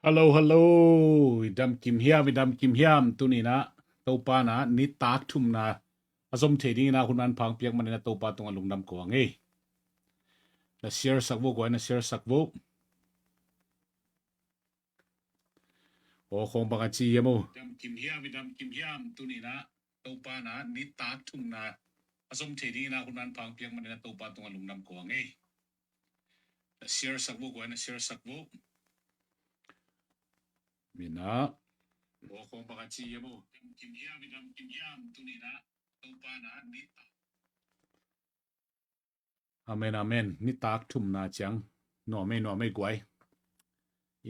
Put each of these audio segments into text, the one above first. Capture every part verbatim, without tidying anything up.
Hello, hello. I dam kim hiam, i dam kim hiam. Tuni-in ah Topa in ah nitak thumna a zom thei dingin ah hun manpha hong piak manin ah Topa tungah lungdam ko ing ei. Na share sak vo, guai, na share sak vo. Aw, khawng bang a ci hiam aw? Dam kim hiam, i dam kim hiam. Tuni-in ah Topa in ah nitak thumna a zom thei dingin ah hun manpha hong piak manin ah Topa tungah lungdam ko ing ei. Na share sak vo, guai, na share sak vo. Min ah. Aw, khawng bang a ci hiam aw? Dam kim hiam, i dam kim hiam. Tuni-in ah Topa in ah nitak. Amen, amen. Nitak thumna ciang. Nuam ei, nuam ei, guai.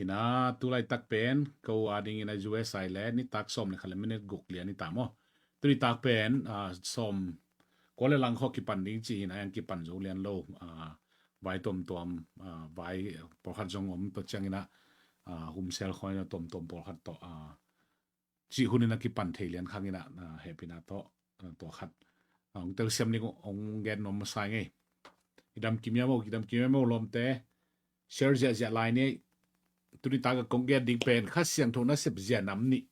Ina, tulaitak pen ko a dingin ah U S A le nitak sawm le khat le minit guk lian hi ta maw? Tunitak pen, ah, sawm kua le lang khawng kipan ding ci hi-in ah, a kipan zo lian lo. Ah, vai tuamtuam, ah, vai pawlkhat zong om, tua ciangin ah, ah, humsel khawng in ah tuamtuam pawlkhat tawh, ah, cih hun in ah kipan thei lian khang in ah, ah, hehpihna tawh, ah, tua khat, ah, hong telsiam ding hong gen nuam masa ing ei. I dam kim hiam aw, i dam kim hiam aw, lawmte. Share ziahziah lai ni. Tunitak a kong gen ding pen Kha Siangtho nasep zia nam nih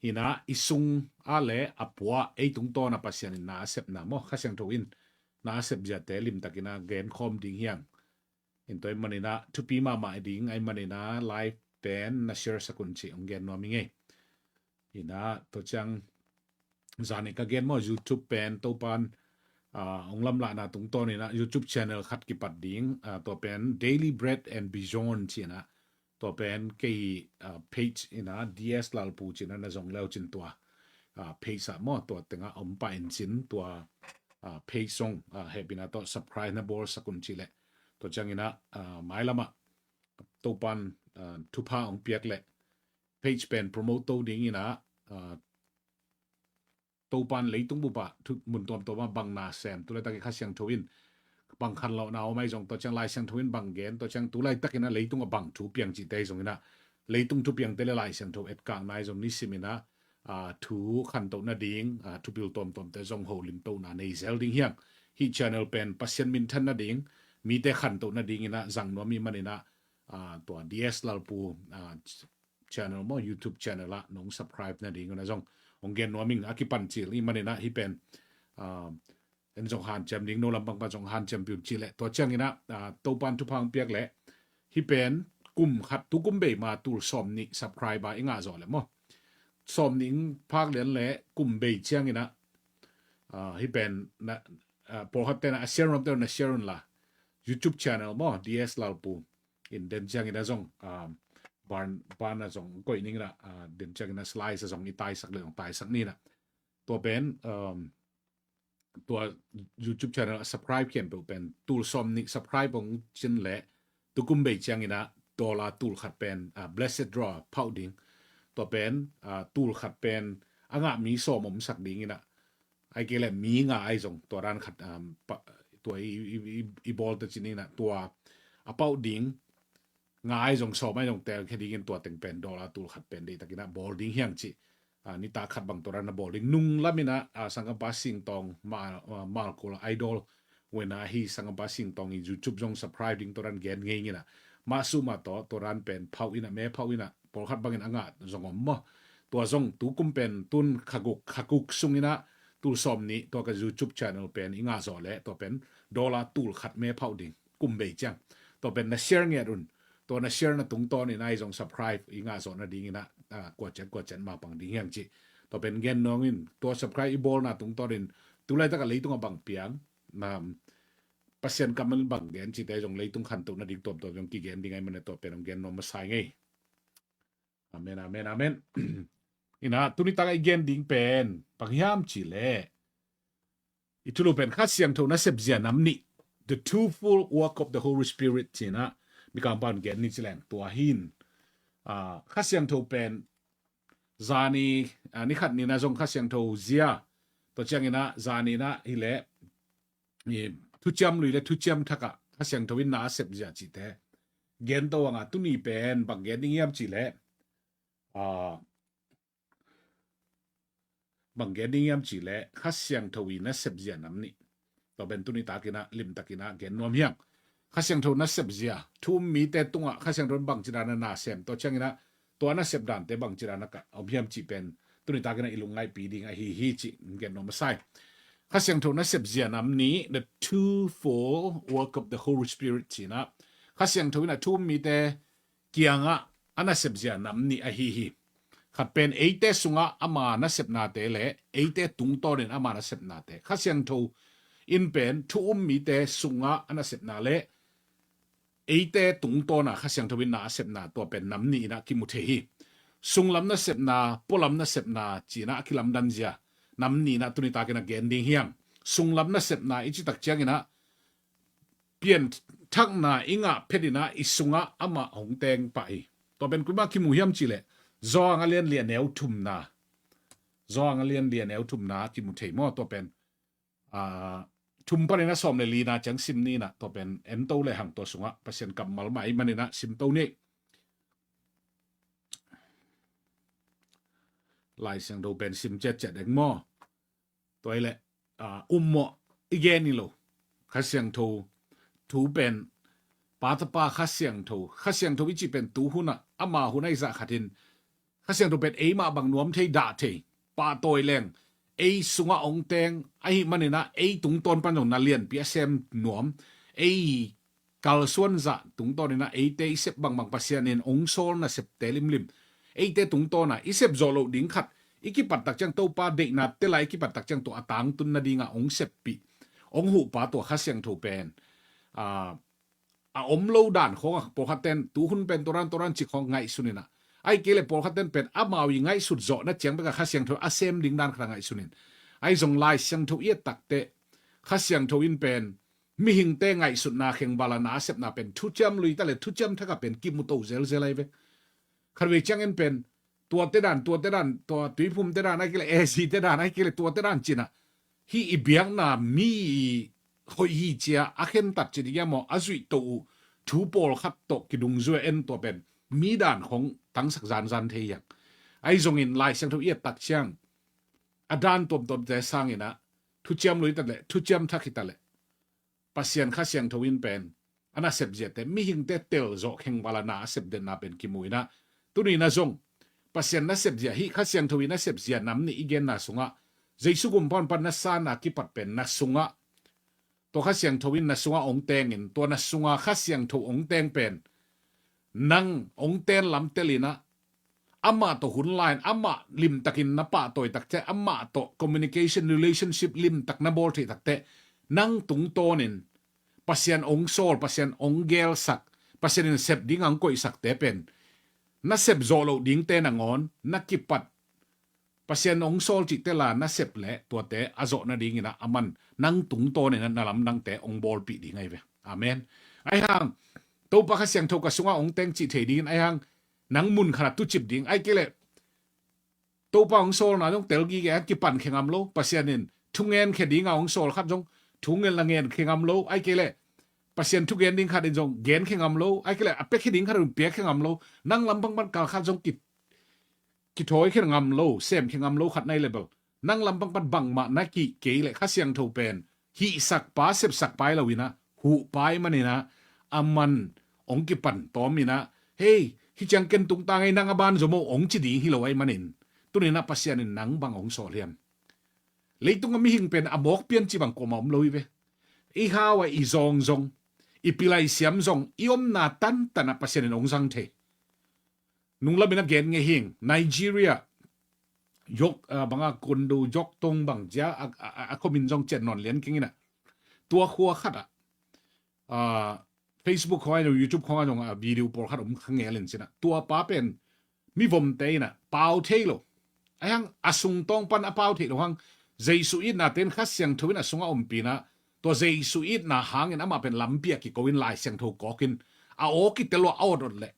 hi-in ah, i sung ah le a pua ei tungtawn ah Pasian in na a sepna maw, Kha Siangtho in na a sep ziate limtakin ah gen khawm ding hi hang. In tua ahih manin ah thupi mahmah ding ahih manin ah live pen na share sak un cih hong gen nuam ing ei. Ina, tua ciang zan nih ka gen maw, YouTube pen Topa'n, ah, hong lamlahna tungtawnin ah YouTube channel khat kipat ding, ah, tua pen Daily Bread and Beyond ci-in ah, tua pen kei, ah, page in ah D S Lalpu ci-in ah na zong le uh cin tua, ah, page ah maw, tua teng ah om pah in cin tua, ah, page zong, ah, hehpihna tawh subscribe na bawl sak un cih leh. Tua ciangin ah, ah, mailam ah Topa'n, ah, thupha hong piak leh page pen promote to dingin ah, ah, Topa'n leitung bup ah thu, mun tuamtuam ah bang na sem, tulaitak i Kha Siangtho in bang khanlawhna om ahi zong, tua ciang Lai Siangtho in bang gen, tua ciang tulaitakin ah leitung ah bang thu piang cihte ahi zongin ah, leitung thupiangte le Lai Siangtho etkakna ahi zong nisimin ah, ah, thu khantoh nading, ah, thupil tuamtuamte zong holimtohna nei zel ding hi hang. Hih channel pen Pasian minthan nading, mite khantoh nadingin ah zang nuam ahih manin ah, ah, tua D S Lalpu, ah, channel maw, YouTube channel ah nong subscribe nading un ah zong hong gen nuam ing. A kipan cil ahih manin ah hih pen, ah, en zong hanciam ding, no lam pang pan zong hanciam pih un cih leh. Tua ciangin ah, ah, Topa'n thupha hong piak leh hih pen kum khat, tu kum bei ma tul sawm nih subscriber i ngah zawh leh maw, sawm nih phak lian leh kum bei ciangin ah, ah, hih pen na, ah, pawlkhatte na a share nuamte na share un la, YouTube channel maw, D S Lalpu in den ciangin ah zong, ah, ban, ban ah zong koih ning in ah, ah, den ciangin ah slice ah zong i taisak leh zong taisak ni in ah. Tua pen, um, tua YouTube channel a subscribe khempeuh pen tul sawm nih subscribe hong cin leh tu kum bei ciangin ah dollar tul khat pen, ah, blessed draw phauh ding. Tua pen, ah, tul khat pen a ngah mi sawm omsak dingin ah, ahih kei leh mi nga ahi zong tua dan khat, um, pa, tua i, i, i, i bawl ta cin in ah, tua a phauh ding nga ahi zong sawm ahi zong telkhia dingin tua teng pen dollar tul khat pen deihtakin ah bawl ding hi hang cih. Ah, nitak khat bang tua dan na bawl ding. Nung lamin ah, ah, Sanggampa Singtawng, Ma, ah, Malkul Idol win ah, hih Sanggampa Singtawng in YouTube zong subscribe ding tua dan gen ngei ing in ah. Mah sumah tawh tua dan pen phauh in ah, me phauh in ah, pawlkhat bangin a ngah zong om maw. Tua zong tu kum pen tun kha guk, kha guk sungin ah tul sawm nih tua ka YouTube channel pen i ngah zawh leh tua pen dollar tul khat me phauh ding kum bei ciang. Tua pen na share ngiat un. Tua na share na tungtawnin ah hih zong subscribe i ngah zawh nadingin ah, ah, kuaciat kuaciat mapang ding hi hang cih. Tua pen gen nuam ing. Tua subscribe i bawlna tungtawnin tulaitak ah leitung ah bang piang, na, Pasian kammal bang gen cihte zong leitung khantoh nading tuamtuam zong kigen ding ahih manin tua pen hong gen nuam masa ing ei. Amen, amen, amen. Ina, tunitak ah i gen ding pen bang hiam cih leh, i thulu pen Kha Siangtho nasep zia nam nih, the twofold work of the Holy Spirit ci-in ah Mikangpa'n gen ni ci leng, tua hi-in, ah, Kha Siangtho pen zani, ah, ni khat ni-in ah zong Kha Siangtho zia, tua ciangin ah zani-in ah hi leh, i, thuciam lui le thuciam thak ah Kha Siangtho in na a sep zia cihte gen to hang a, tuni pen bang gen ding hiam cih leh, ah, bang gen ding hiam cih leh Kha Siangtho in na sep zia nam nih. Tua pen tuni takin ah limtakin ah gen nuam hi hang. Kha Siangtho nasep zia, thu um mite tungah Kha Siangtho in bangci dan a na sem, tua ciangin ah tua nasep dante bangci dan a ka om hiam cih pen tuni takin ah i lungngaihpi ding ahi hi cih gen nuam a sai. Kha Siangtho nasep zia nam nih, the twofold work of the Holy Spirit ci-in ah Kha Siangtho in ah thu um mite kiangah a nasep zia nam nih ahi hi. Khat pen eite sungah ama nasepnate le eite tungtawnin ama nasepnate. Kha Siangtho in pen thu um mite sungah a nasepna le eite tungtawna Kha Siangtho in na a sepna, tua pen nam nih in ah kimu thei hi. Sunglam nasepna, pualam nasepna ci-in ah a kilamdan zia nam nih in ah tuni takin ah gen ding hi hang. Sunglam nasepna i cih tak ciangin ah pianthakna i ngah phet in ah i sungah amah hong teng pah hi. Tua pen koi mah kimu hiam cih leh Johan a lian li a neu thumna, Johan a lian li a neu thumna kimu thei maw? Tua pen, ah, thum panin ah sawm le lina ciang sim ni in ah, tua pen en to le hang, tua sungah Pasian kammal mah ahih manin ah sim to ni. Lai Siangtho pen sim ciatciat deng maw? Tua hi leh, ah, ummawh i gen hi lo. Kha Siangtho thu pen, Pa, Tapa, Kha Siangtho, Kha Siangtho i cih pen tu hun ah ama hun ahi zah khat in Kha Siangtho pen eimah bang nuam thei, dah thei, pahtawi leng ei sungah hong teng ahih manin ah ei tungtawn pan zong na lianpi a sem nuam, ei kalsuan zah tungtawnin ah eite i sep bangbang Pasian in hong sawl nasepte limlim, eite tungtawn ah i sep zawh loh ding khat i kipat tak ciang, Topa deihna tel a i kipat tak ciang tua a tangtun nadingah hong seppih, hong huhpa tua Kha Siangtho pen, ah, a om lo dan khawng ah pawlkhat ten tu hun pen tua dan tua dan cih khawng ngaihsun in ah, ahih kei leh pawlkhat ten pen amau i ngaihsut zawhna ciang bek a Kha Siangtho a sem ding dan khat a ngaihsun in, ahi zong Lai Siangtho i et tak teh Kha Siangtho in pen mihingte ngaihsutna khengval a na a sepna pen thuciam lui ta le thuciam thak ah pen kimu to zelzel ahi ve. Khatvei ciangin pen tuate dan, tuate dan, tua tuiphumte dan, ahih kei leh A C te dan, ahih kei leh tuate dan ci-in ah, hih i biakna mi i hoih hi ci-a a khentat ci ding hiam maw, a zuih to uh thu pawlkhat tawh kidungzui a en tua pen mi dan khawng tangsak zanzan thei hi hang. Ahi zongin Lai Siangtho i et tak ciang a dan tuamtuamte sangin ah thuciam lui ta leh thuciam thak hi ta leh Pasian Kha Siangtho in pen a nasep ziate mihingte tel zawh khengval a na a sep denna pen kimu in ah, tuni in ah zong Pasian nasep zia, hih Kha Siangtho in nasep zia nam nih i genna sungah, Jesu gumpa Honpa na sanna kipat pen na sungah tua Kha Siangtho in na sungah hong tengin, tua na sungah Kha Siangtho hong teng pen nang hong ten lam tel in ah, amah tawh hun la-in amah limtakin na pahtawi tak teh, amah tawh communication, relationship limtak na bawl theih tak teh, nang tungtawnin Pasian hong sawl, Pasian hong gelsak, Pasian in sep ding a hong koihsakte pen na sep zawh loh dingte nangawn na kipat Pasian hong sawl cih teh la na sep leh tuate a zawh nadingin ah aman nang tungtawnin ah na lamdangte hong bawlpih ding ahi ve. Amen. Ahi hang Topa Kha Siangtho ka sungah hong teng cih thei dingin, ahi hang nang mun khat ah tucip ding, ahih kei leh Topa hong sawlna zong tel gige a kipan khe ngam lo, Pasian in thu ngen khe ding a hong sawl khat zong thu ngen la ngen khe ngam lo, ahih kei leh Pasian thu gen ding khat in zong gen khe ngam lo, ahih kei leh a pia khe ding khat in pia khe ngam lo, nang lampang pan kal khat zong ki, kithawi khe ngam lo, sem khe ngam lo khat na hi leh bel, nang lampang pan bangmah na kih kei leh Kha Siangtho pen hihsakpa, sepsakpa hi lo in ah, huhpa ahih manin ah, aman hong kipan tawm in ah, hei, hih ciang ken tungta ngei, nang a ban zom o, hong ci ding hi lo ahih manin, tuni in ah Pasian in nang bang hong sawl hiam? Leitung a mihing pen a mawk pian cih bang kuamah om lo hi ve. I hau a i zawngzawng, i pilai siam zong, i omna tantan ah Pasian in hong zang thei. Nunglam in a gen ngei hing, Nigeria, Yok, ah, bang a, Kondo Yok Tong bang ci a, a, a, a khuamin zong cian nawn lian keng in ah, tua khua khat ah, ah, Facebook khawng ah, YouTube khawng ah zong a video pawlkhat om kha ngel in cin ah, tua pa pen mivomte in ah pau thei lo. Ahi hang a sungtawng pan a pau theih loh hang, Jesu itna ten Kha Siangtho in a sungah ompih in ah, tua Jesu itna hangin amah pen lampi ah kiko in Lai Siangtho kawk in a aw kitel uh a, a awt awt leh,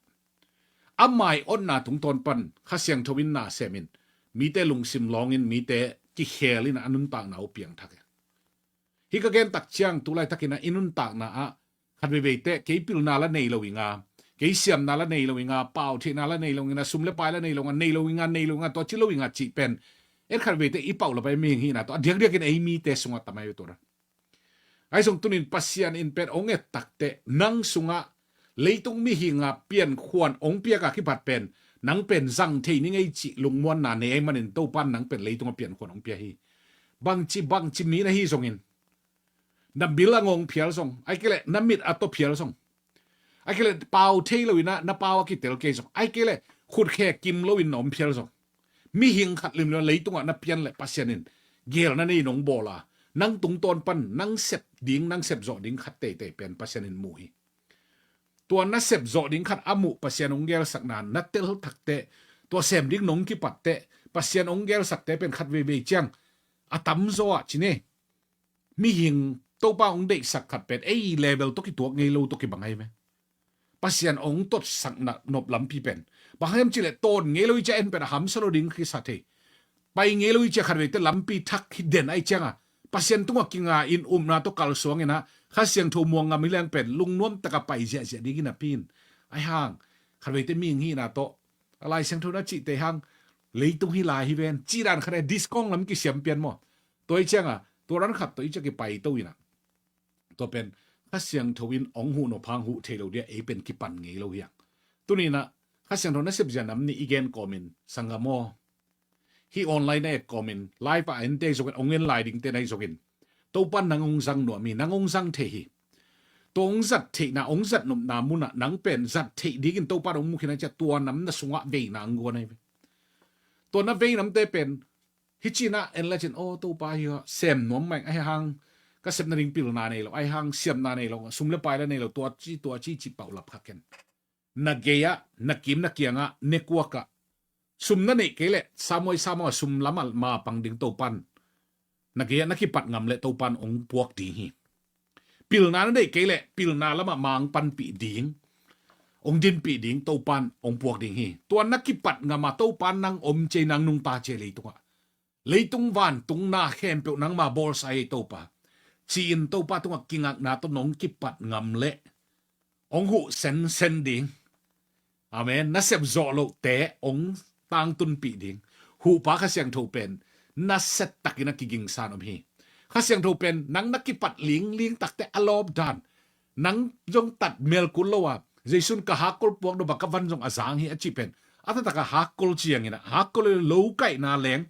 ama i awtna tungtawn pan Kha Siangtho in na sem in, mite lungsim lawng in, mite kikhel in ah a nuntakna uh piangthak hi. Hih ka gen tak ciang tu laitak in ah i nuntakna ah khat veivei teh kei pilna la nei lo ing a, kei siamna la nei lo ing a, pau theihna la nei lo ing a, sum le pai la nei lo ing a, nei lo ing a, nei lo ing a, tua ci lo ing a cih pen, et khat veivei teh i pau la pai mihing hihna tawh a diakdiak in ei mite sungah tam ahi ve tua dan. Ahi zong tunin Pasian in pen ong et takteh nang sungah leitung mihinga piankhuan ong piaka kipat pen nang pen zang thei ni ngei cih lungmuanna nei ahi manin Topan nang pen leitunga piankhuan ong pia hi. Bangci bangci mi na hi zongin na bil a ngong phial zong, ai kei leh na mit a to phial zong, ai kei leh pau thei lo ina na pau a kitel kei zong, ai kei leh khutkhe kim lo in na om phial zong, mihing khat limlim leitungah na pian leh Pasian in gel na nei nong bawl a, nang tungtawn pan nang sep ding, nang sep zawh ding khat teitei pen Pasian in mu hi. Tua na sep zawh ding khat a muh Pasian ong gelsakna na tel takteh, tua sem ding nong kipatteh Pasian ong gelsakte pen khat veivei ciang a tamzaw ah ci ne, mihing Topa ong deihsak khat pen ei level tawh kituak ngei lo tawh kibang ahi ve. Pasian ong totsak nop lampi pen bang hiam cih leh tawn ngei lo i cia en pen a hamsa lo ding kisa thei. Pai ngei lo i cia khat veite lampi thak hi den ahi cianga Pasian tungah kinga in upna tawh kalsuang ina Kha Siangtho muang ngam hi leng pen lungnuam taka pai ziahziah dingin a pin. Ahi hang khat veite mihing hihna tawh a Lai Siangtho na cihte hang leitung hi lai hi ven cih dan khat e diskong lam kisiam pian maw? Tua i cianga tua ran khat tawh i cia kipai to ina tua pen Kha Siangtho in ong huh nop hang huh thei lo dia ei pen kipan ngei lo hiang. Tuninah Kha Siangtho na sepzia nam nih i gen kawmin sanggam aw, hih online a et kawmin live a ente zongin ong en lai dingte na hi zongin Topan nang ong zang nuam hi, nang ong zang thei hi. Tua ong zat theihna ong zat nopna munah nang pen zat theih dingin Topan ong mukhin a cia tua nam na sungah veina ang guan ahi ve. Tua na vei namte pen hi cinah en la cin aw Topa hi sem nuam maing ahi hang ka sepna ding pilna nei lo ahi hang siamna nei lo sum le pai la nei lo tua ci tua ci ci paulap kha ken. Na gei-ah na kim na kiangah nekuakah sum na neih kei leh samoi samoi sum lamah ma pang ding Topan na gei-ah na kipat ngam leh Topan ong puak ding hi. Pilna na neih kei leh pilna lamah ma ong panpih ding, ong dinpih ding Topan ong puak ding hi. Tua na kipat ngam a Topan nang om cia nang nungta cia leitungah leitung vantung na khempeuh nangma bawlsa ei Topa ci-in Topa tungah kingakna tawh nong kipat ngam leh ong huh sensen ding. Amen. Na sep zawh lohte ong tangtunpih ding Huhpa Kha Siangtho pen na set takin a kigingsan om hi. Kha Siangtho pen nang na kipat lingling takte a lawp dan nang zong tat melkul lo a Jesu'n ka hakkol puak dawbah ka van zong a zang hi a cih pen a taktak a hakkol ciangin a hakkol lo kaihna leng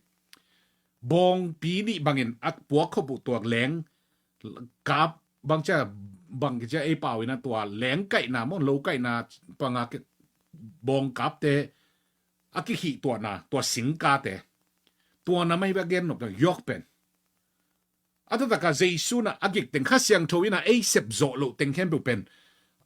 bawngpi nih bangin a puak khop uh tuak leng kap bang cia bang kicia ei pau ina tua leng kaihna maw lo kaihna panga bawng kapte a kikhih tuahna tua singkate tua na mai bia gen nop yawk pen a taktak a Jesu na a gik teng Kha Siangtho ina ei sep zawh loh teng khempeuh pen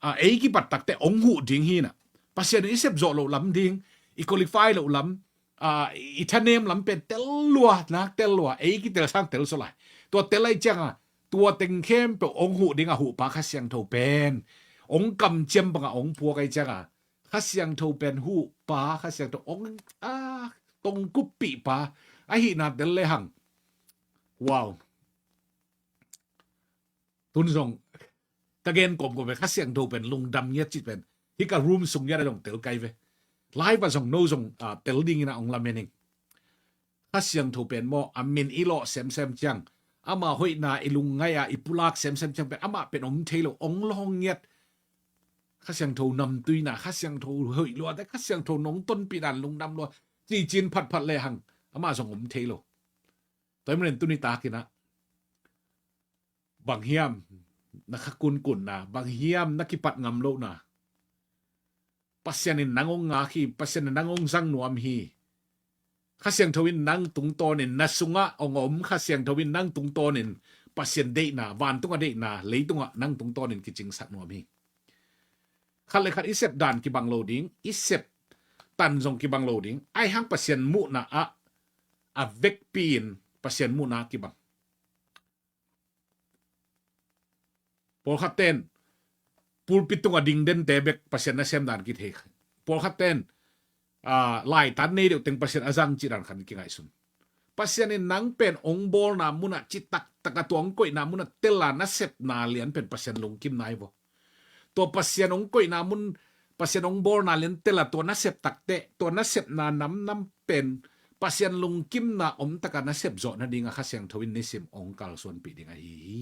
a ei kipat takte ong huh ding hi na Pasian in i sep zawh loh lam ding i qualify loh lam a i thanem lam pen tel lua nak tel lua ei kitel sang tel so lai tua tel ai cianga tua teng khempeuh ong huh ding a Huhpa Kha Siangtho pen ong kamciam banga ong puak ai cianga Kha Siangtho pen Huhpa Kha Siangtho ong a tongkuppih pa ahihna tel le hang. Wow. Tun zong ka gen kawmkawm ve Kha Siangtho pen lungdam ngiat cih pen hi ka room sung ngiat a zong tel kai ve. Live a zong no zong a tel dingin a ong lamen ing. Kha Siangtho pen maw a min i lawh semsem ciang ama hoihna i lungngai a i pulak semsem ciang pen amah pen om thei lo ong lawng ngiat. Kha Siangtho namtuina Kha Siangtho hoih luate Kha Siangtho nong tonpih dan lungdam lua cicin phatphat le hang amah zong om thei lo. Tua i manin tuni takinah bang hiam na kha kunkunna bang hiam na kipat ngam lohna Pasian in nang ong ngak hi. Pasian in nang ong zang nuam hi. Kha Siangtho in nang tungtawnin na sungah ong om Kha Siangtho in nang tungtawnin Pasian deihna vantunga deihna leitungah nang tungtawnin kicingsak nuam hi. Khat le khat i sep dan kibang lo ding i sep tan zong kibang lo ding ai hang Pasian muhna ah a vekpi in Pasian muhna kibang. Pawlkhat ten pulpit tunga ding dente bek Pasian nasem dan kithei. Pawlkhat ten laitan nei deuh teng Pasian a zang cih dan khan kingaihsun. Pasian in nang pen ong bawlna munah citak taka tua ong koihna munah tela nasepna lian pen Pasian lungkimna hi vo. Tua Pasian ong koihna mun Pasian ong bawlna lian tela tua nasep takte tua nasepna namnam pen Pasian lungkimna om taka nasep zawh nadinga Kha Siangtho in nisim ong kalsuanpih ding ahi hi.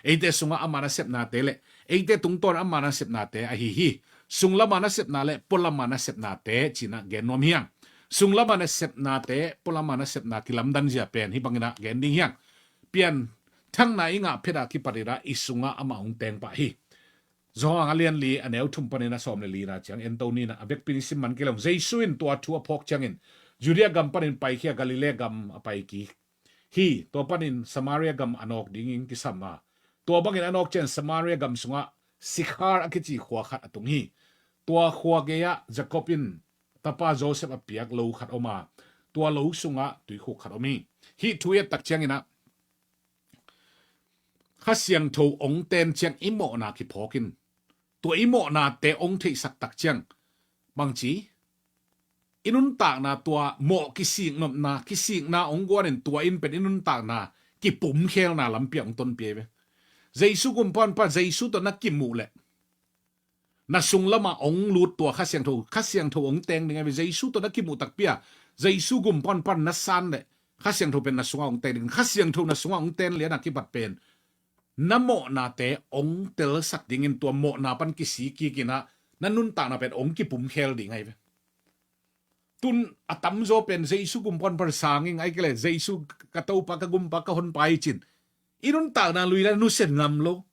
Eite sungah ama nasepnate le eite tungtawn ama nasepnate ahi hi. Sunglama nasepna le pualama nasepnate cinah gen nuam hiang. Sunglama nasepnate, pualama nasepna kilamdan zia pen hih banginah gen ding hiang. Pian thangna i ngah phetah kipatinah i sungah amah hong teng pah hi. Johan a lian li a neu thum panin a sawm le lina ciang ento ninah a vekpi ni sim man kei lo. Jesu in tua thu a phawk ciangin Judea gam panin paikhia Galilee gam a pai kik hi. Tua panin Samaria gam a nawk dingin kisam a, tua bangin a nawk ciang Samaria gam sungah Sikhar a kici khua khat a tung hi. Tua khua gei-ah Jacob in tapa Joseph a piak lo khat om a, tua lo sungah tuikhuk khat om hi. Hih thu i et tak cianginah Kha Siangtho ong ten ciang i mawhna kiphawk in, tua i mawhnate ong theihsak tak ciang bangci i nuntakna tua mawh kisiknopna, kisikna ong guanin tua in pen i nuntakna kipumkhelna lampi ah ong tonpia hi ve. Jesu gumpanpa Jesu tawh na kimuh leh na sunglamah ong lut tua Kha Siangtho, Kha Siangtho ong teng ding ahi ve. Jesu tawh na kimuh takpi a Jesu gumpanpa na san leh Kha Siangtho pen na sungah ong teng ding. Kha Siangtho na sungah ong ten lianah kipat pen na mawhnate ong telsak dingin tua mawhna pan kisik kikinah na nuntakna pen ong kipumkhel ding ahi ve. Tun a tamzaw pen Jesu gumpanpa sangin ahi kei leh Jesu ka Topa, ka Gumpa, ka Honpa hi cin i nuntakna lui la nusen ngam lo.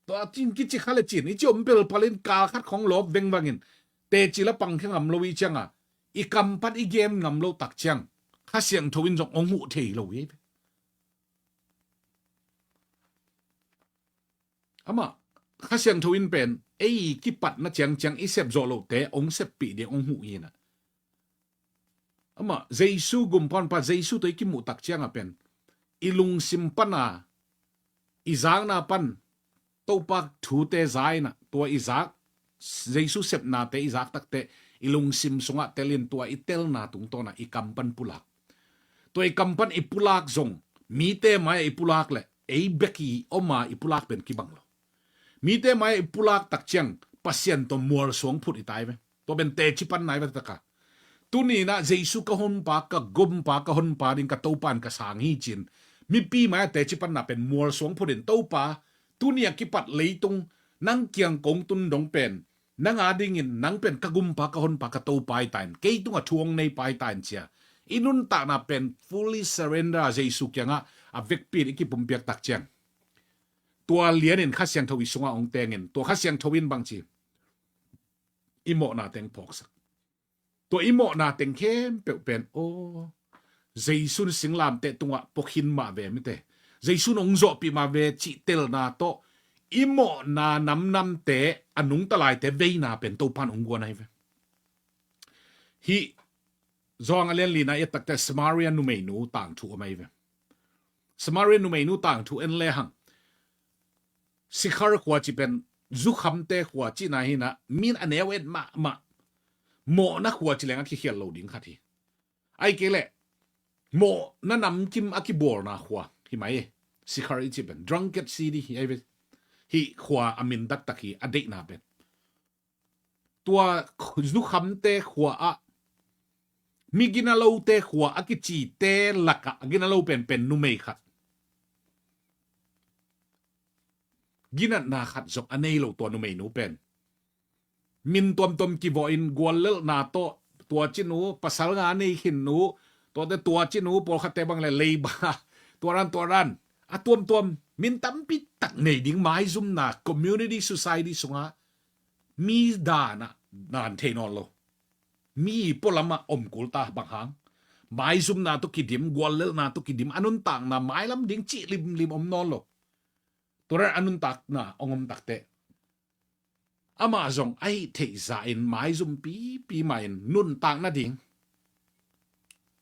Tua cin kici kha le cin i ci om pelpalin kal khat khong lawp vengvangin teci la pangkhia ngam lo i cianga i kam pan i gen ngam lo tak ciang Kha Siangtho in zong ong huh thei lo hi. Amah Kha Siangtho in pen ei kipatna ciangciang i sepzawh lohte ong seppih ding ong huh hinah. Amah Jesu gumpanpa Jesu tawh i kimuh tak cianga pen i lungsim pana i zakna pan Topa thute za inah tua i zak Jesu sepnate i zak takteh i lungsim sungah telin tua i telna tungtawnah i kam pan pulak. Tua i kam pan i pulak zong mite mai-ah i pulak leh ei bek i oma i pulak pen kibang lo. Mite mai-ah i pulak tak ciang Pasian tawh mualsuang phut i tai ve. Tua pen teci panna i va taka. Tuninah Jesu ka Honpa, ka Gumpa, ka Honpa ding ka Topa in ka sang hi cin mipi mai-ah teci panna pen mualsuang phut in Topa, tuni a kipat leitung nang kiang kong tun dong pen nang a dingin nang pen ka Gumpa, ka Honpa, ka Topa i ta in kei tungah thu ong nei pa i ta in cia i nuntakna pen fully surrender a Jesu kiangah a vekpi in i kipumpiak tak ciang tua lianin Kha Siangtho i sungah ong tengin tua Kha Siangtho in bangci i mawhna teng phawksak. Tua i mawhna teng khempeuh pen aw Jesu in singlamteh tungah puakhin mah ve mite. Jesu in ong zawhpih mah ve cih telna tawh i mawhna namnamte a nungta laite veina pen Topan ong guan ahi ve. Hih Johan a lian lina i et takteh Samaria numeinu tangthu om ahi ve. Samaria numeinu tangthu en lehang Sikhar khua ci pen zukhamte khua cihna hinah min a neu et mahmah mawhna khua ci leng a kikhial lo ding khat hi. Ahi kei leh mawhna namkim a kibawlna khua hi mai. Sikhar i ci pen drunkard city hi ahi ve. Hih khua a min taktak hi a deihna pen tua zukhamte khua ah mi ginalote khua a kicite lakah a ginalo penpen numei khat ginatna khat zong a nei lo tua numeinu pen min tuamtuam kivawhin guallelhna tawh tua cinu pasal nga nei khin nu tuate tua cinu pawlkhatte bang le leiba tuaran tuaran a tuamtuam min tampi tak nei ding maizumna community society sungah mi danah nan thei nawn lo. Mi pualamah om kul ta bang hang maizumna tawh kidim guallelhna tawh kidim a nuntakna mailam ding cih limlim om nawn lo. Tuaran a nuntakna ong om takteh amah zong a hih theih zahin maizum pipi mahin nuntak nading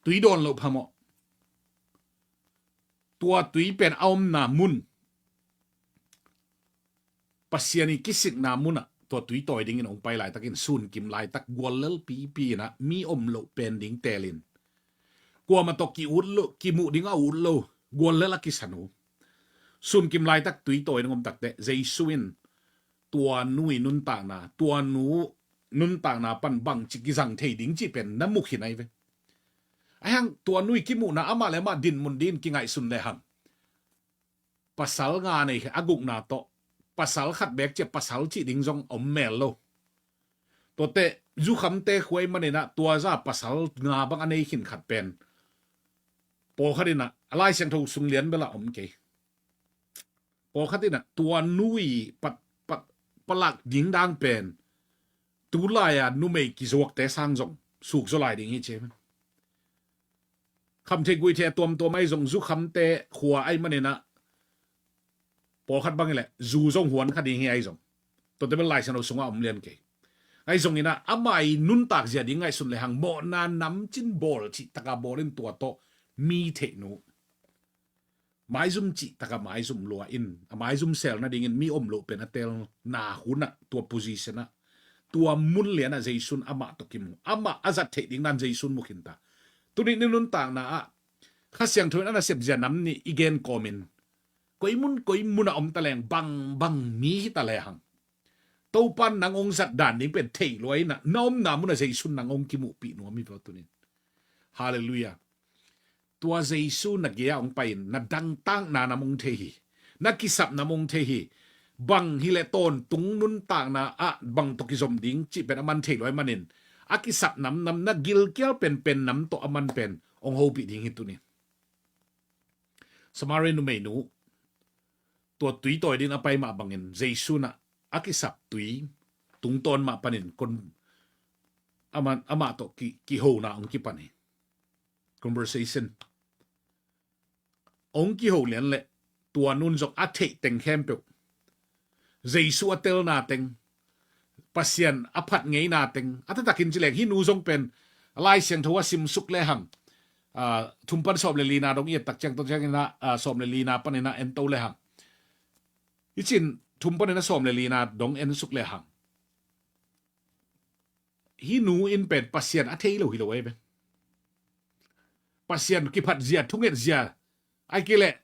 tui dawn loh phamawh. Tua tui pen a omna mun Pasian i kisikna munah tua tui tawi dingin hong pai laitakin sunkim laitak guallel pipi inah mi om loh pen ding teelin kuama tawh ki-ut lo kimuh ding a ut lo guallel a kisan uh. Sunkim laitak tui tawi ding om takteh Jesu in tua nu i nuntakna tua nu nuntakna pan bangci kizang thei ding cih pen na mukhin ahi ve. Ahi hang tua nu i kimuhna amah le amah dinmun dingin kingaihsun lehang pasal nga nei khe a gukna tawh, pasal khat bek cia pasal cih ding zong om mel lo. Tuate zukhamte khuai maninah tua za pasal nga bang a nei khin khat pen pawlkhat inah a Lai Siangtho sung lian bela om kei. Pawlkhat inah tua nui pat, pat, palak dingdang pen tulai-a numei kizuakte sang zong sukzaw lai ding hi cia. Khamthei guihthei a tuamtuam ahi zong, zukhamte khua ahi maninah pawlkhat bangin le zu zong huan kha ding hi ahi zong. Tuate bel Lai Siangtho sungah om lian kei. Ahi zonginah amah i nuntak zia ding ngaihsun lehang mawhna namcin bawl cih taka bawl in tua tawh mi theihnu maizum cih taka maizum lua in a maizum sel nadingin mi om loh pen a telna hunah tua position ah tua mun lianah Jesu in amah tawh kimu, amah a zat theih ding dan Jesu in mu khinta. Tuni ni nuntakna ah Kha Siangtho in a nasep zia nam nih i gen kawmin koi mun koi mun a om taleng bang bang mi hi ta lehang Topan nang ong zat dan ding pen thei lua inah na omna munah Jesu in nang ong kimuhpih nuam hi veu tunin. Halleluiah. Tua Jesu na gei-ah ong pai-in na dangtakna nam ong thei hi. Na kisap nam ong thei hi. Bang hileh tawntung nuntakna ah bang tawh kizom ding cih pen a man thei lua i manin a kisap nam nam na gilkial penpen nam tawh a man pen ong hopih ding hi tunin. Samaria numeinu tua tui tawi dingin a pai mah bangin Jesu nah a kisap tui tungtawn mah panin kon amah, amah tawh ki, kihona ong kipan hi. Conversation ong kiho lian leh tua nun zong a theih teng khempeuh, Jesu a telna teng, Pasian a phat ngeina teng, a taktakin ci leng hih nu zong pen a Lai Siangtho a simsuk lehang, ah, thum pan sawm le lina dong i et tak ciang tawh ciangin ah, ah, sawm le lina panin ah en to lehang. I cin thum panin ah sawm le lina dong en suk lehang hih nu in pen Pasian a thei lo hi lo ei ve. Pasian kiphat zia, thunget zia, ai kei leh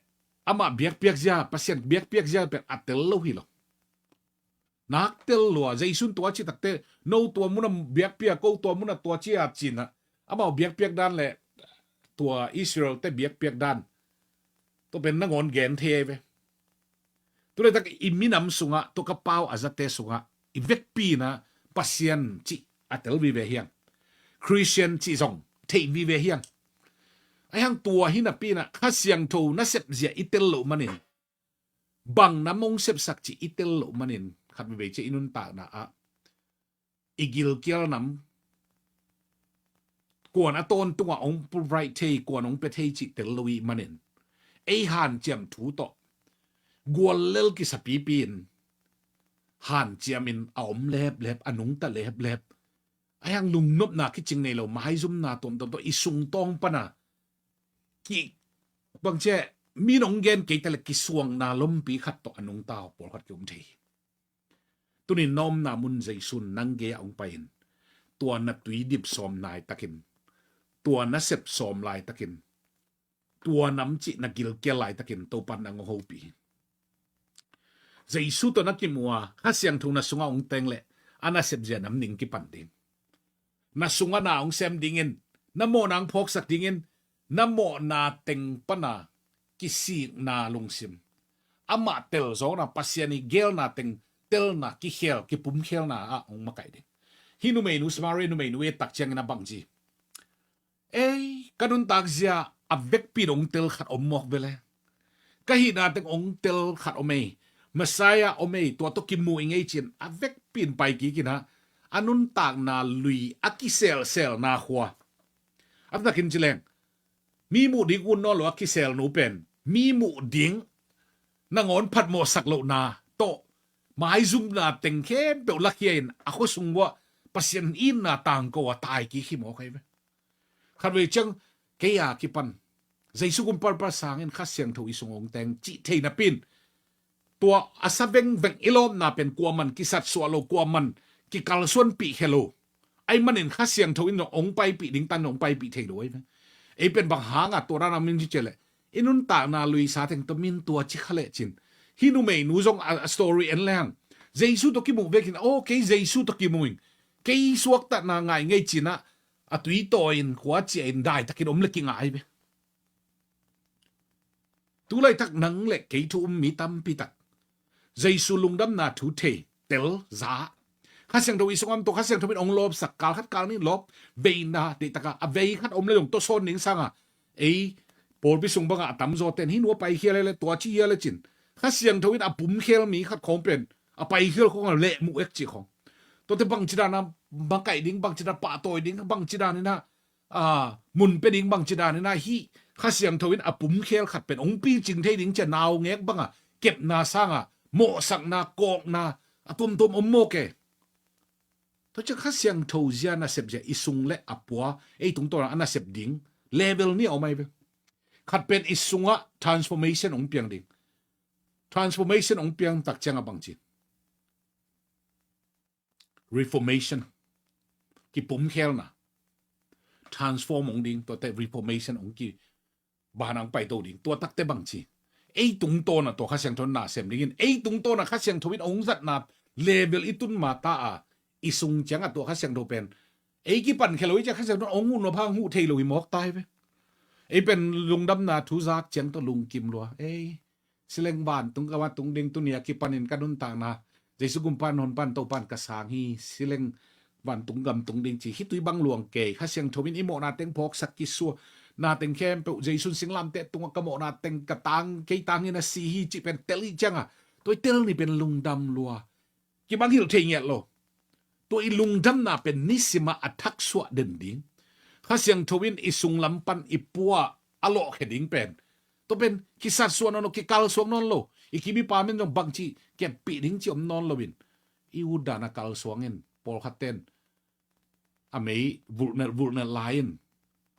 amah biakpiak zia, Pasian biakpiak zia pen a tel lo hi lo. Nak tel lua, Jesu in tua ci takte no tua munah biakpiak, ko tua munah tua ci a cinah amau biakpiak dan le tua Israel te biakpiak dan tua pen nangawn gen thei ei ve. Tulaitak i minam sungah, tua ka pau a zate sungah i vekpi inah Pasian cih a tel vive hiang, Christian cih zong theih vive hiang. Ahi hang tua hi napi inah Kha Siangtho nasep zia i tel loh manin, bang nam ong sepsak cih i tel loh manin khat veve cia i nuntakna ah i gilkial nam, kuan a tawntungah ong provide thei, kuan ong pia thei cih tel lo i manin ei hanciam thu tawh guallel kisapipi in hanciamin a om leplep, a nungta leplep. Ahi hang lungnopna kicing nei lo, maizumna tuamtuam tawh i sungtawng pana ki bangcia mi nong gen kei ta le kisuangna lompi khat tawh a nungta pawlkhat ki om thei hi. Tunin na omna mun Jesu in nang gei-ah ong pai-in tua na tuidip sawm laitakin, tua na sep sawm laitakin, tua nam cih na gilkial laitakin Topan nang ong hopih hi. Jesu tawh na kimu a Kha Siangtho na sungah ong teng leh a nasep zia nam ning kipan ding. Na sungah na ong sem dingin, na mawhna ong phawksak dingin, na mawhna teng pana kisikna lungsim, amah tel zawkna, Pasian i gelna teng telna, kikhel, kipumkhelna ah ong makaih ding. Hih numeinu, Samaria numeinu i et tak ciangin a bang ci, ei, ka nuntak zia a vekpi in ong tel khat om mawk vele. Ka hihna teng ong tel khat om ei, Messiah om ei, tua tawh kimu i ngei cin a vekpi in pai kik inah a nuntakna lui a kiselselna khua. A taktakin ci leng mi muh ding ut nawn lo a kiselnu pen mi muh ding nangawn phatmawhsak lohna tawh maizumna teng khempeuh lakhia in a khuasung uah Pasian itna tangko a tai kik hi mawk ei ve. Khatvei ciang kei a kipan Jesu kum palpal sangin Kha Siangtho i sung ong teng cih thei napi in tua a sa vengveng i lawpna pen kuaman kisatsuah lo, kuaman kikalsuanpih khe lo. Ahi manin Kha Siangtho in ong paipih ding tan ong paipih thei lo ei ve. Ei pen bang hanga tua dana min ci cia leh i nuntakna luisa teng tawh min tua ci kha leh cin, hih numeinu zong a, a story en lehang Jesu tawh kimuh vekin, aw, kei Jesu tawh kimuh in kei suaktatna ngai ngei cinah a tui tawi in khua ciah in daitakin om le kingah ei ve. Tulaitak nang le kei thu um mi tampi tak Jesu lungdamna thu thei, tel, za. Kha Siangtho i sungah om, tua Kha Siangtho in hong lawpsak, kal khat kal nih lawp, veina, deihtak a, a vei khat om le zong tua sawn ding sangin, ei, pawlpi sung bangah a tamzaw ten, hih nu a paikhial hi leh, tua ci hi leh cin. Kha Siangtho in a pumkhial mi khat khawng pen, a paikhial khawng a lehmuh ek cih khawng. Tuate bangci dan a makaih ding, bangci dan a pahtawi ding, bangci dan in a, a, mun pia ding, bangci dan in a, hih Kha Siangtho in a pumkhial khat pen hong picing thei ding ci a, naungek bangah kepna sangin mawhsakna, kawkna a tuamtuam om mawk e. Tua ciang Kha Siangtho zia, nasep zia i sung le a pua, ei tungtawn a nasep ding level nih a om ahi ve. Khat pen i sungah transformation hong piang ding. Transformation hong piang tak ciangin bangci, reformation, kipumkhialna. Transform hong ding, tuate reformation hong ki, bang hang paito ding, tua takte bangci. Ei tungtawn a tua Kha Siangtho in na sem dingin, ei tungtawn a Kha Siangtho in hong zatna level i tun ma ta a, i sung ciangah tua Kha Siangtho pen ei kipan khia lo hi ciang Kha Siangtho in hong hun lo, hong huh thei lo hi mawk ta hi ve. Ei pen lungdamna thu zak ciang tua lungkim lua. Ei, sileng vantung ka va tung ding, tuni a kipanin ka nuntakna, Jesu gumpa in hong pan, Topa in ka sang hi, sileng vantung gam tung ding ci, hih tui bang luang kei. Kha Siangtho in i mawhna teng phawksak, kisuahna teng khempeuh, Jesu in singlamteh tungah ka mawhna teng ka tang, kei tangin a si hi cih pen tel hi ciangin, tua i tel ni pen lungdam lua. Kibang hilh thei ngiat lo. Tua i lungdamna pen nisimah a thaksuah den ding, Kha Siangtho in i sunglam pan i pua a lawhkhia ding pen, tua pen kisatsuah nawn lo, kikalsuak nawn lo. I kim i pam in zong bangci keppih ding ci om nawn loin, i utdan a kalsuang in, pawlkhat ten a mei vulhnelh vulhnelh lai-in,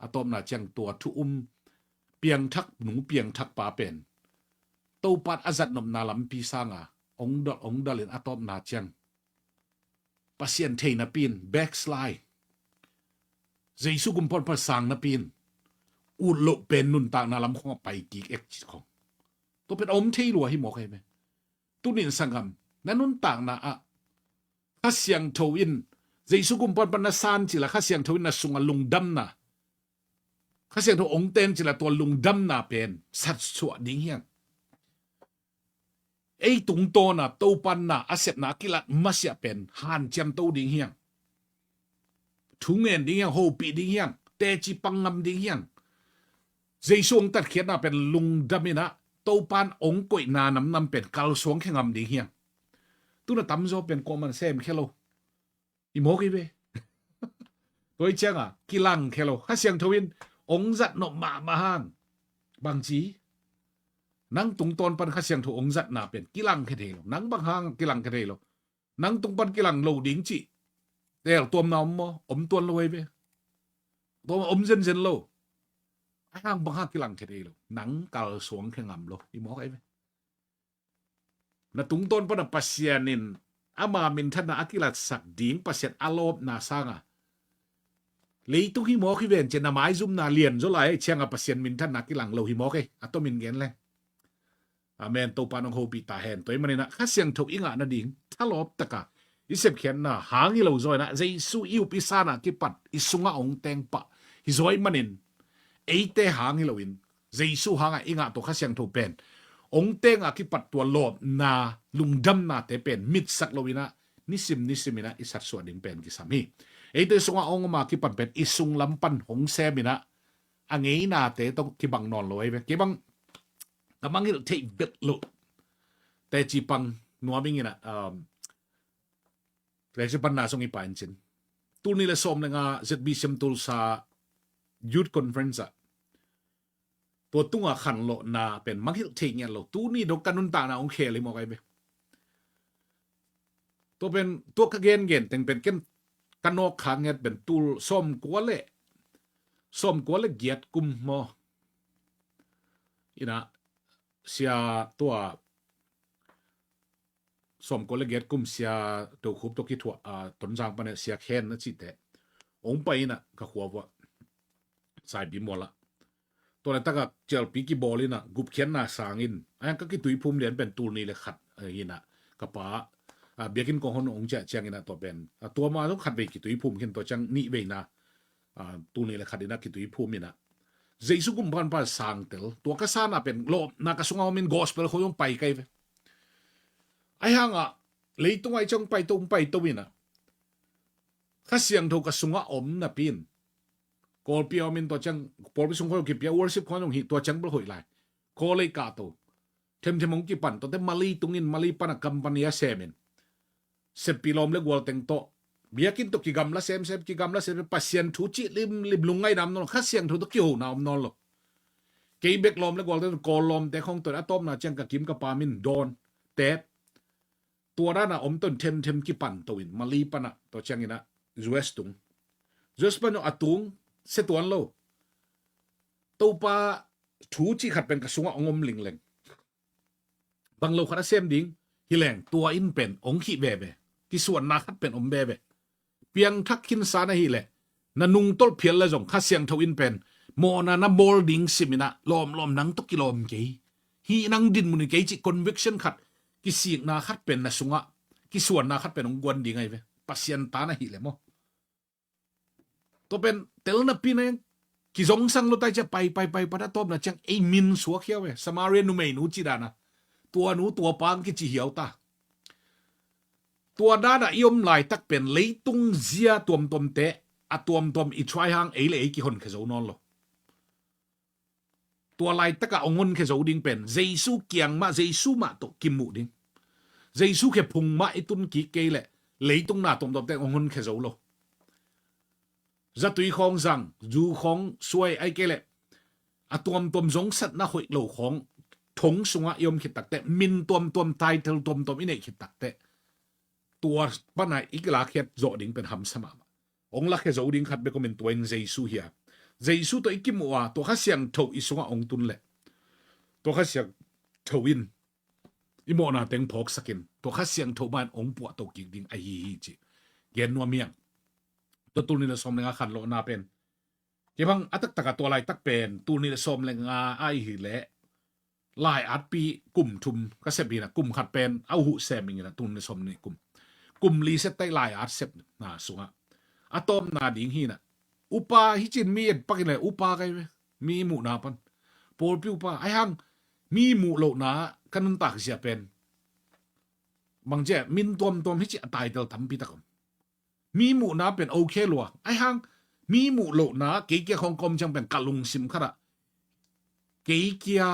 a tawpna ciang tua thu um piangthak nu, piangthak pa pen Topa in a zatnopna lampi sangin hong dal, hong dal in, a tawpna ciang Pasian thei napi in backslide, Jesu gumpa pan sang napi in ut loh pen nuntakna lam khawng a pai kik ek ci khawng. Tua pen a om thei lua hi mawk ahi ve. Tunin sanggam, na nuntakna ah Kha Siangtho in, Jesu gumpa pan na san cil a, Kha Siangtho in na sungah lungdamna, Kha Siangtho hong teng cil a, tua lungdamna pen satsuah ding hi hang. Ei tungtawn a Topa in na a sepna a kilak masiah pen hanciam to ding hi hang. Thu ngen ding hi hang, hopih ding hi hang, teci pang ngam ding hi hang. Jesu hong tatkhiatna pen lungdam in a, Topa in hong koihna namnam pen kalsuang khia ngam ding hi hang. Tu-in a tamzaw pen kuaman sem khia lo. I mawk hi ve. Tua hi ciangin kilang khia lo. Kha Siangtho in hong zatnop mahmah hang. Bangci, nang tungtawn pan Kha Siangtho hong zatna pen kilang khia thei lo. Nang bang hang kilang khia thei lo. Nang tung pan kilang lo ding cih tel tuamna om maw? Om tuan lo ahi ve. Tua om zenzen lo. A hang bang hang kilang khia thei lo. Nang kalsuang khia ngam lo. I mawk ahi ve. Na tungtawn pan a Pasian in ama minthanna a kilatsak ding, Pasian a lawpna sangin, leitung hi mawk hi ven ci-a na maizumna lianzaw lai ciangin Pasian minthanna kilang lo hi mawk e, a tomin gen leng. Amen. Topa in hong hopih ta hen. Tua ahih manin a Kha Siangtho i ngah nading thalawp takin i sepkhiatna hang hi lo zaw in a, Jesu i up i sanna kipat i sungah hong teng pah hi zaw ahih manin, eite hang hi loin Jesu hangin i ngah tua Kha Siangtho pen hong teng a kipat tua lawpna, lungdamnate pen mitsak lo in a, nisim nisim in a i satsuah ding pen kisam hi. Eite sungah hong om a kipan pen i sunglam pan hong sem in a, a ngeinate tawh kibang nawn lo ahi ve. Kei bang ka mangngilh theih vet loh teci pang nuam ing in a, um, teci panna sung i pai in cin. Tul nih le sawm le nga Z B C M Tulsa Youth Conference ah, tua tunga khanlawhna pen mangngilh thei ngiat lo. Tuni dong ka nuntakna hong khel hi mawk ahi ve. Tua pen, tua ka gengen teng pen ken ka nawk kha ngiat pen tul sawmkua le, sawmkua le giat kum maw? In a, sia tua, sawmkua le giat kum Sia Tokhup tawh kithuah, a, Tonzang pan a Sia Khen a cihte hong pai in a, ka khua uah, Saipimual ah. Tua laitak a cialpi kibawl in a, gupkhiatna sang in a, ka kituiphum lian pen tul nih le khat, a, in a, ka pa, a, biakinn kong hon hong ciah ciangin a, tua pen, a, tua ma zong khatvei kituiphum khin, tua ciang nihveina, a, tul nih le khat in a kituiphum in a, Jesu gumpa pan sangtel. Tua ka sana pen lawpna ka sungah om in gospel khong hong pai kai ve. Ahi hangah leitung ah i ciang pai to, pai to in ah, Kha Siangtho ka sungah om napi in, Kawlpi ah om in tua ciang, Kawlpi sung khong kipia worship khong hong hi, tua ciang bel hoih lai. Kawlei kah to. Themthem hong kipan, tuate Malay tungin, Malay pan a company a sem in, seppih lawm le gual teng tawh, biakinn tawh kigamla semsem, kigamla semsem, Pasian thu cih limlim, lungngaihna om nawn lo, Kha Siangtho tawh kihona om nawn lo. Kei bek lawm le gual teng, Kawl lawmte khong tawh a tawpna ciang ka kim ka pam in dawn, tep. Tua dana om ton themthem kipan to in, Malay pana, tua ciangin ah U S tung. U S pan a tung, sia tuan lo. Topa thu cih khat pen ka sungah hong om lingleng. Bang lo khat a sem ding hi leng, tua in pen hong khih veve. Kisuanna khat pen om veve. Piangthak khinsa na hih leh, na nungtolh phial le zong Kha Siangtho in pen mawhna na bawl ding simin ah, lawmlawm nang tawh kilawm kei hi, nang dinmun hi kei cih conviction khat, kisikna khat pen na sungah, kisuanna khat pen hong guan ding ahi ve. Pasian ta na hih leh maw. Tua pen tel napi na, kizongsang lo tai ciah, pai, pai, pai, pai, a tawpna ciang ei min suak hiau e, Samaria numeinu cih dana. Tua nu, tua pa hong kici hiau ta. Tua dana i om laitak pen leitung zia tuamtuamte, a tuamtuam i try hang ei le ei kihonkhia zo nawn lo. Tua laitaka hong honkhia zo ding pen Jesu kiang mah, Jesu mah tawh kimuh ding. Jesu khephung mah i tun kik kei leh leitung na tuamtuamte hong honkhia zo lo. Zatui khawng zang, zu khawng suai, ahih kei leh a tuamtuam zongsatna hoih lo khawng thong sungah i om khit takteh, min tuamtuam, title tuamtuam i neih khit takteh, tua pana i kilakkhiat zawh ding pen hamsa mahmah. Hong lakhia zo ding khat bek om in, tua in Jesu hi a. Jesu tawh i kimuh a, tua Kha Siangtho i sungah hong tun leh, tua Kha Siangtho in i mawhna teng phawksak in, tua Kha Siangtho mah in hong puahto kik ding ahi hi cih gen nuam hi ing. Tua tul nih le sawm le nga khanlawhna pen, kei bang a taktak a tua laitak pen tul nih le sawm le nga ahi hi leh, lai-atpi kum thum ka sep hi in ah, kum khat pen a uh huh sem ing in ah, tul nih le sawm nih kum, kum li sep tai lai-at sepna sungah a tawpna ding hi in ah, upa hi cin mi et pak in leh upa kai ve, mi muhna pan pawlpi upa. Ahi hang mi muh lohna ka nuntak zia pen bang ci a, min tuamtuam hi cih a title tampi tak om. Mi muhna pen okay lua. Ahi hang mi muh lohna kei kia khawng ka om ciang pen ka lungsim khat ah kei kia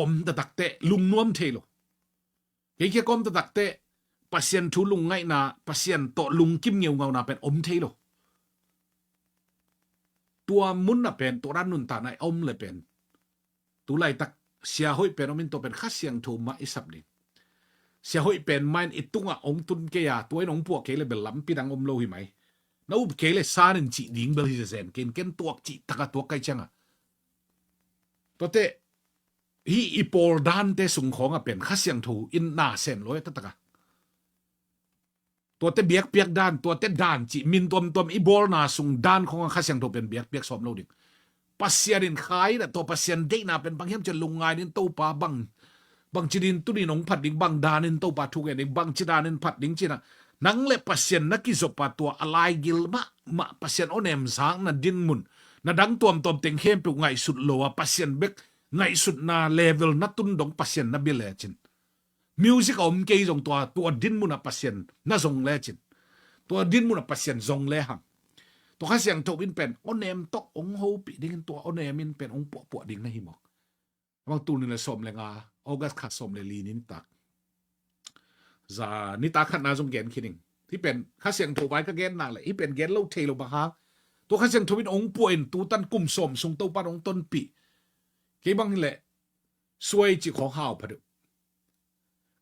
om taktak teh lungnuam thei lo. Kei kia ka om taktak teh Pasian thu lungngaihna, Pasian tawh lungkim ngeungauna pen om thei lo. Tua mun ah pen, tua dan nuntakna i om leh pen, tu laitak sia hoih pen om in, tua pen Kha Siangtho mah i sap ding. Sia hoih pen mah in i tungah hong tun kei a, tua in hong puah kei leh bel lampi dang om lo hi mai. Na up kei leh san in cih ding bel hi zenzen kei in, ken tuak cih tak a tuak kai ciang a. Tuate hih i pawl dante sung khawng ah pen Kha Siangtho in na sem lo e taktak a. Tuate biakpiak dan, tuate dan cih min tuamtuam i bawlna sung dan khawng ah Kha Siangtho pen biakpiak sawm lo ding. Pasian in khai in ah, tua Pasian deihna pen bang hiam cih leh lungngai in, Topa bang, bangci ding tuni in hong phat ding, bang dan in Topa thu gen ding, bangci dan in phat ding ci in ah, nang le Pasian na kizop a, tua a laigil mahmah Pasian awnem zakna dinmun, na dang tuamtuam teng khempeuh ngaihsut lo a, Pasian bek ngaihsutna level na tun dong Pasian na bia lecin, music a om kei zong tua, tua dinmun ah Pasian na zong lecin, tua dinmun ah Pasian zong le hang, tua Kha Siangtho in pen awnem tawh hong hopih dingin, tua awnem in pen hong puahpuah ding na hi mawk. Amang tul nih le sawm le nga, August kha sawm le li nitak, za nitak khatna zong gen khin ing. Hih pen Kha Siangtho vai ka gen nak leh, hih pen gen lo thei lo bang hang, tua Kha Siangtho in hong puah in, tutan kum sawm sung Topa in hong tonpih. Kei bang hi leh suai cih khawng hau pha deuh.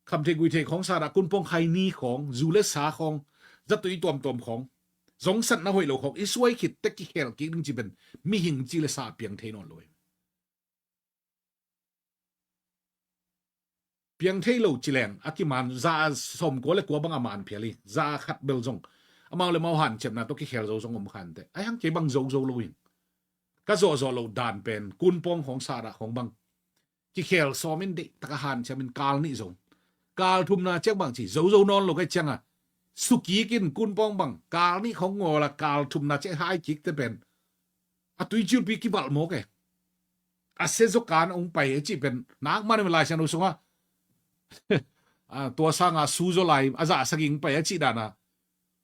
Khamtheih guihtheih khawng, sara kunpawng khaini khawng, zu le sa khawng, zatui tuamtuam khawng, zongsatna hoih lo khawng i suai khit teh kikhel kik ding cih pen mihing ci le sa piang thei nawn lo hi. Piang thei lo ci leng a kiman, za sawmkua le kua bang a man phial hi, za khat bel zong amau le mau hanciamna tawh kikhel zo zong om kha inteh. Ahi hang kei bang zo zo lo ing. Ka zawhzawh loh dan pen kunpawng khawng, sara khawng bang kikhel sawm in, deih tak a hanciam in, kal nih zong. Kal thumna ciang bang ci, zo zo nawn lo ka hih ciang a, sukik in kunpawng bang, kal nih khawng ngawl a, kal thumna ciang hai kik teh pen A tuicilpi kivalh mawk e. A sia zaw kan hong pai a cih pen nak man Lai Siangtho sungah, a, tua sanga su zaw lai a zah sagih hong pai a cih dana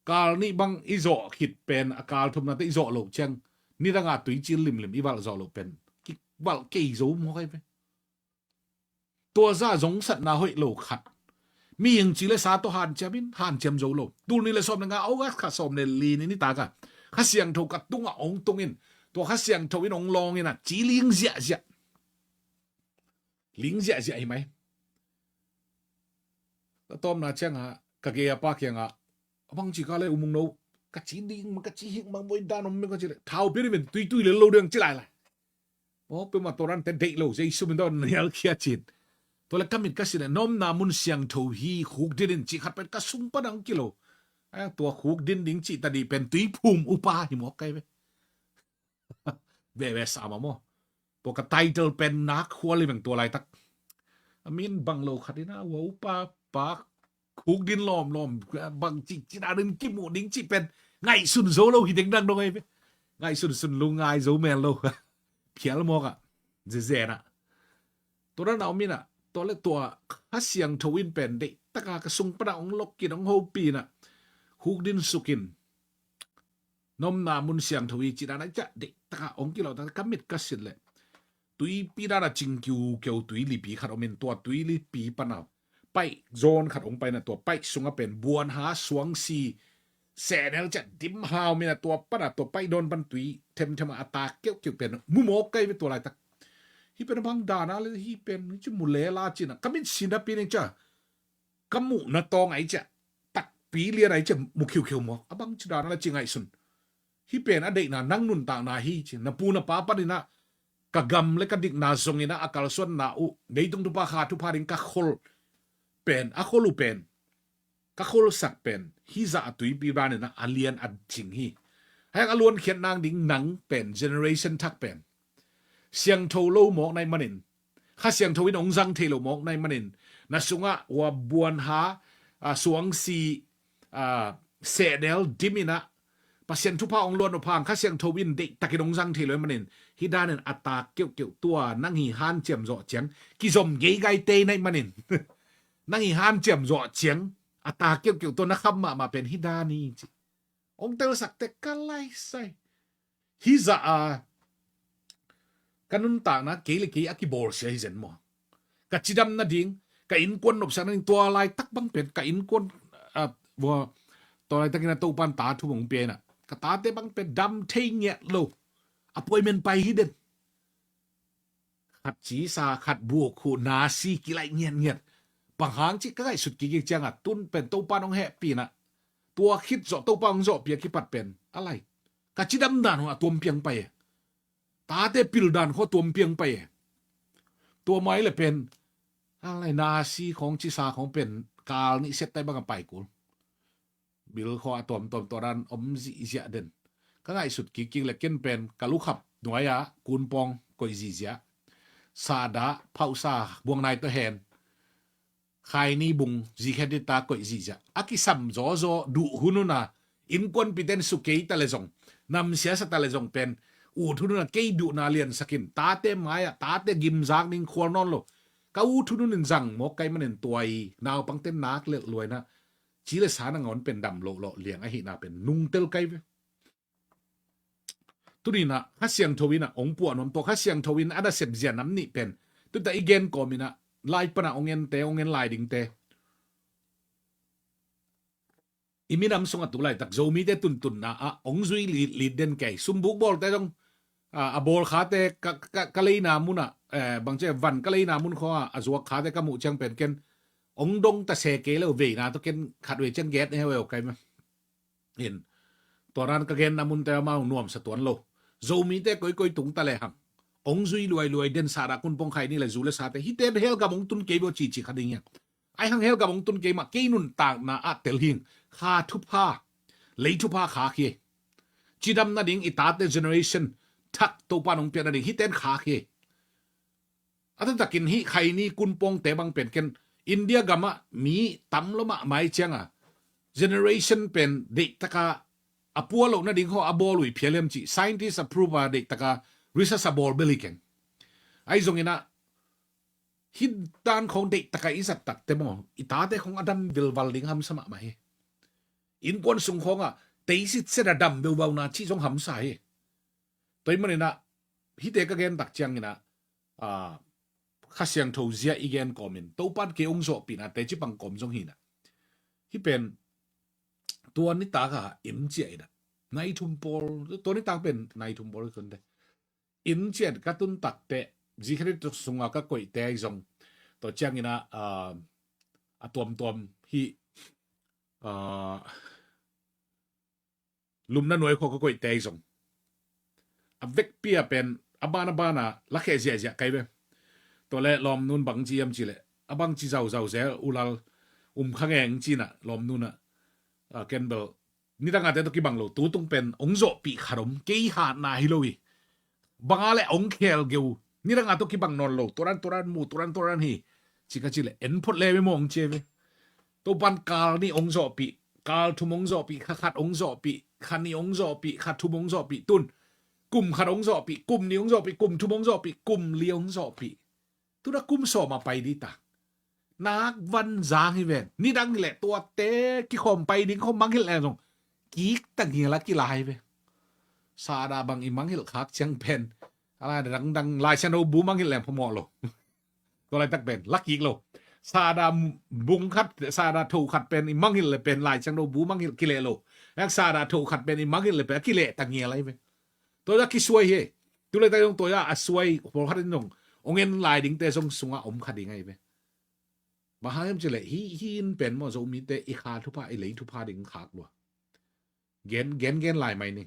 kal nih bang i zawh khit pen a kal thumnate i zawh loh ciang nidanga tuicil limlim i valh zawh loh pen kivalh kei zo mawk ahi ve. Tua zah zongsatna hoih lo khat. Mihing ci le sa tawh hanciam in hanciam zo lo. Tul nih le sawm le nga August kha sawm le li ni nitaka Kha Siangtho ka tungah hong tungin tua Kha Siangtho in hong lawngin a ci ling ziahziah. Ling ziahziah hi mai. Ka tawmna ciangah ka gei a pa kiangah a bang ci ka le U Mung No, ka ci ding ma ka ci hik mang voi dan om me ka ci le thau pia ni men tuitui le lo ding ci lai lai. Maw peuhmah tawrante deih lo Jesu min tawh nial khia cin. Tua le ka mit ka sin le nopna mun siangtho hi khuk din in cih khat pen ka sung pan ang kilo. Ai tua khuk din ding cih tadi pen tuiphum upa hi mawk kai ve. Veve sa ma maw. Tua ka title pen nak khual hi veng tua laitak. A min bang lo khat ina ua upa pa khuk din lawmlawm bang cih cih danin kimuh ding cih pen ngaihsun zo lo hi dengdang dong ahi ve. Ngaihsun sun lu ngai zo mel lo. Phial mawkah zezenah tua dana om inah tua le tua Kha Siangtho in pen deihtaka ka sung panah hong lokkin hong hopinah khuk din sukin nopna mun siangtho hi cih dana i ciah deihtaka hong kilawhtak ka mit ka sit leh tuipi dana cing kiukeu tuilipi khat om in tua tuilipi pana paih zawn khat hong paina tua paih sunga pen buanha suangsi sehnel ciah dimha om ina tua pana tua paih dawn pan tui themthema a tak keuhkeuh pen mumawk kai ve tua laitak. Hih pen a bang dana le hih pen hih ci mu lela cina ka mit sinapi ning cia ka muhna tawng ai ciah takpi lian ai ciah mu khiukhiu mawk a bang ci dana le ci ngaihsun. Hih pen a deihna nang nuntakna hi ci na pu na pa paninah ka gam le ka dikna zonginah a kalsuanna uh leitung thupha kha thupha ding ka khol pen a khol uh pen ka kholsak pen hizah a tuipi baninah a lian a cing hi. Haiak a luankhiat nang ding nang pen generation thak pen siangtho lo mawk nai manin Kha Siangtho in hong zang thei lo mawk nai manin na sungah ua buanha a suangsi a sehnel diminah Pasian thupha hong luan uh phang Kha Siangtho in deihtakin hong zang thei lo manin hih danin a tak keuhkeuh tua nang hi hanciam zawh ciang kizom geigai tei nai manin nang hi hanciam zawh ciang a tak keuhkeuh tua na kham mahmah pen hih dan hi ci. Hong telsak tek ka laisai hizah a ka nuntakna kei le kei a kibawlsia hi zen maw? Ka cidam nading ka innkuan nopsak nading tua laitak bang pen ka innkuan a vua tua laitakin a Topan ta thum hong pia inah ka tate bang pen dam thei ngiat lo a puaimen pai hi den. Khat cisa khat buak khu nasi kilaih ngiatngiat. Bang hang cih ka ngaihsut kikik cianga tun pen Topan hong hehpinah tua khit zawh Topa hong zawhpia kipat pen a lai ka cidam dan hong a tuampiang pai e. Tate pil dan kho tuampiang pai e. Tua mai le pen a lai nasi khong cisa khong pen kal nih set tai bang a pai kul. Bil kho a tuamtuam tua dan om zihziah den. Ka ngaihsut kikik le ken pen ka lukhap nuai-ah kunpawng koih zihziah. Sahdah phauhsa buangnai tawh hen khaini bung zikhen dita koih zihziah a kisam zawzaw duh hunhuna innkuanpiten su kei ta le zong namsiasa ta le zong pen ut hunhuna kei duhna liansakin tate mai-ah tate gimzak ning khual nawn lo ka ut hunhun in zang mawk kai manin tuai naupangte nak lelh luaina ci le sa nangawn pen dam lohlawh liang ahihna pen nungtel kai ve. Tuninah Kha Siangtho inah hong puah nuam tua Kha Siangtho in a nasep zia nam nih pen tuta i gen kawminah lai panah hong ente hong en lai dingte i minam sungah tu laitak Zomite tuntunna ah hong zui litlit den kei sumbuk bawlte zong a bawl khate ka leina munah bangce van ka leina mun khawa a zuak khate ka muh ciang pen ken hong dong ta se kei lo veina tawh ken khatvei ciang get ne heu eu kai ma. In tua ran ka genna munte amau nuamsa tuan lo. Zomite koikoi tung ta le hang hong zui luailuai den sara kunpong khai ni le zu le sate hite hel gam hong tun kei bo cici kha ding hiang. Ai hang hel gam hong tun kei mah kei nuntakna ah tel hing kha thupha lei thupha kha khi cidam nading i tate generation thak Topa nong pian nading hiten kha khi. A taktakin hih khaini kunpawngte bang pen ken India gamah mi tam lo mahmah i cianga generation pen deihtaka a pua loh nading khawng a bawl uh i phial hiam cih scientist approve a deihtaka research a bawl bel hi keng. Ahi zongin ah hih dan khawng deihtaka i zat takte maw, i tate khawng a dam vilval ding hamsa mahmah hi. Innkuan sung khawngah teisit set a dam veuvau na cih zong hamsa hi. Tua ahih manin ah hihte ka gen tak ciangin ah, ah, Kha Siangtho zia i gen kawmin Topan kei hong zawhpihna teci pang kawm zong hi in ah, hih pen tua nitak a inn ciah in ah, nai thum pawl, tua nitak pen nai thum pawl hi kei un teh, inn ciah ka tun tak teh, zikharit sunga ka koihte ahi zong, tua ciangin ah, ah, a tuamtuam hih, ah, Lumna nuai khawng ka koihte ahi zong, a vekpi a pen a ban a ban a lakhia ziahziah ka hi ve. Tua leh lawmnu'n bang ci hiam cih leh, a bang ci zauzau zel, U Lal, um kha ngei ing ci in ah lawmnu'n ah, ah, ken bel nidang a te tawh kibang lo, tu tung pen hong zawhpih khat om, kei hatna hi lo hi. Bang a leh hong khel geu, nidang a tawh kibang nawn lo, tua dan tua dan mu, tua dan tua dan hi, ci ka cih leh, en phot leu hi maw, hong ci hi ve. Topan kal nih hong zawhpih, kal thum hong zawhpih, kha khat hong zawhpih, kha nih hong zawhpih, kha thum hong zawhpih, tun kum khat hong zawhpih, kum nih hong zawhpih, kum thum hong zawhpih, kum li hong zawhpih. Tu-in ah kum sawm a pai ding ta. Nak van zang hi ven. Nidang hi leh tuate kikhawm pai ding khawm mangngilh leng zong kik ta ngial a kila hi ve. Sahdah bang i mangngilh khak ciang pen, a lai dangdang Lai Siangtho bu mangngilh leng phamawh lo. Tua laitak pen la kik lo. Sahdah bung khat, Sahdah tho khat pen i mangngilh leh pen Lai Siangtho bu mangngilh kileh lo. Sahdah tho khat pen i mangngilh leh pen a kileh ta ngial ahi ve. Tua a kisuai hi. Tu laitak zong tua a suai pawlkhat in zong hong en lai dingte zong sungah om kha ding ahi ve. Bang hang hiam cih leh hih, hih inn pen maw, Zomite i kha thupha, i lei thupha ding khak lua. Gen, gen, gen lai mai ni.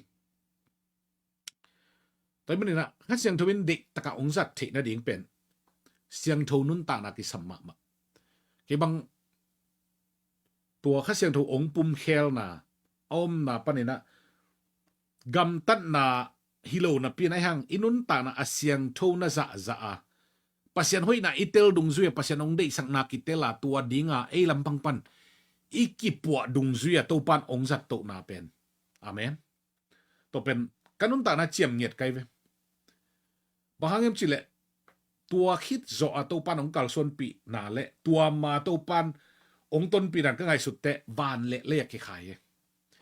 Tua ahih manin ah Kha Siangtho in deihtakah hong zat theih nading pen siangtho nuntakna kisam mahmah. Kei bang tua Kha Siangtho hong pumkhelna a omna panin ah gamtatna hi lo napi in ah, ahi hang i nuntakna a siangtho na zahzah a, Pasian hoihna i tel dungzui a, Pasian hong deihsakna kitel a, tua dinga ei lampang pan i kipuah dungzui a Topan hong zat tohna pen. Amen. Tua pen ka nuntakna ciam ngiat ka hi ve. Bang hang hiam cih leh tua khit zawh a Topan hong kalsuanpihna leh tua ma Topan hong tonpih dan ka ngaihsut teh van leh lei a kikhai hi.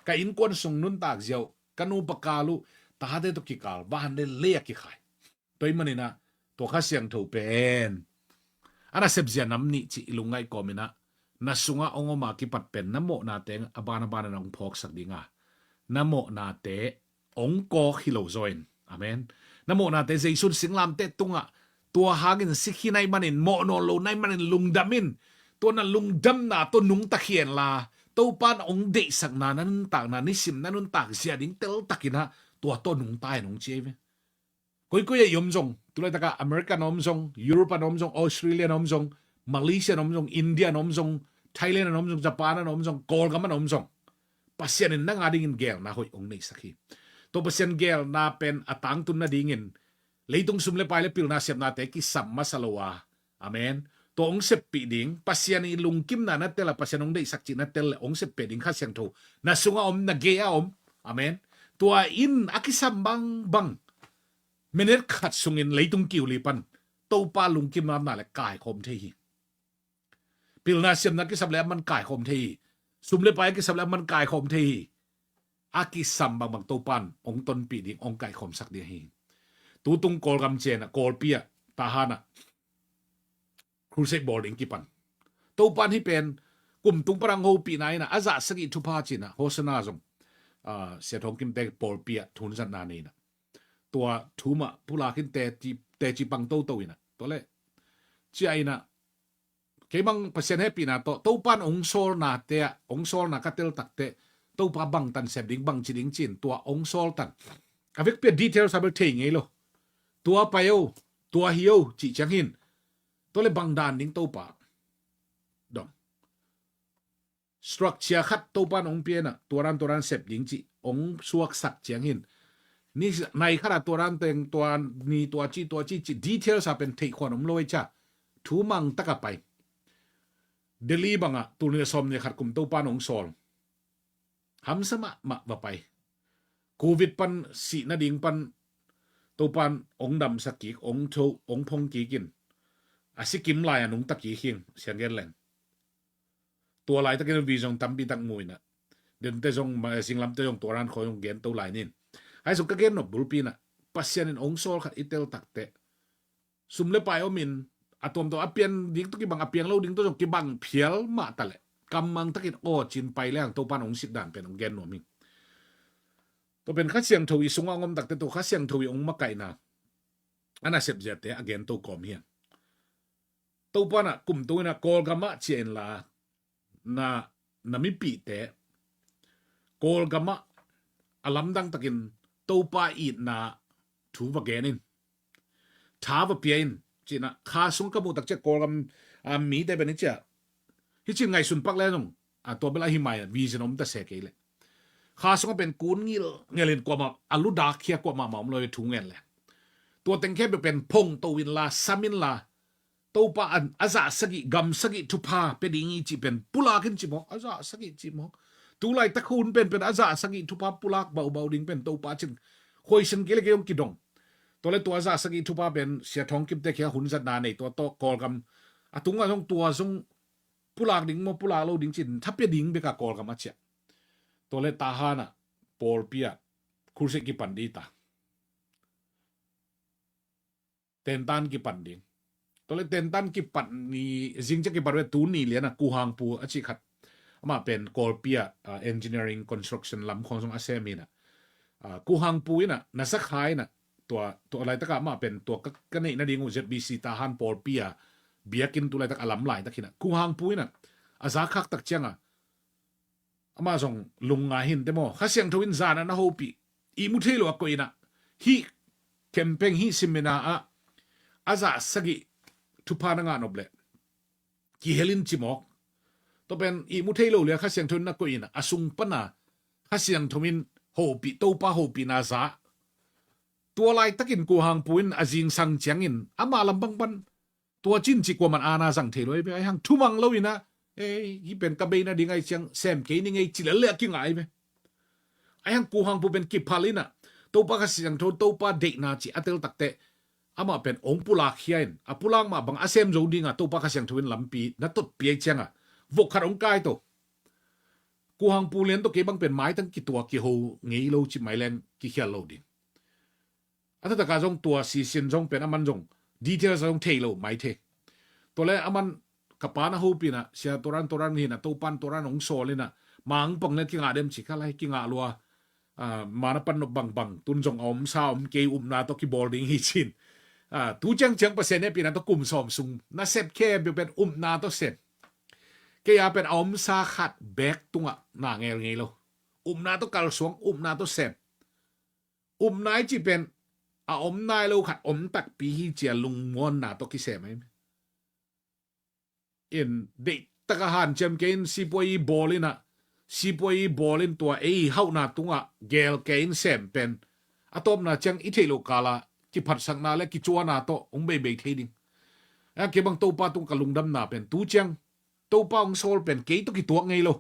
Ka innkuan sung nuntak ziau, ka nupa kal uh, tate tawh kikal, van leh lei a kikhai. Tua ahih manin ah tua Kha Siangtho pen a nasep zia nam nih cih i lungngaih kawmin ah, na sungah hong om a kipat pen na mawhnate a ban a ban in hong phawksak ding a, na mawhnate hong kawk hi lo zaw in. Amen. Na mawhnate Jesu in singlamteh tungah, tua hangin sikhi na hih manin, mawh nawn lo na hih manin lungdam in. Tua na lungdamna tawh nungta khin la, Topan hong deihsakna na nuntakna, nisim na nuntak zia ding teltakin ah tua tawh nungta in, hong ci hi ve. Koikoi ah i om zong, tu laitakah America na om zong, Europe na om zong, Australia na om zong, Malaysia na om zong, India na om zong, Thailand na om zong, Japan na om zong, Kawlgam na om zong, Pasian in nang a dingin geelna hoih hong neisak hi. Tua Pasian geelna pen a tangtun nadingin leitung sum leh pai leh pilna siamnate kisam masa lo a, amen, tua hong seppih ding, Pasian i lungkimna na tel a, Pasian hong deihsak cih na tel leh hong seppih ding Kha Siangtho na sungah om, na gei-ah om. Amen. Tua in a kisam bangbang minute khat sungin leitung kiu li pan Topa lungkimna leh kaikhawm thei hi. Pilna siamna kisap leh aman kaikhawm thei hi. Sum leh pai kisap leh aman kaikhawm thei hi. A kisam bangbang Topan hong tonpih ding, hong kaikhawmsak ding hi. Tutung Kawlgam ciang ah, Kawlpi ah, Tahan ah crusade bawl ding kipan. Topan hih pen kum tung pan hong hopihna in ah, a zah sagih thupha ci-in ah, Hosanna zong, ah, Sia Thawng Kimte pawlpi ah thu hong zatna nei in ah, tua thu mah pulak in teci, teci pang toto in ah, tua leh cia in ah, kei bang Pasian hehpihna tawh Topan hong sawlnate ah, hong sawlna ka tel tak teh Topa bangtan sep ding, bangci ding ci-in tua hong sawl tan. A vekpi ah details a bel thei ngei lo. Tua pai o, tua hi o cih ciang hin, tua leh bang dan ding Topa, dong, structure khat Topan hong pia in ah, tua dan, tua dan sep ding cih hong suaksak ciang hin, ni nai khat ah tua dan teng, tua ni tua ci, tua ci, ci details a pen theih khuan om lo ei cia. Thu mang tak a pai. Delhi bang ah tul nih leh sawmnih leh khat kum Topan hong sawl. Hamsa mahmah va pai. Covid pan sih nading pan Topan ong damsak kik, ong tho, ong phong kik in, a si kim lai a nungta kik hing, siang gen leng. Tua laitakin vision tampi tak mu inah, dente zong, ma-, singlamte zong tua ran khawi zong gen to lai nin. Hai zong ka gen nop bulpi inah, Pasian in ong sawl khat i tel takteh, sum le pai om in, a tuamtuam a pian ding tawh kibang, a piang lo ding tawh zong kibang phial mah taleh, kammang takin aw cin pai leng Topan ong sit dan pen ong gen nuam hing. Tua pen Kha Siangtho i sungah ong om takteh, tua Kha Siangtho i ong makaihna a nasep ziate a gen to kawm hiang. Topan ah kumto inah Kawlgam ah cia inla, na, na mipihte Kawlgam ah a lamdang takin Topa itna thu va gen in, tha va pia in, cinah Kha sung ka muh tak ciah Kawlgam, a, mite pen hi ciah, hi cin ngaihsun pak le zong, a, tua bel a hi mai a vision om ta se kei leh. Kha sungah pen kun ngil ngelin kuamah a ludak khia kuamah mah om lo i thu ngen le. Tua teng khe pen phong to inla, sam inla, Topa an a zah sagih, gam sagih thupha pia ding hi cih pen pulak in cimawk, a zah sagih cimawk. Tu laitak hun pen pen a zah sagih thupha pulak baubau ding pen Topa cin khuaisen kei le kei hong kidong. Tua le tua a zah sagih thupha pen Sia Thawng Kipte khia hun zatna nei tua tawh Kawlgam a tungah zong tua zong pulak ding maw, pulak lo ding cin thapia ding beka Kawlgam a ciah. Tua le Tahan ah pawlpi ah khulsih kipan dita. Tentan kipan ding. Tua le tentan kipat ni, zing ciah kipat ve tu ni lian a Kuhangpu a cih khat. Amah pen Kawlpi ah, ah, engineering construction lam khong zong a sem inah. Ah, Kuhangpu inah, na sakha inah, tua, tua laitakah amah pen tua ka, ka neih nading uh Z B C Tahan pawlpi ah biakinn tu laitak a lam laitak hinah. Kuhangpu inah, a zakhak tak ciangah, amah zong lungngai hinte maw. Kha Siangtho in zan a na hopih, ihmu thei lo a koih inah, hih campaign, hih seminar ah a zah sagih thupha na ngah nop leh kihel in cimawk. Tua pen ihmu thei lo le Kha Siangtho in na koih inah, a sung pana Kha Siangtho in hopih, Topa hopihna zah. Tua laitakin Kuhangpu in a zingsang ciangin ama lam bangban tua cin cih kuaman aana zang thei lo ei ve. Aihang thumang lo inah, ei, hih pen ka bei nading ai ciang sem kei ning ei ci lel le a kingai ve. Aihang Kuhangpu pen kiphal inah, Topa Kha Siangtho, Topa deihna cih a tel takteh, amah pen ong pulak khia in, a pulak mah bang a sem zo dinga Topa Kha Siangtho in lampi na totpi ai cianga vok khat ong kai to. Kuhangpu lian tawh kei bang pen maitang kitua kiho ngei lo cih mai leng kikhial lo ding. A taktakah zong tua sisin zong pen aman zong details zong thei lo mai thei. Tua le aman ka pa na hopih inah, Sia Toran, Toran hinah, Topan Toran hong sawl inah, mang pang le kingah dem ci kha lai, kingah lua. Ah, mana pan nop bangbang, tun zong a omsa om kei, upna tawh kibawl ding hi cin. Ah, tu ciangciang Pasian hehpihna tawh kum sawm sung na sep khe biu pen upna tawh sem. Kei a pen a omsa khat bek tungah na ngel ngei lo. Upna tawh kalsuang, upna tawh sem. Upna i cih pen a om nai lo khat om takpi hi cia lungmuanna tawh kisem ahi. In deihtak a hanciam kei in sipuai i bawl inah, sipuai i bawl in tua ei hauhna tungah gel kei in sem pen a tawpna ciang i theih loh kala kiphatsakna le kicuana tawh hong beibei thei ding. A kei bang Topa tung ka lungdamna pen tu ciang Topa hong sawl pen kei tawh kituak ngei lo.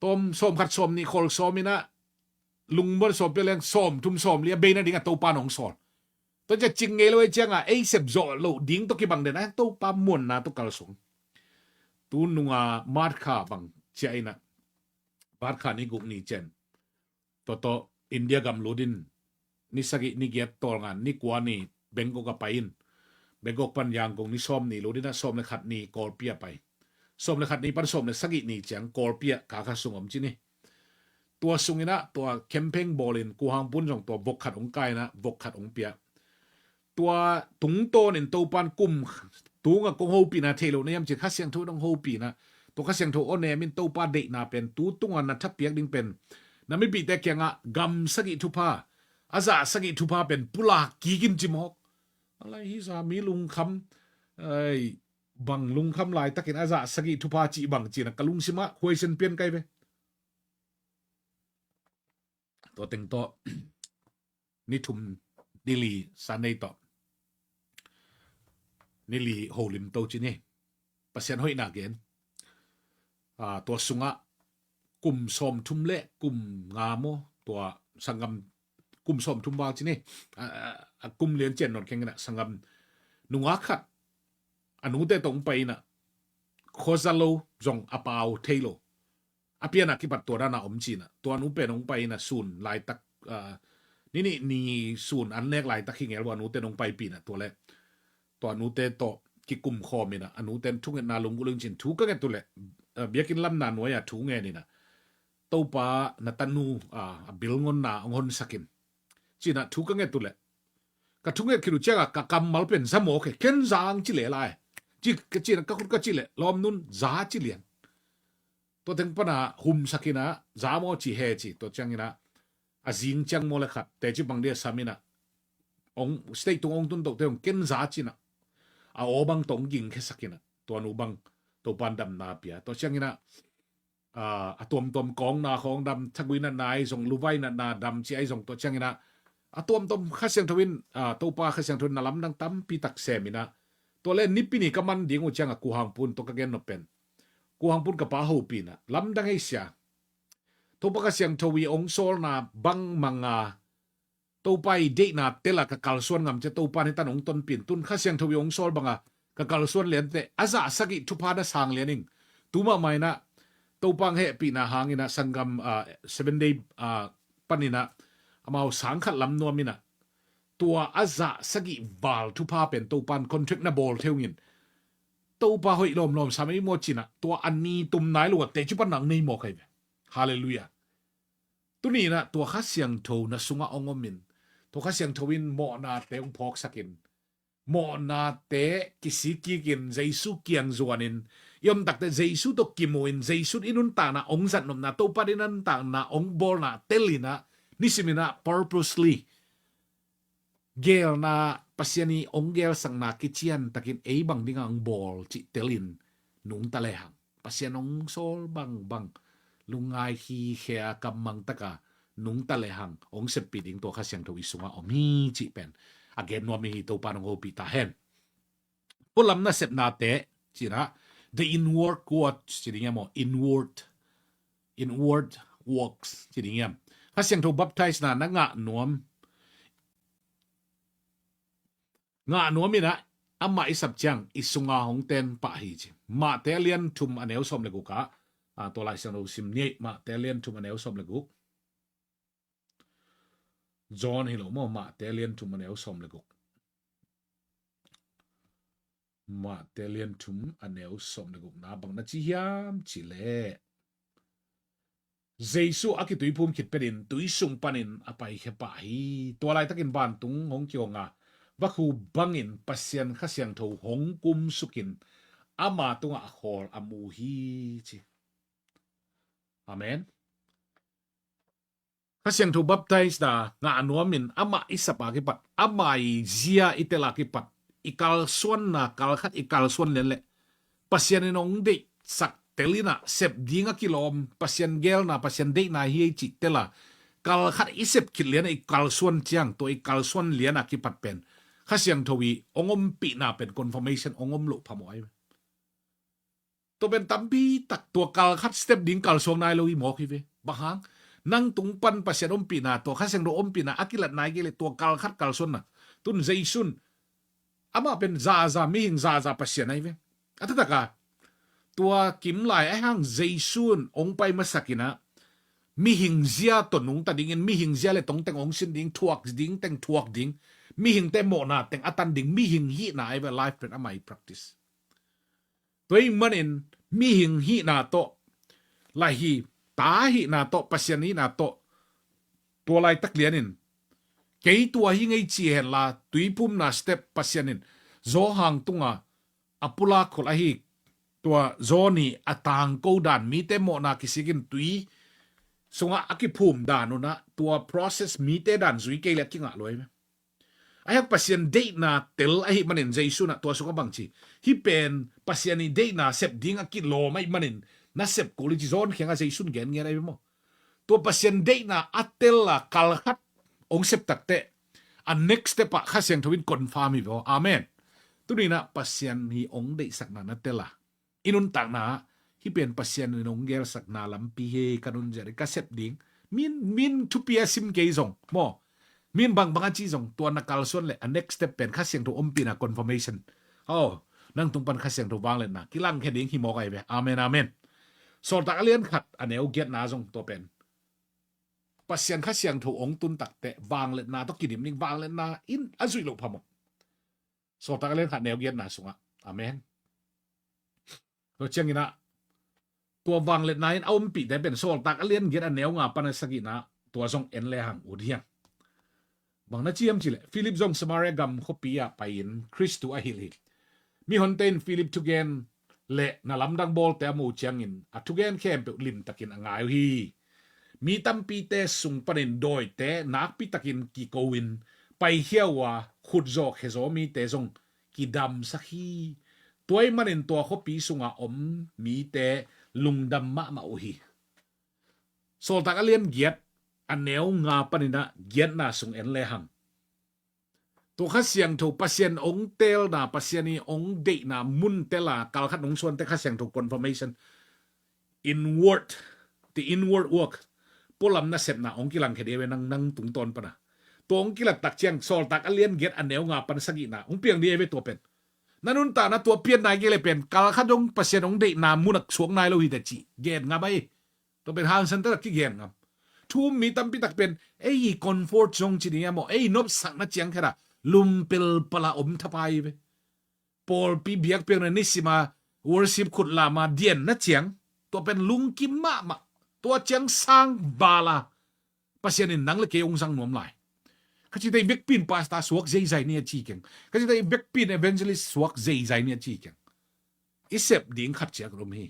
Tawm sawm khat sawm nih khol sawm inah lungmuan sawm pia leng sawm thum sawm li a bei nading a Topa nong sawl. Tua cia cing ngei lo ei cianga ei sep zawh loh ding tawh kibang den a Topa muanna tawh kalsung. Tu nunga March kha bang cia inah, March kha ni guk ni cen tua tawh India gam lut in ni sagih ni giat tawlngan ni kua ni Bangkok a pai in, Bangkok pan Yangon ni sawm ni lut inah sawm le khat ni Kawlpi a pai. Sawm le khat ni pan sawm le sagih ni ciang Kawlpi ah Kha Kha sung om ci ni. Tua sung inah tua campaign bawl in Kuhangpu in zong tua vok khat hong kai inah vok khat hong pia. Tua tungtawn in Topan kum tunga kong hopihna thei lo na hiam cin Kha Siangtho in hong hopihna. Tua Kha Siangtho aw nem in Topa deihna pen tu tunga na thapiak ding pen na mipihte kiangah gam sagih thupha, a zah sagih thupha pen pulak kik in cimawk. A lai hi sa mi lungkham, ai, bang lungkham laitakin a zah sagih thupha cih bang cina ka lungsimah khuaisen pian kai ve. Tua teng tawh ni thum, ni li Sunday tawh ni li holim to ci ni. Pasian hoihna gen. Ah, tua sungah kum sawm thum le kum nga maw, tua sanggam kum sawmthum val ci ni, a, a, a kum lian cian nawn keng inah sanggam nungak khat a nute tawh hong pai inah khuaza lo zong a pau thei lo. A pianah kipat tua dana om cinah tua nu pen hong pai inah sun laitak, a, ni nih ni sun an nek laitak hi ngel uh a nute hong paipih inah tua le tua nute tawh kikum khawm inah a nute thungetna lunggulh in cin thu ka nget uh leh, a, biakinn lamna nuai-ah thu ngen inah Topa na tanu, a, a bilngonna hong honsak in cinah thu ka nget uh leh ka thunget khit uh ciangah ka kammal pen za mawk he, ken za ang ci leh lai. Ci ka cinah ka khut ka ci leh lawm nun za ci lian. Tua teng pana humsak inah za maw ci he ci, tua cianginah a zing ciang maw le khat teci bang dia sam inah ong state tung ong tun tohte ong ken za cinah a aw bang tawh ong ging khesak inah tua nu bang Topan damna pia. Tua cianginah, a, a tuamtuam kawngna khawng dam, thagui natna ahi zong, luvai natna dam ci ahi zong, tua cianginah a tuamtuam Kha Siangtho in, a, Topa Kha Siangtho in na lamdang tampi tak sem inah tua le nipi ni ka man ding uh ciangah kuhang pun tua ka gen nop pen kuhang pun ka pa hopih inah lamdang ei sia. Topa Kha Siangtho i ong sawlna bang manga Topa i deihna tela ka kalsuan ngam cia Topa ni tan ong tonpin tun Kha Siangtho i ong sawl banga ka kalsuan liante a zah sagih thupha na sang lian ing. Tuma mainah Topa ang hehpihna hangina sanggam, a, seven day, a, panina amau sangkhat lam nuam inah tua a zah sagih val thupha pen Topan contract na bawl theu ngin Topa hoih lawmlawm sam ei maw cinah tua a ni tum nai lo a teci pan nang nei maw kai ve. Halleluiah. Tuninah tua Kha Siangtho na sungah ong omin tua Kha Siangtho in mawhnate ong phawksakin mawhnate kisikikin Jesu kiang zuanin i om takte Jesu tawh kimuin Jesu in nuntakna ong zatnopna Topa in nuntakna ong bawlna telinah nisiminah purposely gelna Pasian i ong gelsakna kician takin ei bang dinga ong bawl cih telin nungta lehang Pasian ong sawl bangbang lungngai khikhea kammang taka nungta lehang ong seppih ding tua Kha Siangtho i sungah om hi cih pen a gen nuam hi. Topa nong hopih ta hen. Pualam nasepnate cinah the inward work ci ding hiam aw, inward, inward works ci ding hiam? Kha Siangtho baptisena na ngah nuam ngah nuam inah amah i sap ciang i sunga hong ten pah hi ci. Mahte a lian thum a neu sawm le guk ah, a, tua Lai Siangtho sim ni ei. Mahte a lian thum a neu sawm le guk. John hi lo maw, Mahte a lian thum a neu sawm le guk. Mahte a lian thum a neu sawm le guk na bang na ci hiam ci leh Jesu a kituiphum khit penin tui sung panin a paikhia pah hi. Tua laitakin vantung hong kihonga vakhu bangin Pasian Kha Siangtho hong kumsukin ama tungah a khawl a mu hi ci. Amen. Kha Siangtho baptisena ngah nuamin amah i sapa kipat, amah i zia i tela kipat i kalsuanna kalkhat i kalsuan lian leh Pasian in hong deihsak telinah sep dinga kilawm Pasian gelna Pasian deihna hi ei cih tela kalkhat i sep khit lianah i kalsuan ciang tua i kalsuan liana kipat pen Kha Siangtho i hong ompihna pen confirmation hong om loh phamawh ahi. Tua pen tampi tak tua kalkhat step ding kalsuang nai lo i mawk hi ve. Bang hang? Nang tung pan Pasian ompihna tua Kha Siangtho ompihna a kilat nai kei leh tua kalkhat kalsuanna tun Jesu in amah pen zaza mihing zaza Pasian ahi ve. A taktak a tua kimlai ahi hang Jesu in hong pai masakinah mihing zia tawh nungta dingin mihing zia le tongteng hong sin ding, thuak ding teng thuak ding, mihingte mawhna teng a tan ding, mihing hihna ahi ve. Life pen amah i practice. Tua ahih manin mihing hihna tawh, lai hi, ta hihna tawh, Pasian hihna tawh tua laitak lianin kei tua hi ngei ci henla tuiphumna step Pasian in Johan tunga a pulak khol ahi tua Johan i a tangko dan mite mawhna kisikin tui sungah a kiphum dan unah tua process mite dan zui kei le a kingah luai ve. Ahi hang Pasian deihna tel ahih manin Jesu in ah tua sungah bang ci, hih pen Pasian i deihna sep ding a kilawm ahih manin na sep kul hi ci John kiangah Jesu in gen ngiat ahi ve maw. Tua Pasian deihna a tel a kalkhat hong sep takteh a next step ah Kha Siangtho in confirm hi ve aw. Amen. Tuni in ah Pasian i hong deihsakna na tel a i nuntakna ah hih pen Pasian in hong gelsakna lampi hi ka nunzia ding ka sep ding Min, min thupi a sim kei zong maw, min bangbang a ci zong, tua na kalsuan le a next step pen Kha Siangtho ompihna, confirmation. Aw, nang tung pan Kha Siangtho vangliatna kilangkhia ding hi mawk ahi ve. Amen, amen. Sawltak a lian khat a neu giatna zong tua pen Pasian Kha Siangtho ong tun takteh vangliatna tawh kidim ding, vangliatna in a zuih loh phamawh. Sawltak a lian khat neu giatna sungah. Amen. Tua cianginah tua vangliatna in a ompihte pen Sawltak a lian giat a neu nga pan a sagihna, tua zong en le hang ut hiang. Bang na ci hiam cih leh Philip zong Samaria gam khuapi ah pai-in Khristu a hilh hi. Mihonte in Philip thugen le na lamdang bawlte a muh uh ciangin a thugen khempeuh limtakin a ngai uh hi. Mi tampite sung panin dawite nakpitakin kiko-in paikhia uh a, khutzaw khezaw mite zong kidamsak hi. Tua ahih manin tua khuapi sunga om mite lungdam mahmah uh hi. Sawltak a lian giat a neu nga paninah giatna sung en le hang. Tua Kha Siangtho, Pasian ong teelna, Pasian i ong deihna mun tela kalkhat ong suante Kha Siangtho confirmation. Inward, the inward work. Pualam nasepna ong kilangkhia dih ve nang, nang tungtawn pana. Tua ong kilat tak ciang Sawltak a lian giat a neu nga pan sagihna ong piang dih ve tua pen. Na nuntakna tua pian nai kei le pen kalkhat ong Pasian ong deihna munak suak nai lo hi ta cih gen ngam ahi. Tua pen hangsan tak kigen ngam. Thu um mi tampi tak pen ei i comfort zone ci ni a maw, ei i nopsakna ciang khera lumpel pala om thapai ve. Pawlpi biakpiakna nisima worship khut lama dianna ciang tua pen lungkim mahmah. Tua ciang sang bala Pasian in nang le kei ong zang nuam lai. Ka cite i bekpin pastor suak zeizai ni a ci keng. Ka cite i bekpin evangelist suak zeizai ni a ci keng. I sep ding khat ciak rum hi.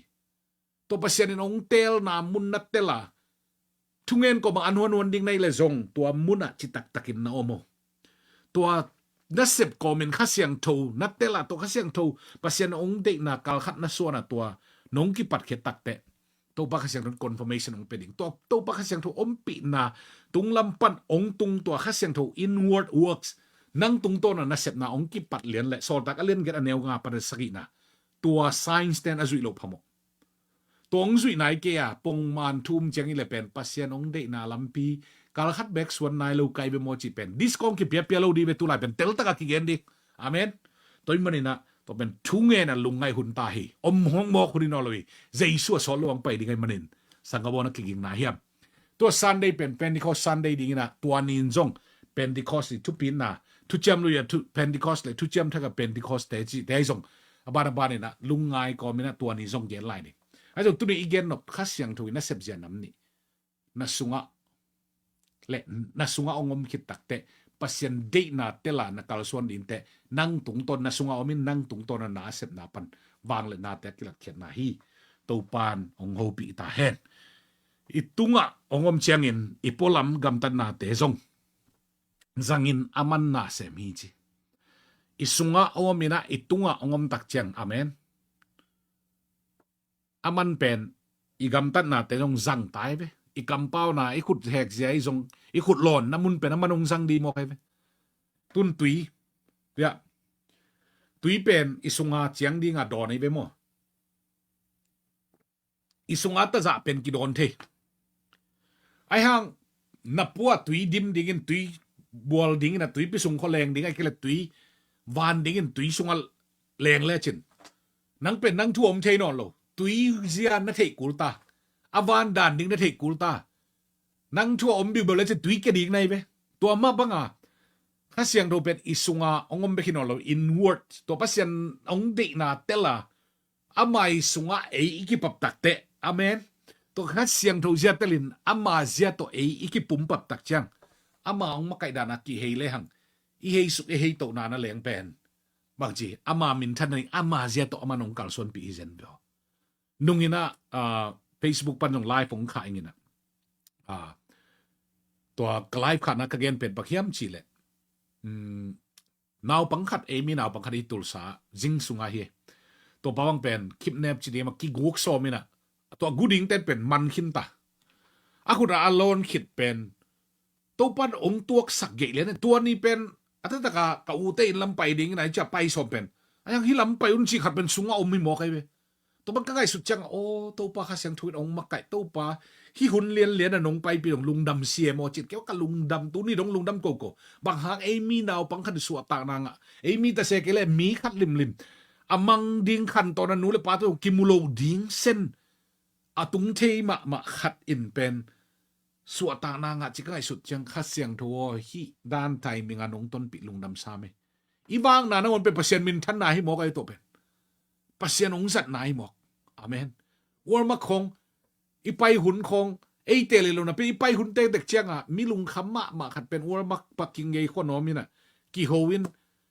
Tua Pasian in ong teelna mun na tela thungen kawmah an huanhuan ding na hih le zong tua munah citaktakin na om uh. Tua nasep kawmin Kha Siangtho na tela, tua Kha Siangtho Pasian ong deihna kalkhat na suana tua nong kipatkhiat takteh Topa Kha Siangtho confirmation ong pia ding. Tua Topa Kha Siangtho ompihna tunglam pan ong tung tua Kha Siangtho inward works nang tungtawna nasepna ong kipat lian le Sawltak a lian giat a neu nga pan a sagihna. Tua signs ten a zuih loh phamawh. Tua ong zuih nai kei a pongman thu um ciang i le pen Pasian ong deihna lampi kalkhat bek suan nai lo kai ve maw cih pen discount kipiapia lo dih ve, tulai pen teltaka kigen dih. Amen. Tua ahih maninah tua pen thungen a lungngaih hun ta hi. Om hong mawk hun hi nawn lo hi. Jesu a sawt lo ang pai ding ahih manin. Sangkabawna kigingna hiam. Tua Sunday pen Pentecost Sunday dinginah tua nin zong Pentecost i thupitna, thuciam lui a thu, Pentecost le thuciam thak a Pentecost te ci te zong a ban a baninah lungngai kawminah tua ni zong gen lai ni. Ahi zong tuni i gen nop Kha Siangtho i nasep zia nam nih na sungah le na sungah ong om khit takteh Pasian deihna tela na kalsuan dinteh nang tungtawn na sungah omin nang tungtawn na nasepna pan vangliatna te kilatkhiatna hi. Topan ong hopih ta hen. I tungah ong om ciangin i pualam gamtatnate zong zangin a man na sem hi ci. I sungah ong om inah i tungah ong om tak ciang. Amen. A man pen i gamtatnate zong zang tai ve. I kampauna, i khut hekzia, i zong i khut lawnna mun pen a man ong zang dih mawk ai ve. Tun tui. Tua tui pen i sunga ciang dinga dawn ai ve maw. I sunga tazah pen kidawn thei. Ai hang na pua tui dim dingin, tui bual dingin, a tuipi sung khua leng ding, ai kei le tui van dingin tui sunga leng lecin nang pen nang thu om thei nawn lo. Tui zia na theih kul ta. A van dan ding na theih kul ta. Nang thu a om biubiu lecin tui kia ding nai ve. Tua mah banga Kha Siangtho pen i sunga ong om bek hi nawn lo, inward. Tua Pasian ong deihna tela ama i sungah ei i kipap takteh. Amen. Tua Kha Siangtho zia telin ama zia tawh ei i kipumpap tak ciang ama ong makaih dana kihei lehang i heisuk i heitohna na leng pen bangci ama minthan na ding ama zia tawh ama nong kalsuanpih hi zen bia. Nunginah, ah, Facebook pan zong live ong khah inginah, ah, tua ka live khahna ka gen pen bang hiam cihleh, um, naupang khat, ei mi naupang khat i Tulsa zing sungah hi. Tua pa bang pen kidnap ci ding mah kiguk sawm inah tua gu ding ten pen man khin ta. A khut a a lawn khit pen Topan ong tuaksak geih lian. Tua ni pen a tataka ka ute inn lam pai dingin a i cia pai sawm pen a yang hi lam pai un ci khat pen sungah om hi mawk ai ve. Tua bang ka ngaihsut ciang, aw, Topa Kha Siangtho in hong makaih, Topa, hih hun lianlian a nong paipih dong lungdam siam aw cin, kei ka lungdam, tuni dong lungdam koko. Bang hang ei mi naupang khat suahtakna ngah, ei mi ta se kei le mi khat limlim a mang ding khantawn a nu le pa tawh kimu lo ding sen a tung thei mahmah khat in pen suahtakna ngah cih ka ngaihsut ciang, Kha Siangtho aw, hih dan timing a nong tonpih lungdam sam hi. I vakna nangawn pen Pasian minthanna hi mawk a, i tawh pen Pasian hong zatna hi mawk. Amen. Walmart khawng, i pai hun khawng, eite le lo napi i pai hun tektek cianga mi lungkham mahmah khat pen Walmart parking gei khua nawm inah kiho in,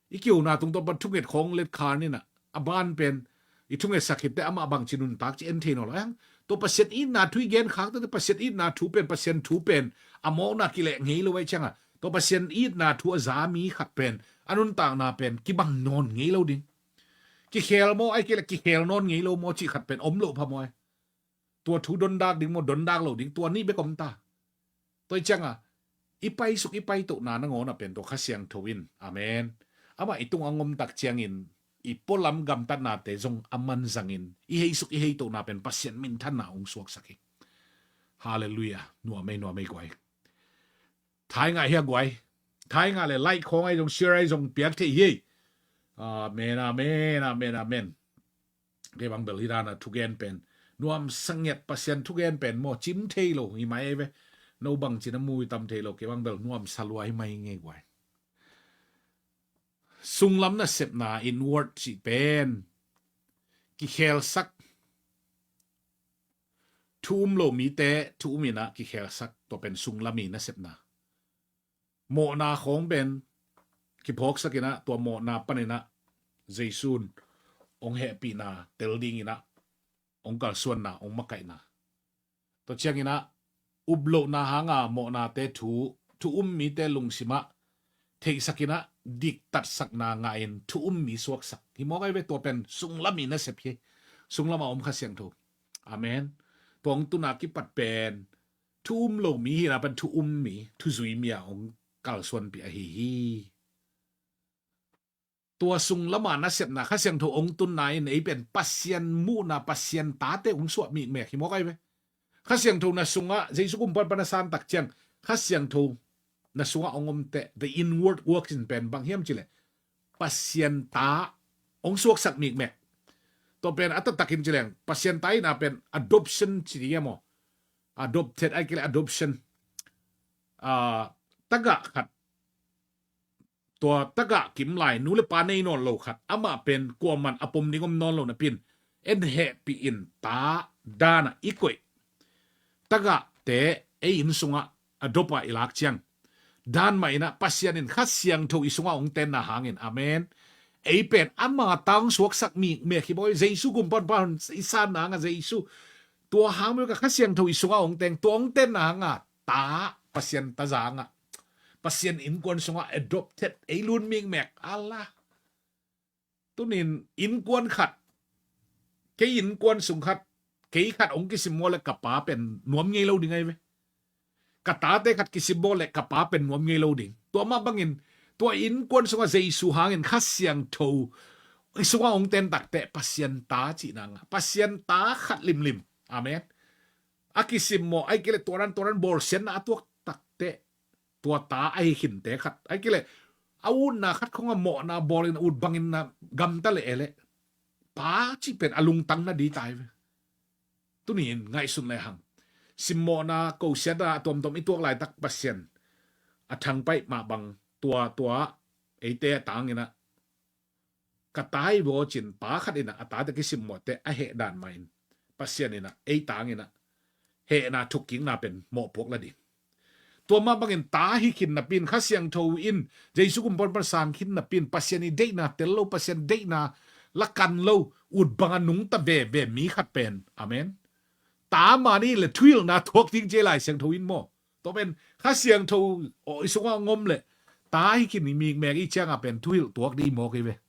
i kihona tungtawn pan thunget khawng let khar inah, a ban pen i thungetsak khit teh amah bangci nuntak ci en thei nawn lo. Ahi hang tua Pasian itna thu i gen khak teh, Pasian itna thu pen, Pasian thu pen a mawkna kileh ngei lo ahih cianga, tua Pasian itna thu a za mi khat pen a nuntakna pen kibang nawn ngei lo ding. Kikhel maw, ahih kei leh kikhel nawn ngei lo maw cih khat pen om loh pha maw. Tua thu dondak ding maw, dondak lo ding, tua nih bek om ta. Tua ahih cianga i paisuk i paitohna nangawn ah pen tua Kha Siangtho in, amen, amah i tungah hong om tak ciangin i pualam gamtatnate zong a man zangin i heisuk i heitohna pen Pasian minthanna hong suaksak hi. Halleluiah. Nuam ei, nuam ei guai. Thai ngah hia guai? Thai ngah le like khawng ahi zong, share ahi zong piak thei hi. Amen, amen, amen, amen. Kei bang bel hih dana thugen pen nuamsa ngiat, Pasian thugen pen maw, cim thei lo hi mai ei ve. No bangci na mu i tam thei lo, kei bang bel nuamsa lua hi mai ngei guai. Sunglam nasepna, inward cih pen kikhelsak, thu um lo mite thu um inah kikhelsak, tua pen sunglam i nasepna. Mawhna khawng pen kiphawksak inah, tua mawhna pan inah Jesu in hong hehpihna tel ding inah hong kalsuanna, hong makaihna. Tua ciang inah uplohna hanga mawhnate thu, thu um mite lungsimah theihsak inah diktatsakna ngahin thu um mi suaksak hi mawk ahi ve. Tua pen sunglam i nasep hi. Sunglam a om Kha Siangtho. Amen. Tua hong tuna kipat pen thu um lo mi hina pan thu um mi, thuzui mi a hong kalsuanpih ahi hi. Tua sunglam a nasepna, Kha Siangtho hong tunna in ei pen Pasian muhna, Pasian tate hong suah mikmek hi mawk ahi ve. Kha Siangtho na sungah, Jesu kumpan pan a san tak ciang Kha Siangtho na sungah hong om teh, the inward work in pen bang hiam cileh Pasian ta hong suaksak mikmek. Tua pen a taktakin cileng Pasian ta hina pen adoption ci ding e maw. Adopted, ahih kei leh adoption. Ah, tagah khat, tua tagah kim lai, nu le pa nei nawn lo khat, amah pen kuaman a pom ding om nawn lo napi in en hehpih in ta dana i koih tagahte ei inn sungah adopt a i lak ciang, dan mah inah Pasian in Kha Siangtho i sungah hong tenna hangin, amen, ei pen ama ta hong suaksak mikmek hi bawi. Jesu kumpan pan i sanna hanga Jesu, tua hang mah ka Kha Siangtho i sungah hong teng, tua hong tenna hanga ta, Pasian ta zangah, Pasian innkuan sungah adopted, ei lun mikmek. Allah. Tunin innkuan khat, kei innkuan sung khat, kei khat hong kisim maw le ka pa pen nuam ngei lo ding ahi ve. Ka tate khat kisim maw le ka pa pen nuam ngei lo ding. Tua mah bangin tua innkuan sungah Jesu hangin Kha Siangtho i sungah hong ten takteh Pasian ta cihna ngah, Pasian ta khat limlim. Amen. A kisim maw, ahih kei leh tua dan tua dan bawlsiatna a tuak takteh tua ta ahi khinte khat, ahih kei leh a utna khat khong a mawhna bawlin a ut bangin na gamta leh e leh pa cih pen a lungtang na di tai ve. Tunin ngaihsun lehang simmawhna, kosiatna a tuamtuam i tuak laitak Pasian a thangpaih mah bang tua tua eite a tang inah ka ta hi baw cin pa khat inah a tate kisimmawhte a heh dan mah in Pasian inah ei tang inah hehna thukkikna pen mawhpuak la ding. Tua mah bangin ta hi khin napi in, Kha Siangtho in Jesu kumpan pan sang khin napi in, Pasian i deihna tel lo, Pasian deihna la kan lo, ut banga nungta veve mi khat pen, amen, ta mah ni le thuhilhna thuak ding ci e Lai Siangtho in maw. Tua pen Kha Siangtho i sungah hong om leh ta hi khin mikmek i cianga pen thuhilh tuak ding mawk hi ve.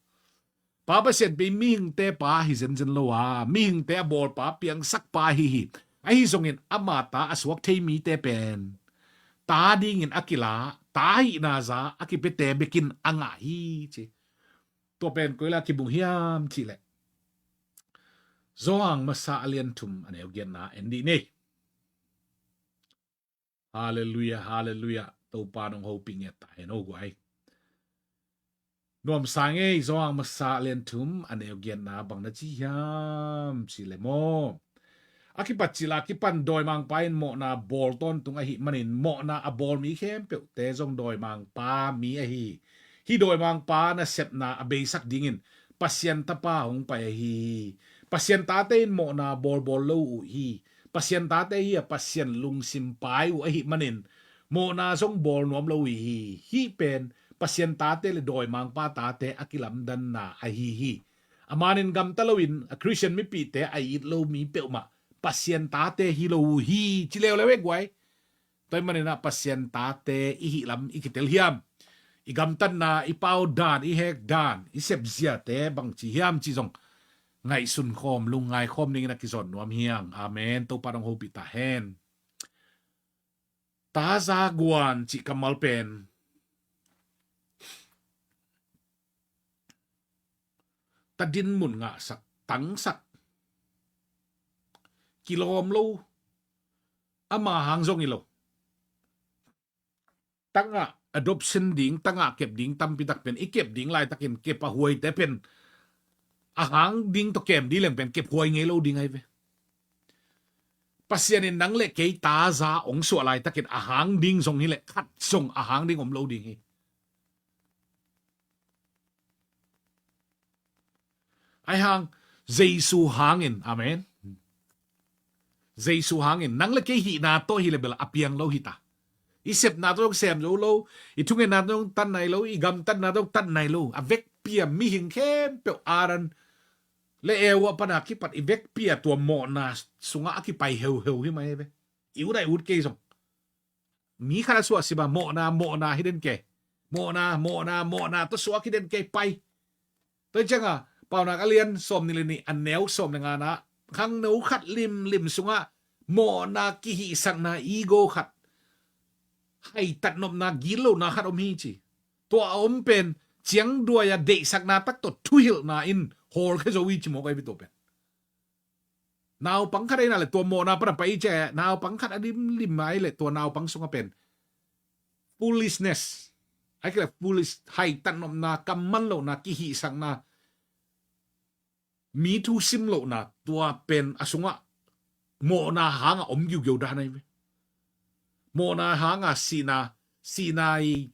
Pa Pasian pen mihingte pa hi zenzen lo a, mihingte a bawlpa, piangsak pa hi hi. Ahi zongin ama ta a suak thei mite pen ta dingin a kila, ta hihna za a kipiate bekin a ngah hi ci. Tua pen koila kibung hiam cih leh Johan masa a lian thum a neu giatna en dih ni. Halleluia, halleluia. Topa nong hopih ngiat ta hen o guai. Nuamsa ngei, Johan masa a lian thum a neu giatna bang na ci hiam cih leh maw, a kipat cil a kipan dawimangpa in mawhna bawl tawntung ahih manin mawhna a bawl mi khempeuhte zong dawimangpa mi ahi hi. Dawimangpa nasepna a beisak dingin Pasian Tapa hong pai ahi hi. Pasian tate in mawhna bawlbawl lo uh hi. Pasian tate hi a Pasian lungsim pai uh ahih manin mawhna zong bawl nuam lo uh hi. Hih pen Pasian tate le dawimangpa tate a kilamdanna ahi hi. A manin gamta loin a Khristian mipihte a it lo mi peuhmah Pasian tate hi lo uh hi, ci leuleu e guai. Tua ahih manin ah Pasian tate i hih lam i kitel hiam? I gamtatna, i pau dan, i hek dan, i sepziate bangci hiam cih zong ngaihsun khawm, lungngai khawm dingin a kizawn nuam hi hang. Amen. Topa nong hopih ta hen. Taza guan cih kammal pen ta dinmun ngahsak, tangsak, kilawm lo, ama hang zong hi lo. Tangah adoption ding, tangah kep ding tampi tak pen i kep ding laitakin kep a huaite pen a hang ding tawh kem ding leng pen kep huai ngei lo ding ahi ve. Pasian in nang le kei taza hong suah laitakin a hang ding zong hi leh khat zong a hang ding om lo ding hi. Ahi hang Jesu hangin, amen, Jesu hangin nang le kei hihna tawh hi leh bel a piang lo hi ta. I sepna tawh sem zo lo, i thungetna tawh tan nai lo, i gamtatna tawh tan nai lo. A vekpi a mihing khempeuh Adam le Eva pana kipat i vekpi a tua mawhna sungah a kipai heuheu hi mah hi ve. I ut a i ut kei zong mi khat a suah sim a mawhna, mawhna hi den kei. Mawhna, mawhna, mawhna tawh suak hi den kei pai. Tua hi cianga Paunak a lian sawm nih le nih a neu sawm le ngana khangno khat limlim sungah mawhna kihihsakna ego khat, haitat nopna, gitlohna khat om hi ci. Tua a om pen ciangduai a deihsakna tak tawh thuhilhna in hawlkhia zo hi ci mawk ahi ve tua pen. Naupang khat ahih na le tua mawhna pana pai i ciah naupang khat a limlim a ih le tua naupang sungah pen foolishness, a kile foolish, haitat nopna, kammal lohna, kihihsakna, mi thu sim lohna, tua pen a sungah mawhna hanga om giugiu dan ahi ve. Mawhna hanga sihna, sihna i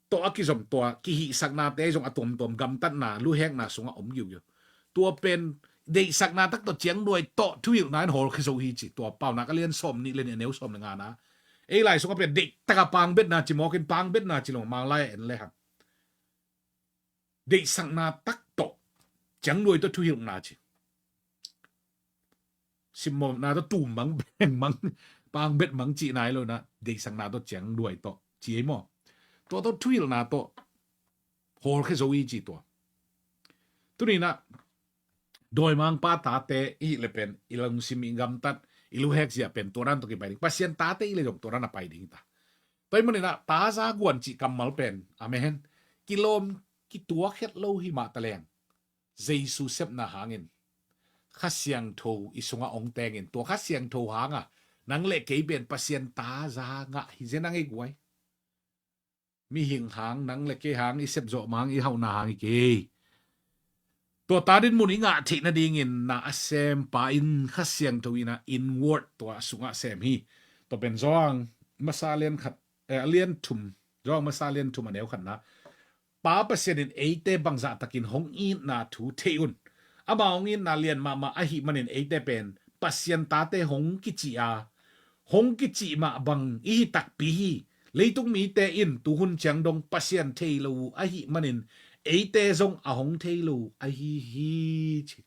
tawh a kizom tua kihihsaknate zong a tuamtuam gamtatna, luhekna sungah om giugiu. Tua pen deihsakna tak tawh ciangduai tawh thuhilhna in hawlkhia zo hi ci. Tua Paunak a lian sawm nih le nih a neu sawm le ngana. Ei lai sungah pen deihtaka pangbetna ci mawkin pangbetna ci lo mang lai a en le hang. Deihsakna tak tawh ciangduai tawh thuhilhna ci. Simmawhna tawh tum mang, beng mang, pangbet mang cihna hi lo na, deihsakna tawh ciangduai tawh ci ei maw. Tua tawh thuhilhna tawh hawlkhia zo hi ci tua. Tuni na dawimangpa tate i hih le pen i lungsim i gamtat, i luhek zia pen tua dan tawh kipai ding. Pasian tate i le zong tua dan a pai ding ta. Tua ahih manin ah taza guan cih kammal pen, amen, kilawm kituak het lo hi mah ta leng Jesu sepna hangin Kha Siangtho i sungah hong tengin tua Kha Siangtho hanga nang le kei pen Pasian taza ngah hi zen a ngei guai. Mihing hang, nang le kei hang, i sepzawh mang, i hauhna hang hi kei. Tua ta dinmun i ngah theih nadingin na a sempa in Kha Siangtho in a inward tua sungah sem hi. Tua pen Johan masa lian khat, eh, lian thum, Johan masa lian thum a neu khatna. Pa Pasian in eite bangzah takin hong itna thu thei un. Ama hong itna lian mahmah ahih manin eite pen Pasian tate hong kici a, hong kici mah bang i hi takpi hi. Leitung mite in tuhun ciang dong Pasian thei lo uh ahih manin eite zong a hong thei lo uh ahi hi ci.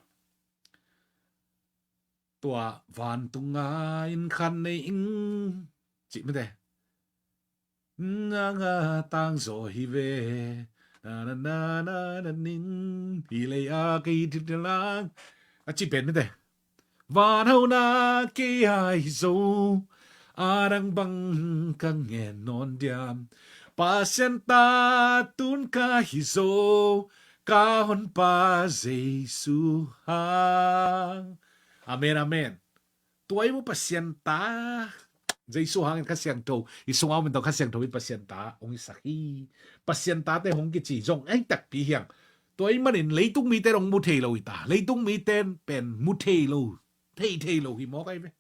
Tua vantunga inn khat nei ing cih mite. Nanga tangzaw hi ve. Na na na na na ning hi lei a kei thit lang a ci pen mite. Van hau na kei a hi zo, a dang bang ka ngen nawn diam. Pasian ta tun ka hi zo, Ka honpa Jesu hang. Amen, amen. Tua i mu Pasian ta Jesu hangin Kha Siangtho i sungah om in tawh Kha Siangtho in Pasian ta hong i sak hi. Pasian tate hong kici zong ei takpi hiang. Tua i manin leitung mite dong mu thei lo hi ta. Leitung mite pen mu thei lo, thei thei lo hi mawk ai ve.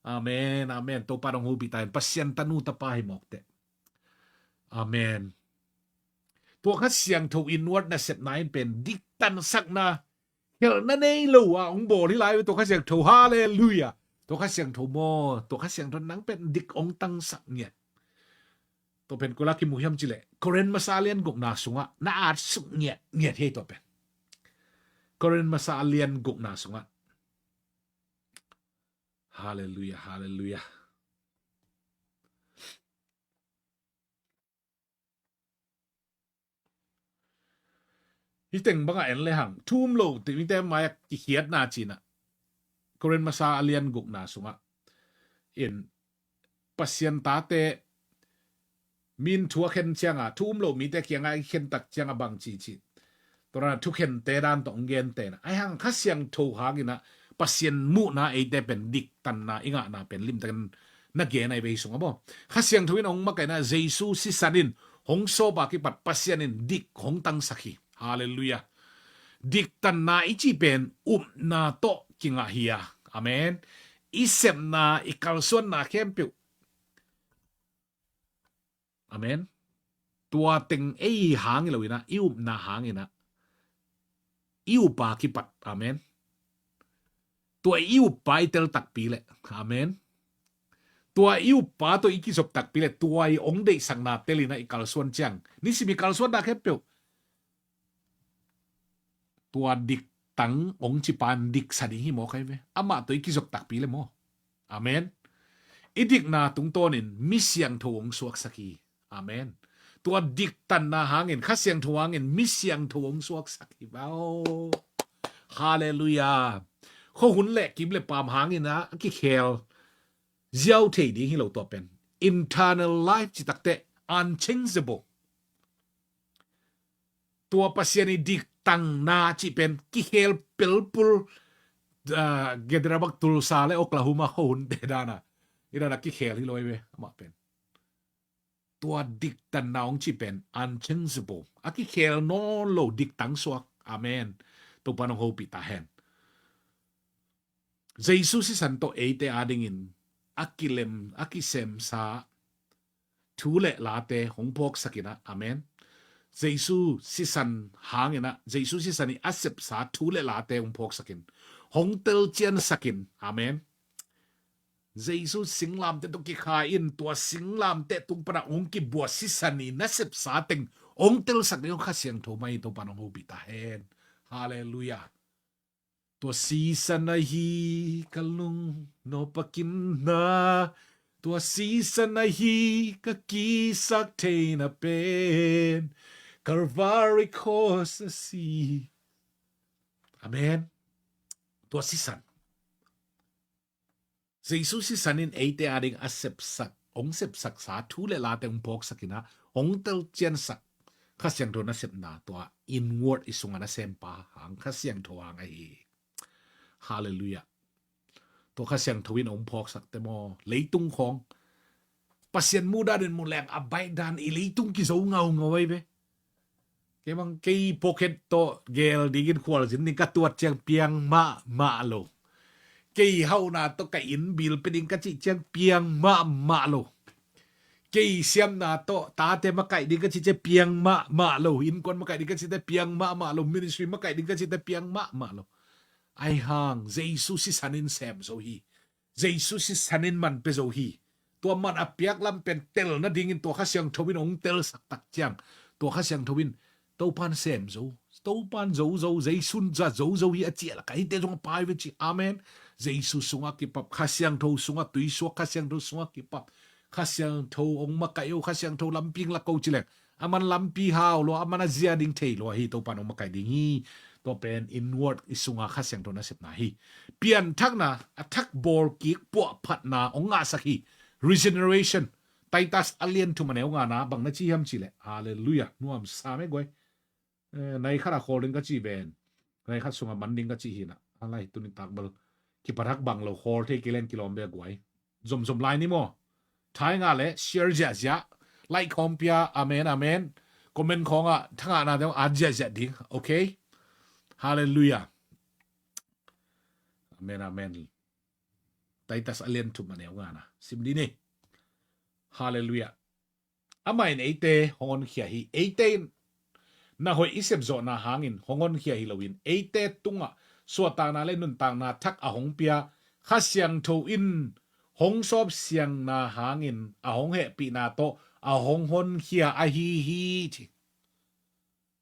Amen, amen. Topa dong hopih ta in Pasian tanu tapa hi mawk teh. Amen. Tua Kha Siangtho inward nasepna in pen diktansakna khelhna nei lo a hong bawl hi lai ve tua Kha Siangtho. Halleluiah. Tua Kha Siangtho maw, tua Kha Siangtho nang pen dik hong tangsak ngiat. Tua pen kua la kimu hiam cileh Korin masa a lian gukna sungah na at suk ngiat ngiat hi tua pen. Korin masa a lian gukna sungah. Halleluiah, halleluiah. Hi teng bangah en le hang thu um lo timite mai-ah kikhiatna cinah Korin masa a lian gukna sungah in Pasian tate min thu a khen cianga thu um lo mite kiangah i khen tak cianga bang cici. Tua thukhen te dan tawh hong gen tena ai hang Kha Siangtho hanginah Pasian muhna eite pen diktanna i ngahna pen limtakin na gen ai ve hi sungah maw. Kha Siangtho in hong makaihna Jesu sisan in hong sawpa kipat Pasian in dik hong tangsak hi. Halleluiah. Diktanna i cih pen upna tawh kingah hi a. Amen. I sepna i kalsuanna khempeuh. Amen. Tua teng ei hang hi loinah i upna hanginah i upa kipat. Amen. Tua i upa i tel takpi leh. Amen. Tua i upa tua i kizop takpi leh tua i hong deihsakna telinah i kalsuan ciang nisim i kalsuanna khempeuh tua diktang hong cipan diksa ding hi mawk ai ve. Amah tua i kizop takpi le maw. Amen. I dikna tungtawnin mi siangtho hong suaksak hi. Amen. Tua diktanna hangin Kha Siangtho hangin mi siangtho hong suaksak hi bao. Halleluiah. Khuahun le kim le paam hanginah a kikhel ziau thei ding hi lo tua pen. Internal life citakte unchangeable. Tua Pasian i diktangna cih pen kikhel pelpul. Gedarabak Tulsa le Oklahoma khuahunte dana i dana kikhel hi lo ai ve amah pen. Tua diktanna hong cih pen unchangeable a kikhel nawn lo diktang suak. Amen. Topa nong hopih ta hen. Jesu sisan tawh eite adingin a kilem a kisemsa thu le late hong phawksakinah. Amen. Jesu sisan hanginah Jesu sisan i a sepsa thu le late hong phawksakin hong telciansakin. Amen. Jesu singlamte tawh kikha in tua singlamte tung panah hong kibua sisan i na sepsa teng hong telsak ding hong Kha Siangtho mai hi. Topa nong hopih ta hen. Halleluiah. Tua sisan ahi ka lung nawpakinna. Tua sisan ahi ka kisak theina pen Calvary Cross a si. Amen. Tua sisan Jesu sisan in eite ading a sepsak hong sepsaksa thu le late hong phawksakinah hong telciansak Kha Siangtho nasepna tua inward i sungah nasempa hang Kha Siangtho hang ahi. Halleluiah. Tua Kha Siangtho in hong phawksakte maw leitung khawng Pasian muhdan in muhleng a baihdan i leitung kizo ngaungau ai ve. Kei bang kei pocket tawh gel dingin khualzin ding ka tuat ciang piang mahmah lo. Kei hauhna tawh ka inn bill pe ding ka cih ciang piang mahmah lo. Kei siamna tawh tate makaih ding ka cih ciang piang mahmah lo. Innkuan makaih ding ka cihte piang mahmah lo. Ministry makaih ding ka cihte piang mahmah lo. Ai hang Jesu sisan in sem zo hi. Jesu sisan in man pia zo hi. Tua man a piak lam pen tel nadingin tua Kha Siangtho in hong telsak tak ciang tua Kha Siangtho in Topan sem zo, Topan zo zo, Jesun za zo zo hi a ciah laka hite zong a pai ve ci. Amen. Jesu sungah kipap, Kha Siangtho sungah tuisuak, Kha Siangtho sungah kipap, Kha Siangtho hong makaih o, Kha Siangtho lampi hong lak o ci leng a man lampi hau lua, a man a zia ding thei lua hi. Topan hong makaih ding hi. Tua pen inward i sunga Kha Siangtho nasepna hi. Pianthakna a thak bawlkik puahphatna hong ngahsak hi. Regeneration. Titus a lian thum a neu ngana bang na ci hiam cihleh, halleluiah, nuamsa me guai. Nai khat a khawl ding ka ci ven. Nai khat sungah man ding ka ci hi na. A lai tuni tak bel kipathak bang lo khawl thei kei leng kilawm bek guai. Zomzom lai ni maw? Thai ngah le share ziahziah, like khawng pia. Amen, amen. Comment khawngah thangahna deuh at ziahziah ding. Okay. Halleluiah. Amen, amen. Titus a lian thum a neu ngana sim dih ni. Halleluiah. Amah in eite hong honkhia hi. Eite in na hoih i sepzawhna hangin hong honkhia hi loin eite tungah suahtakna le nuntakna thak a hong pia Kha Siangtho in hong sawpsiangna hangin a hong hehpihna tawh a hong honkhia ahi hi ci.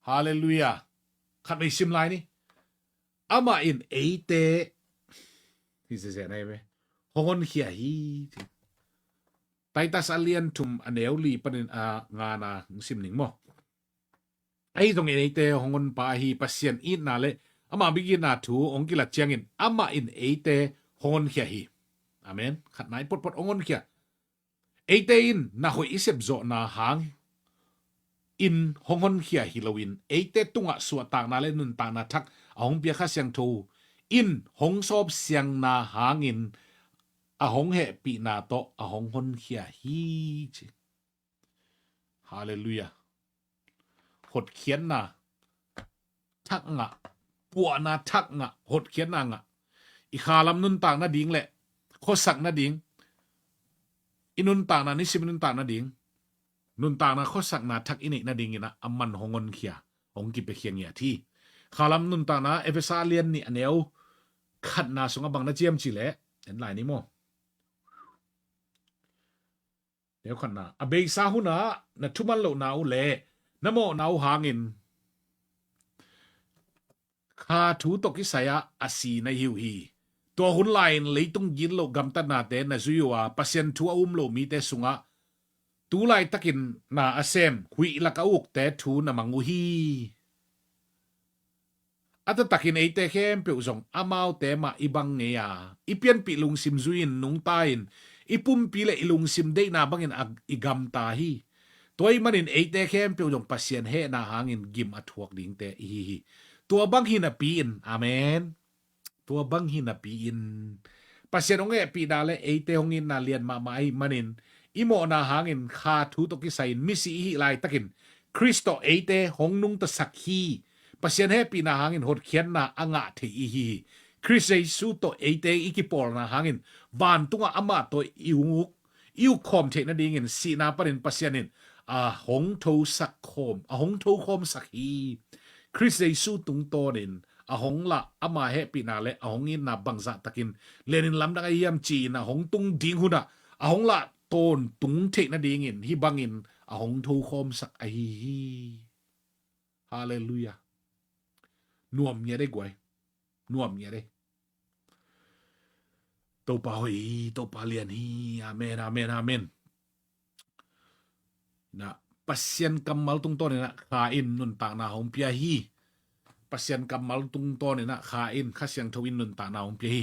Halleluiah. Khat vei sim lai ni. Amah in eite hi zezeh nai ve hong honkhia hi ci. Titus a lian thum a neu li panin a ngana hong sim ning maw? Ahi zongin eite hong honpa ahi Pasian itna le ama bikitna thu hong kilat ciangin amah in eite hong honkhia hi. Amen. Khat nai potpot hong honkhia. Eite in na hoih i sepzawhna hang in hong honkhia hi loin eite tungah suahtakna le nuntakna thak a hong pia Kha Siangtho in hong sawpsiangna hangin a hong hehpihna tawh a hong honkhia hi ci. Halleluiah. Hotkhiatna thak ngah, puahna thak ngah, hotkhiatna ngah. I khalam nuntak nading le khuasak nading, i nuntakna, nisim i nuntak nading, nuntakna khuasakna thak i neih nadingin ah a man hong honkhia, hong kipiakhia ngiat hi. Khalam nuntakna Efesa lian nih a neu khatna sungah bang na ciam ci leh en lai ni maw? Neu khatna, a beisa hunah na thuman lohna uh le na mawhna uh hangin kha thu tawh kisai-ah a si na hi uh hi. Tua hun lai-in leitung gitloh gamtatnate na zui uh a, Pasian thu a um loh mite sungah tu laitakin na a sem huih lak a ukte thu na mang uh hi. A taktakin eite khempeuh zong amaute mah i bang ngei a, i pianpih lungsim zui-in nungta-in i pumpi le i lungsim deihna bangin a, i gamta hi. Tua ahih manin eite khempeuh zong Pasian hehna hangin gim a thuak dingte i hi hi. Tua bang hi napi-in, amen. Tua bang hi napi-in Pasian hong hehpihna le eite hong itna lian mahmah ahih manin i mawhna hangin kha thu tawh kisai-in misi i hih laitakin Khrist tawh eite hong nungtasak hi. Pasian hehpihna hangin hotkhiatna a ngah thei i hi hi. Khrist Jesu tawh eite i kipawlna hangin vantungah amah tawh i uk, i uk khawm theih nadingin sihna panin Pasian in a hong thosak khawm, a hong tho khawmsak hi. Khrist Jesu tungtawnin a hong lah ama hehpihna le a hong itna bangzah takin lianin lamdang ahi hiam ci-in a hong tung ding hunah a hong lah tawntung theih nadingin hih bangin a hong tho khawmsak ahi hi. Halleluiah. Nuam ngiat ei guai. Nuam ngiat ei. Topa hoih hi, Topa lian hi. Amen, amen, amen. Na, Pasian kammal tungtawnin ah kha in nuntakna hong pia hi. Pasian kammal tungtawnin ah kha in Kha Siangtho in nuntakna hong pia hi.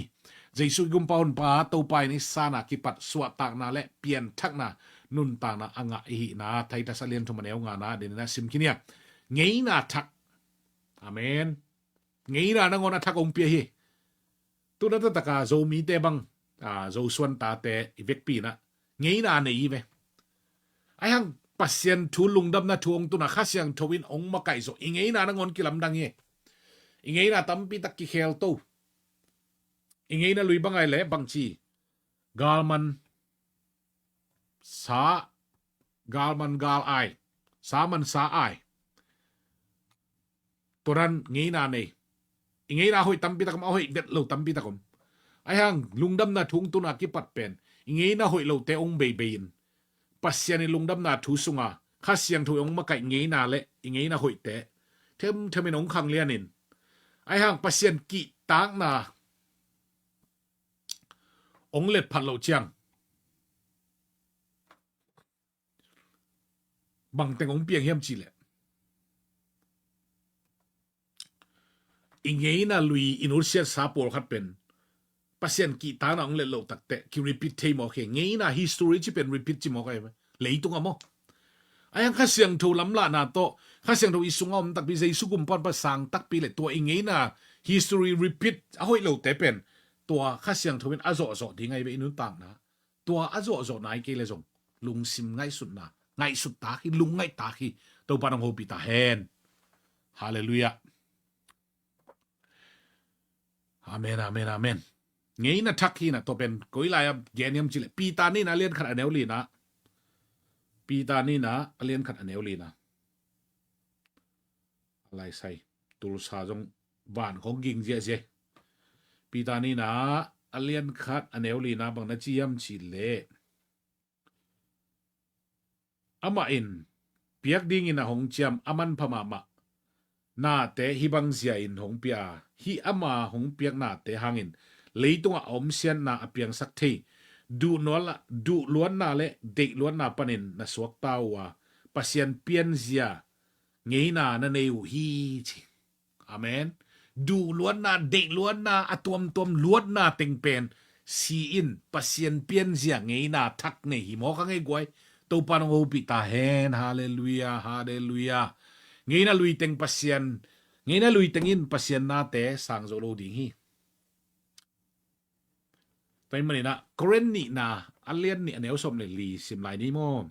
Jesu i gumpa honpa Topa in i sanna kipat suahtakna le pianthakna nuntakna a ngah i hihna Titus a lian thum a neu ngana denin ah sim khin ing. Ngeina thak. Amen. Ngeina nangawn a thak hong pia hi. Tuna taktak a Zomite bang, a, Zosuan tate i vekpi-in ah ngeina nei hi ve. Ahi hang Pasian thu lungdamna thu hong tun a Kha Siangtho in hong makaih zawh i ngeina nangawn kilamdang hi. I ngeina tampi tak kikhel to. I ngeina lui bang ahih leh bangci galman sa, galman gal ai, sa man sa ai. Tua dan ngeina nei. I ngeina hoih tampi tak om, a hoih vet lo tampi tak om. Ahi hang lungdamna thu hong tun a kipat pen i ngeina hoih lote hong beibei in Pasian i lungdamna thu sunga Kha Siangtho hong makaih ngeina le i ngeina hoihte themthemin hong khanglianin ahi hang Pasian kihtakna hong letphat loh ciang bangteng hong piang hiam cih leh i ngeina lui i nusiatsa pawlkhat pen Pasian kihtakna hong let loh takteh ki repeat thei mawk hi. Ngeina history ci pen repeat ci mawk ahi ve. Leitung ah maw? Ahi hang Kha Siangtho lamlahna tawh, Kha Siangtho i sungah om takpi, Jesu kumpipa sang takpi le tua i ngeina history repeat a hoih lote pen tua Kha Siangtho in a zawhzawh ding ahi ve i nuntakna. Tua a zawhzawh nai kei le zong lungsim ngaihsutna, ngaihsut tak hi, lungngaih tak hi. Topa nong hopih ta hen. Halleluiah. Amen, amen, amen. Ngeina thak hi na, tua pen koi lai-ah gen hiam cih leh Peter nihna a lian khat a neu lina. Peter nihna a lian khat a neu lina. A lai sai. Tulsa zong van khong ging ziahziah. Peter nihna a lian khat a neu lina bang na ci hiam cih leh, amah in piak dingin a hong ciam a manpha mahmah nate hih bang zia-in hong pia a, hih ama hong piak nate hangin leitungah a omsiatna a piangsak thei duhluatna le deihluatna panin na suakta uh a, Pasian pianzia ngeina na nei uh hi, ci. Amen. Duhluatna, deihluatna, a tuamtuam luatna teng pen si-in Pasian pianzia ngeina thak nei hi mawk a ngei guai. Topa nong hopih ta hen. Halleluiah, halleluiah. Ngeina lui teng Pasian, ngeina lui teng in Pasian nate sang zo lo ding hi. Tua ahih manin ah Korin nihna a lian nih a neu sawm le li sim lai ni maw?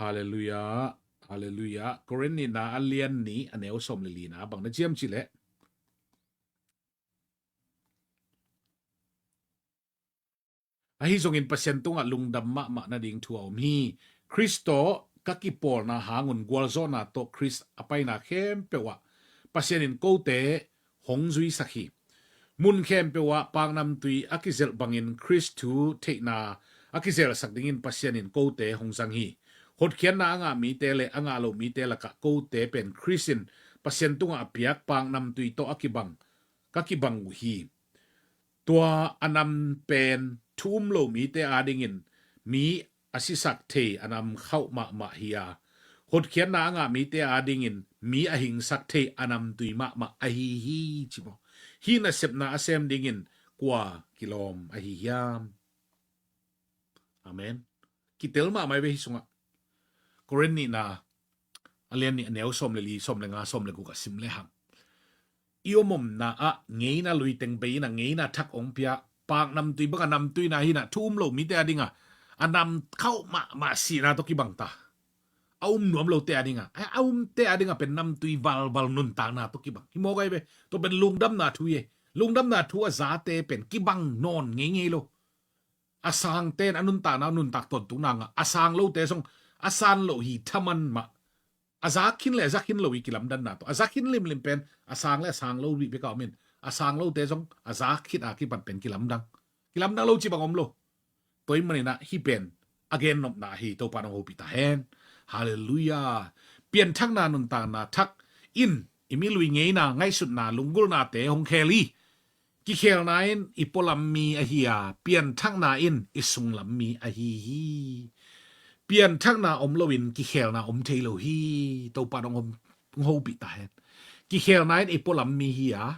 Halleluiah, halleluiah. Korin nihna a lian nih a neu sawm le lina bang na ci hiam cih leh, ahi zongin Pasian tungah lungdam mahmah nading thu a om hi. Khrist tawh ka kipawlna hangun gualzawhna tawh Khrist a paina khempeuh ah Pasian in kote hong zuisak hi. Mun khempeuh ah paknamtui a kizelh bangin Khrist thu theihna a kizelhsak dingin Pasian in kote hong zang hi. Hotkhiatna a ngah mite le a ngah lo mite lakah kote pen Khrist in Pasian tungah a piak paknamtui tawh a kibang, ka kibang uh hi. Tua a nam pen thu um lo mite adingin mi a sisak thei a nam khauh mahmah hi a, hotkhiatna a ngah mite adingin mi a hingsak thei a namtui mahmah ahi hi, ci maw? Hih nasepna a sem dingin kua kilawm ahi hiam? Amen. Kitel mahmah hi ve hih sungah. Korin nihna a lian nih a neu sawm le li, sawm le nga, sawm le guk a sim le hang, i om omna ah ngeina lui teng bei in a ngeina thak hong pia, paknamtui bang a namtuina hi na, thu um lo mite adinga a nam khauh mahmah sihna tawh kibang ta. A um nuam lote adinga, a, a umte adinga pen namtui valval nuntakna tawh kibang hi mawk ahi ve. Tua pen lungdamna thu hi. Lungdamna thu a zate pen kibang nawn ngeingei lo. A sangte in a nuntakna, a nuntak tawntung nanga, a sang lote zong a san lo hi thaman mah. A za khin le a za khin lo hi kilamdanna tawh. A za khin limlim pen a sang le a sang lo rih bek a om in, a sang lote zong a za khit a kipat pen kilamdang. Kilamdang lo ci bang om lo. Tua ahih manin ah hih pen a gennopna hi. Topa nong hopih ta hen. Halleluiah. Pianthakna nuntakna thak in i mi lui ngeina, ngaihsutna, lunggulhnate hong khel hi. Kikhelna in i pualam mi ahi a, pianthakna in i sunglam mi ahi hi. Pianthakna om loin kikhelna om thei lo hi. Topa nong hopih ta hen. Kikhelna in i pualam mi hi a,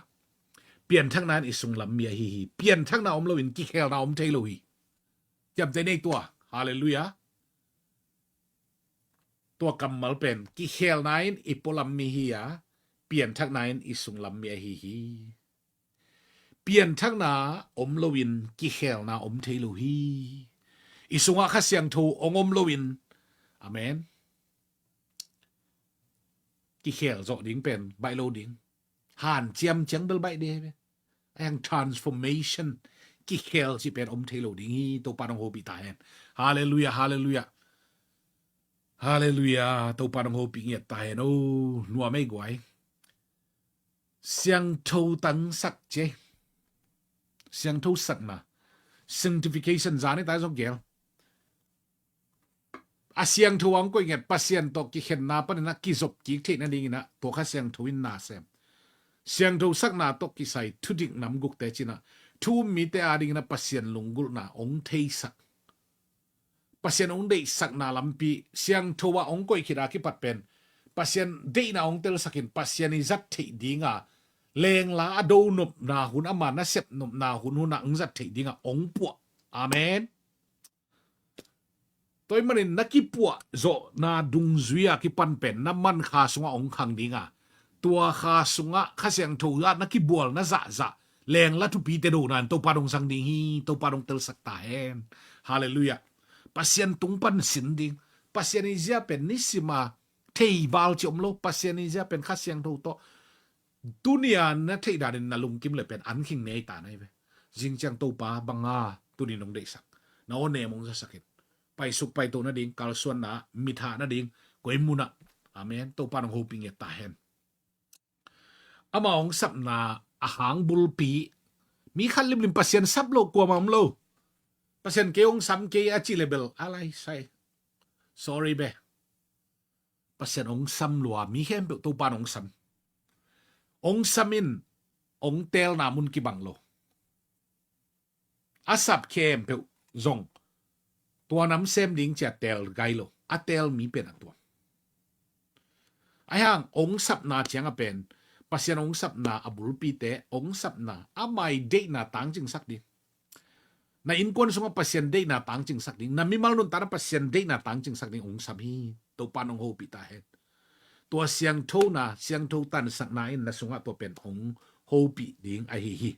pianthakna in i sunglam mi ahi hi. Pianthakna om loin kikhelna om thei lo hi. Ciamteh nei tua. Halleluiah. Tua kammal pen, kikhelna in i pualam mi hi a, pianthakna in i sunglam mi ahi hi. Pianthakna om loin kikhelna om thei lo hi. I sungah Kha Siangtho hong om loin. Amen. Kikhel zawh ding pen baih lo ding. Hanciam ciang bel baih ding hi ve. A hang transformation, kikhel cih pen om thei lo ding hi. Topa nong hopih ta hen. Halleluiah, halleluiah. Halleluiah. Topa nong hopih ngiat ta hen. O, nuam ei guai. Siangtho tangsak ci. Siangtho sakna, sanctification, zan i tai zong gel. A siangtho a hong koih ngiat Pasian tawh kikhenna panin a kizop kik theih nadingin ah tua Kha Siangtho in na sem. Siangtho sakna tawh kisai thudik nam gukte cih ah thu um mite adingin ah Pasian lunggulhna hong theisak, Pasian hong deihsakna lampi, siangtho ah hong koih khit a kipat pen Pasian deihna hong telsakin Pasian i zat theih dinga, lengla a do nopna hun, ama nasep nopna hun hunah hong zat theih dinga hong puah. Amen. Tua ahih manin na kipuah zawhna dungzui-a kipan pen na man kha sungah hong khang ding a, tua kha sungah Kha Siangtho ah na kibualna zahzah, lengla thupite dona in Topa in hong zang ding hi. Topa in hong telsak ta hen. Halleluiah. Pasian tung pan sin ding. Pasian i zia pen nisim a thei val ci om lo. Pasian i zia pen Kha Siangtho tawh tuni-a na theih danin na lungkim le pen an khing nei ta na hi ve. Zing ciang Topa, bang a tuni nong deihsak, na aw nem hong zasak in, paisuk paito nading, kalsuanna, mithah nading, koi munah. Amen. Topa in hong hopih ngiat ta hen. Ama hong sapna a hang bulpi, mi khat limlim Pasian sap lo kuamah om lo. Pasian kei hong sam kei a cih le bel a lai sai. Sorry be. Pasian hong sam lua mi khempeuh Topa in hong sam. Hong sam in, hong teelna mun kibang lo. A sap khempeuh zong tua nam sem ding ci-a teel gai lo. A teel mi pen a tuam. Ahi hang hong sapna ciang a pen, Pasian hong sapna a bulpite, hong sapna, ama i deihna tangcingsak ding. Na innkuan sungah Pasian deihna tangcingsak ding, na mimal nuntakna Pasian deihna tangcingsak ding hong sam hi. Topa in hong hopih ta hen. Tua siangthona, siangtho tansakna in na sungah tua pen hong hopih ding ahi hi.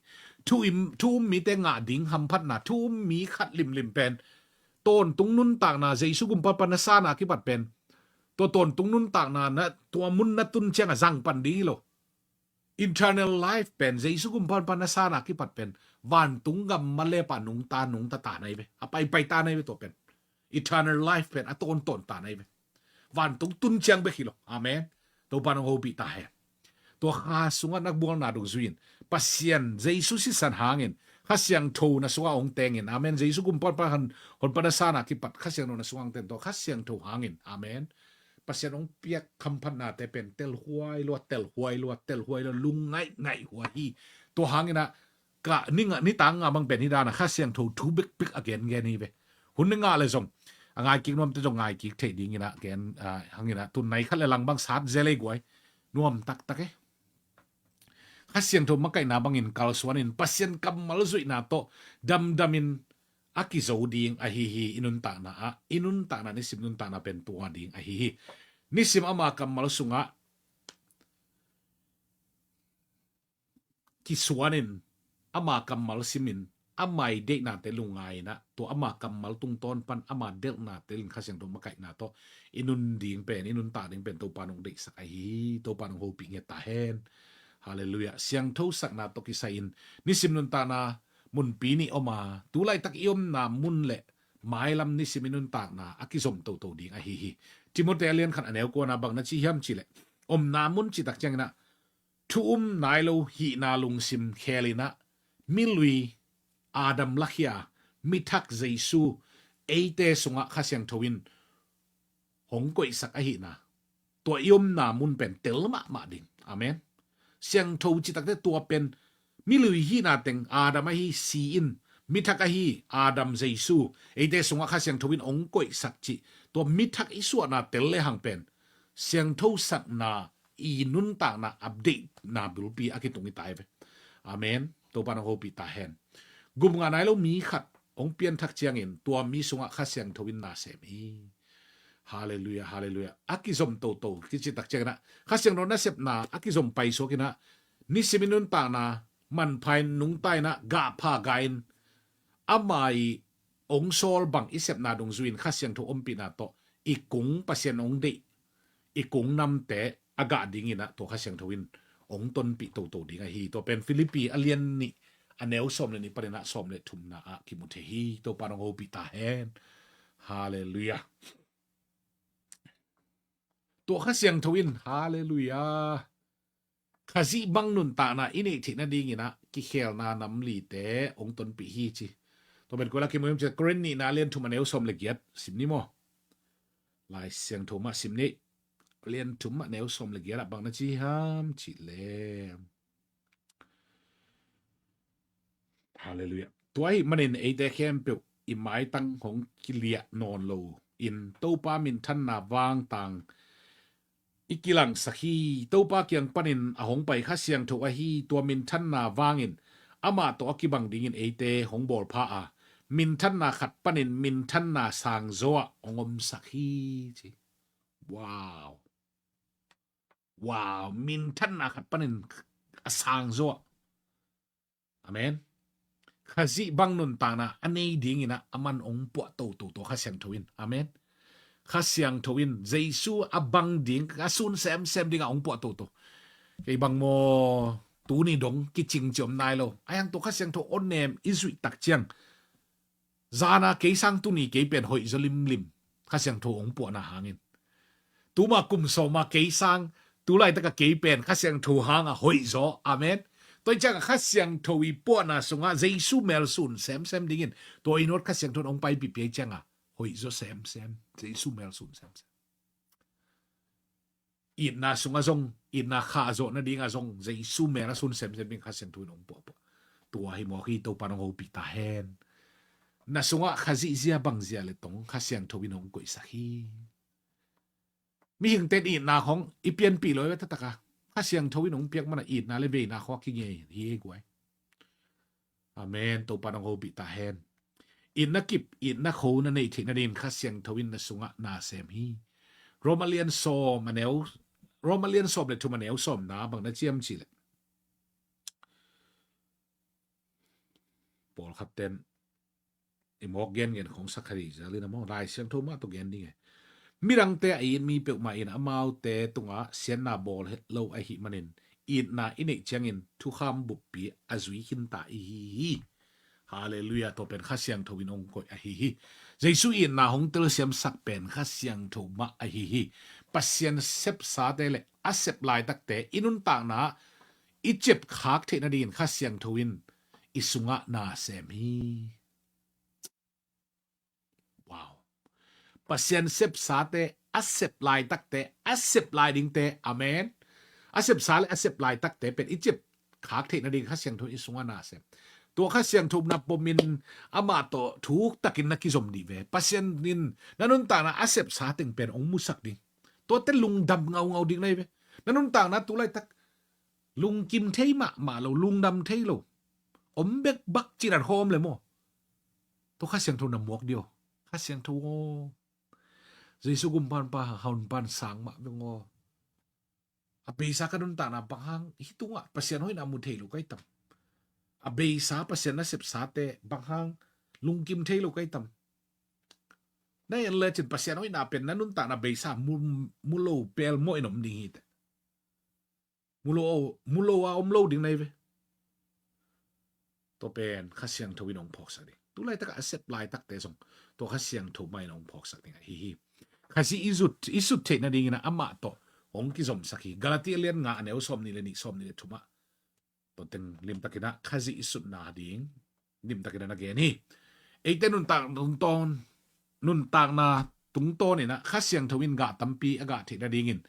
Thu im, thu um mite ngah ding hamphatna, thu um mi khat limlim pen tawntung nuntakna, Jesu gumpa pan na sanna kipat pen, tua tawntung nuntakna na tua mun na tun ciang a zang pan ding hi lo. Eternal life pen Jesu gumpa pan na sanna kipat pen vantung gam malepa nungta nungta ta na hi ve. A paipai ta na hi ve tua pen. Eternal life pen a tawntawn ta na hi ve. Vantung tun ciang bek hi lo. Amen. Topa in hong hopih ta hen. Tua kha sungah na bualna dungzui in Pasian Jesu sisan hangin Kha Siangtho na sungah hong tengin. Amen. Jesu gumpa pan hon, hon pan na sanna kipat Kha Siangtho na sungah hong teng tua Kha Siangtho hangin. Amen. Pasian hong piak hamphatnate pen telhuai lua, telhuai lua, telhuai lua, lungngaih ngaih huai hi. Tua hangin ah ka ni ngah, ni tang ngah bang pen hi dan a Kha Siangtho thu bekbek a gengen hi ve. Hun ni ngah le zong a ngaikik nuamte zong ngaikik theih dingin ah gen, ah, hangin ah tun nai khat le lang bang sat zel ei guai. Nuam taktak e. Kha Siangtho makaihna bangin kalsuan in Pasian kammal zuihna tawh damdamin a kizo ding ahi hi. I nuntakna ah, i nuntakna, nisim nuntakna pen tua ding ahi hi. Nisim ama kammal sungah kisuanin, ama kammal simin, ama i deihnate lungngai-in ah, tua ama kammal tungtawn pan ama delhnate in Kha Siangtho makaihna tawh i nun ding pen, i nuntak ding pen Topa in hong deihsak ahi hi. Topa in hong hopih ngiat ta hen. Halleluiah. Siangthosakna tawh kisai-in nisim nuntakna munpi nih om a, tu laitak i omna mun le mailam nisim i nuntakna a kizom toto ding ahi hi. Timote a lian khat a neu kuana bang na ci hiam cih leh, omna mun cih tak ciangin ah thu um nai lo hihna lungsim kheelin ah, milui Adam lakhia, mithak Jesu eite sungah Kha Siangtho in hong koihsak ahihna, tua i omna mun pen tel mahmah ding. Amen. Siangtho cih takte tua pen milui hihna teng Adam ahi si in, mithak ahi Adam Jesu eite sungah Kha Siangtho in hong koihsak cih, tua mithak i suahna tel lehang pen siangthosakna i nuntakna update na bulpi a kitung i ta hi ve. Amen. Topa in hong hopih ta hen. Gum ngah nai lo mi khat hong pianthak ciangin tua mi sungah Kha Siangtho in na sem hi. Halleluiah, halleluiah. A kizom toto, kici tak ciangin ah Kha Siangtho nasepna a kizom paisuakin ah, nisim i nuntakna manpha-in nungta-in ah gahpha gai-in, ama i hong sawl bang i sepna dungzui-in Kha Siangtho ompihna tawh i kung, Pasian hong deih i kung namte a gah dingin ah tua Kha Siangtho in hong tonpih toto ding ahi. Tua pen Filippi a lian nih a neu sawm le nih panin ah sawm le thumna ah kimu thei hi. Topa in hong hopih ta hen. Halleluiah. Tua Kha Siangtho in, halleluiah, Khazih bang nuntakna i neih theih nadingin ah kikhelna nam lite hong tonpih hi ci. Tua pen koi lak kimu hiam cih leh Korin nihna a lian thum a neu sawm le giat sim ni maw? Lai Siangtho mah sim ni. A lian thum a neu sawm le giat ah bang na ci hiam cih leh, halleluiah. Tua ahih manin eite khempeuh i maitang hong kiliah nawn lo in Topa minthanna vangtang i kilangsak hi. Topa kiang panin a hong pai Kha Siangtho ahi, tua minthanna vangin amah tawh a kibang dingin eite hong bawlpha a, minthanna khat panin minthanna sangzaw ah hong omsak hi, ci. Wow. Wow, minthanna khat panin a sangzaw ah. Amen. Khazih bang nuntakna a nei dingin ah aman hong puah toto tua Kha Siangtho in. Amen. Kha Siangtho in Jesu a bang ding, a sun semsem dingah hong puah toto. Kei bang maw, tuni dong kicing ci om nai lo. A hiang tua Kha Siangtho aw nem i zuih tak ciang, zana kei sang tuni kei pen hoih zaw limlim, Kha Siangtho hong puahna hangin. Tuma kum sawma kei sang, tu laitaka kei pen Kha Siangtho hanga hoih zaw. Amen. Tua hi cianga Kha Siangtho i puahna sungah Jesu mel sun semsem dingin tua i nuat Kha Siangtho in hong paipih pia hi cianga hoih zaw semsem. Jesu mel sun semsem. Itna sungah zong, itna khahzawh nadingah zong Jesu mel a sun semsem ding Kha Siangtho in hong puahpuah. Tua hi mawk hi, Topa nong hopih ta hen. Na sungah Khazih zia bang zia le tong Kha Siangtho in hong koihsak hi. Mihingte in itna khong i pianpih lo i ve, taktak a Kha Siangtho in hong piak mana itna le veina khong a kingei hi ei guai. Amen. Topa nong hopih ta hen. Itna kip, itna kho na neih theih nadingin Kha Siangtho in na sungah na sem hi. Roma lian sawm a neu, Roma lian sawm le thum a neu sawmna bang na ci hiam cih leh, pawlkhat ten i mawk gengen khong sak kha ding zel in a maw, Lai Siangtho mah tawh gen ding e. Midangte a it mi peuhmah in amaute tungah siatna bawl het lo ahih manin itna i neih ciangin thukham buppi a zui khinta i hi hi. Halleluiah. Tua pen Kha Siangtho in hong koih ahi hi. Jesu itna hong telsiamsak pen Kha Siangtho mah ahi hi. Pasian sepsate le a sep laitakte i nuntakna i ciapkhak theih nadingin Kha Siangtho in i sungah na sem hi. Wow. Pasian sepsate, a sep laitakte, a sep lai dingte. Amen. A sepsa le a sep laitakte pen i ciapkhak theih nading Kha Siangtho i sungah na sem. Tua Kha Siangtho na pomin amah tawh thuktakin na kizom dih ve. Pasian in na nuntakna a sepsa teng pen hong musak ding. Tuate lungdam ngaungau ding na hi ve. Na nuntakna tu laitak lungkim thei mahmah lo, lungdam thei lo, om bek bak cidan khawm le maw, tua Kha Siangtho na muak dih aw. Kha Siangtho aw, Jesu gumpan pa, haunpan sang mah veng aw. A beisa ka nuntakna bang hang hih tungah Pasian hoihna mu thei lo ka hi tam? A beisa Pasian na sepsate bang hang lungkim thei lo ka hi tam? Na en lecin Pasian hoihna pen na nuntakna beisa mu, mu lo pel mawh in om ding hi teh. Mu lo, mu lo a om lo ding na hi ve. Tua pen Kha Siangtho in hong phawksak ding. Tu laitak a sep laitakte zong tua Kha Siangtho mah in hong phawksak ding ahi hi. Khazih i zut, i sut theih nadingin amah tawh hong kizomsak hi. Galati a lian nga a neu sawm nih le nih, sawm nih le thumah. Tua teng limtakin ah Khazih i sutna ding limtakin ah na gen hi. Eite nuntak tungtawn, nuntakna tungtawn in ah Kha Siangtho in gah tampi a gah theih nadingin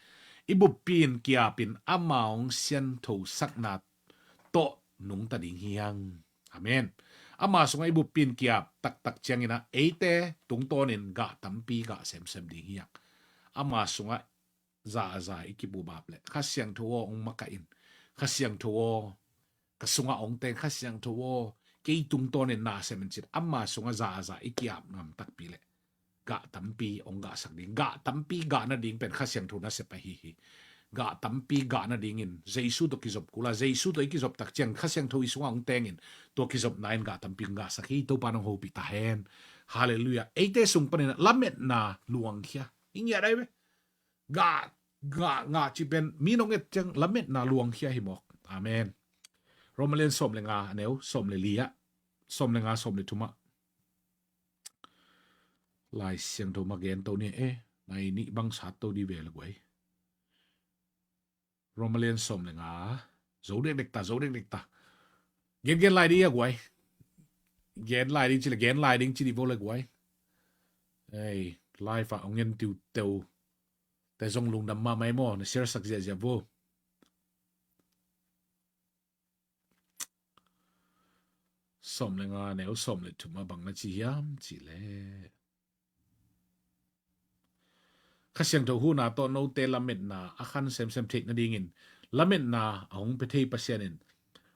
i buppi in kiapin ama hong sianthosakna tawh nungta ding hi hang. Amen. Ama sungah i buppi in kiap taktak ciangin ah eite tungtawn in gah tampi gah semsem ding hi hang. Ama sungah zaza i kibubap leh Kha Siangtho aw hong makaih in. Kha Siangtho aw ka sungah hong teng, Kha Siangtho aw kei tungtawn in na sem in cin, ama sungah zaza i kiap ngam takpi leh gah tampi hong gahsak ding. Gah tampi gah nading pen Kha Siangtho nasep ahi hi. Gah tampi gah nadingin Jesu tawh kizop kul a, Jesu tawh i kizop tak ciang Kha Siangtho i sungah hong tengin tua kizopna in gah tampi hong gahsak hi. Topa nong hopih ta hen. Halleluiah. Eite sung panin lametna luangkhia i ngiat ai ve. Gah, gah, gah ci pen mi nong et ciang lametna luangkhia hi mawk. Amen. Roma lian sawm le nga a neu sawm le li ah, sawm le nga, sawm le thumah. Lai Siangtho mah gen to ni e. Nai nih bang sat to di ve le guai. Roma lian sawm le nga. Zo dekdek ta, zo dekdek ta. Gen, gen lai di a guai. Gen lai di ci le, gen lai ding ci di vo le guai. Ei, live ah hong en tiuteu te zong lungdam mahmah ei maw, na share sak ziahziah vo. Sawm le nga neu sawm le thumah bang na ci hiam cih leh, Kha Siangtho huhna tawh note lametna a khan semsem theih nadingin lametna a hong pia thei Pasian in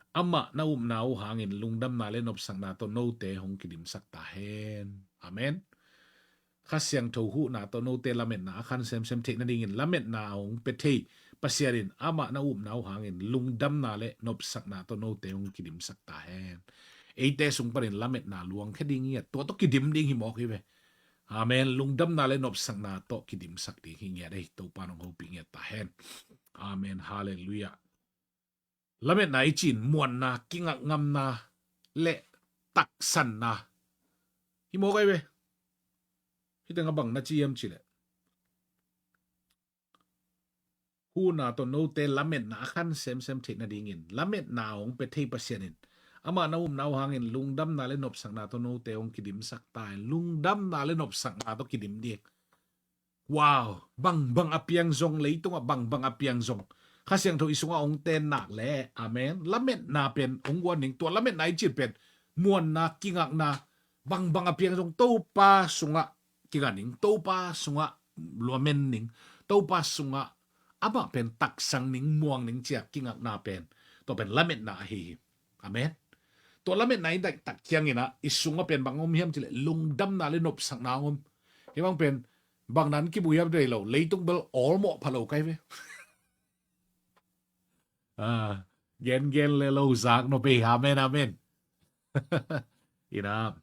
Amah na upna uh hangin lungdamna le nopsakna tawh note hong kidimsak ta hen. Amen. Kha Siangtho huhna tawh note lametna a khan semsem theih nadingin lametna a hong pia thei Pasian in amah na upna uh hangin lungdamna le nopsakna tawh note hong kidimsak ta hen. Eite sung panin lametna luangkhia ding hi a, tua tawh kidim ding hi mawk hi ve. Amen. Lungdamna le nopsakna tawh kidimsak ding hi ngiat ei. Topa nong hopih ngiat ta hen. Amen. Halleluiah. Lametna i cih in muanna, kingakngamna le taksanna hi mawk ei ve. Hih tengah bang na ci hiam cih leh, huhna tawh note lametna a khan semsem theih nadingin lametna hong pia thei Pasian in amah na upna uh hangin lungdamna le nopsakna tawh note hong kidimsak ta hen. Lungdamna le nopsakna tawh kidim ding. Wow, bangbang a piang zong, leitungah bangbang a piang zong, Kha Siangtho i sungah hong ten nak leh, amen, lametna pen hong guan ding. Tua lametna i cih pen muanna, kingakna, bangbang a piang zong Topa sungah kinga ning, Topa sungah lamen ning, Topa sungah amah pen taksang ning, muang ning ci-a kingakna pen, tua pen lametna ahi hi. Amen. Tua lametna i daih tak ciangin ah i sungah pen bang om hiam cih leh lungdamna le nopsakna om. Hih bang pen bang nan kimu hiam dei lo, leitung bel awlmawh pha lo kai ve. Ah, gen gen le lo zak nop ei. Amen, amen. Ina,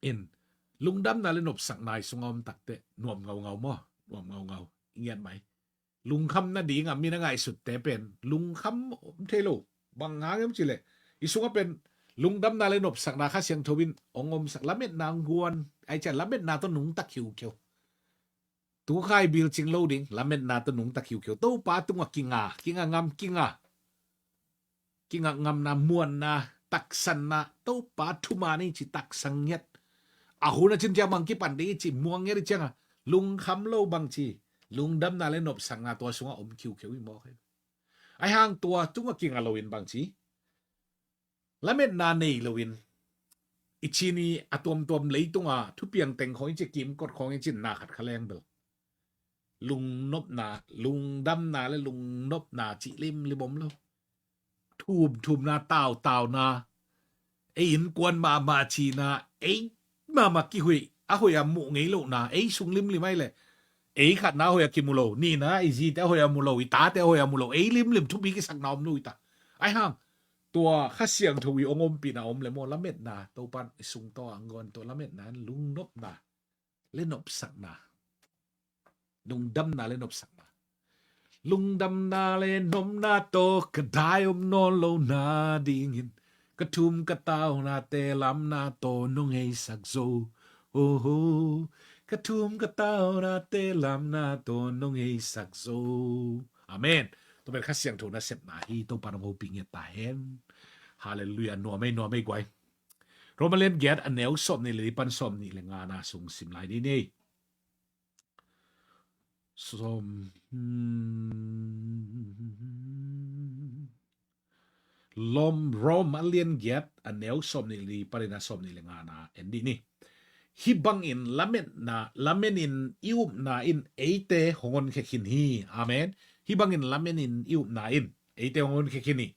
in, lungdamna le nopsakna i sungah om takteh nuam ngaungau maw? Nuam ngaungau. I ngiat mai. Lungkham nading a mi na ngaihsutte pen lungkham om thei lo. Bang hang hiam cih leh i sungah pen lungdamna le nopsakna Kha Siangtho in hong omsak, lametna hong guan, ai ciah lametna tawh nungta khiukheu. Tu khai bil cing lo ding, lametna tawh nungta khiukheu. Topa tungah kinga, kinga ngam, kinga. Kingakngamna, muanna, taksanna, Topa thuman i ci taksang ngiat. A hun a cin ciang bang kipan ding i ci muang ngiat i ciangah lungkham lo bang ci, lungdamna le nopsakna tua sungah om khiukheu hi mawk hi. Ai hang tua tungah kinga loin bang ci, lametna nei loin i cin i a tuamtuam leitunga thupiang teng khawng i ci, kimkot khawng i ci, na khat kha leng bel lungnopna, lungdamna le lungnopna cih limlim om lo. Thumthumna, tautauna, ei innkuan mahmah cihna, ei mahmah kihuih, a hoih a muh ngei lohna, ei sung limlim ai leh ei khatna a hoih a kimu lo, nihna i zite a hoih a mu lo, i tate a hoih a mu lo, ei limlim thupi kisakna om lo hi ta. Ai hang tua Kha Siangtho i hong ompihna om le maw, lametna, Topan i sung tawh a hong guan tua lametna in lungnopna le nopsakna. Lungdamna le nopsakna. Lungdamna le nopna tawh ka dai om nawn lo nadingin ka thum ka taunate lamna tawh nong heisak zo. Oho, ka thum ka taunate lamna tawh nong heisak zo. Amen. Tua pen Kha Siangtho nasepna hi. Topa nong hopih ngiat ta hen. Halleluiah. Nuam ei, nuam ei guai. Roma lian giat a neu sawmnih le li pan sawmnih le ngana sung sim lai ni ni. Sawm, hmm. Lom, Roma lian giat a neu sawmnih le li panin a sawmnih le ngana en dih ni. Hih bangin lametna, lamenin i upna in eite hong honkhia khin hi. Amen. Hih bangin lamenin i upna in eite hong honkhia khin hi.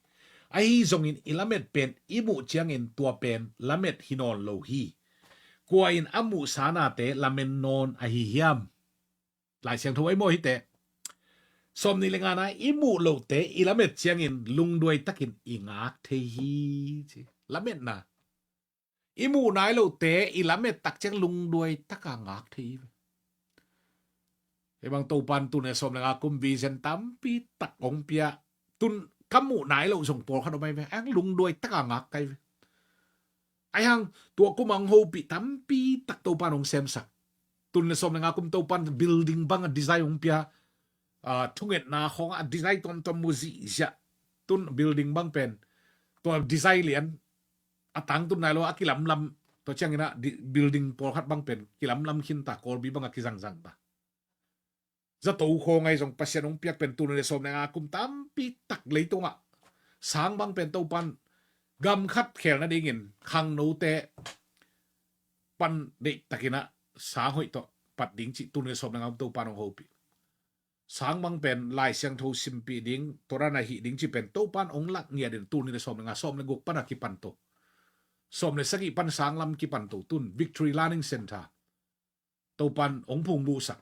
Ahi zongin i lamet pen i muh ciangin tua pen lamet hi nawn lo hi. Kua in a muhsa nate lamen nawn ahi hiam? Lai Siangtho ai maw hite. Sawmnih le ngana, i muh lote i lamet ciangin lungduai takin i ngak thei hi, ci. Lametna. I muh nai lote i lamet tak ciang lungduai taka ngak thei hi. Hei bang Topan tun le sawm le nga kum vision tampi tak hong pia, tun ka muh nai lo zong pawlkhat om ai ve. Ang lungduai taka ngak kai ve. Ai hang tua kum ang hopih tampi tak Topan hong semsak. Tun le sawm le nga kum Topan building bang a design hong pia. Ah, thungetna khawng a design tuamtuam mu zihziah. Tun building bang pen tua design lian a tangtun nai lo a kilamlam, tua ciangin a di-, building pawlkhat bang pen kilamlam khinta, Kawlpi bang a kizangzangta. Zato khawng ai zong Pasian hong piak pen tun le sawm le nga kum tampi tak leitungah sang bang pen Topan gam khat khel nadingin khangnote pan deih takin a sang hoih tawh pat ding cih tun le sawm le nga kum Topan hong hopih. sangmang pen Lai Siangtho simpih ding, Torah na hih ding cih pen Topan hong lak ngiat in tul nih le sawm le nga, sawm le guk pan a kipan to. Sawm le sagih pan sanglam kipan to, tun Victory Learning Center Topan hong phungbuhsak.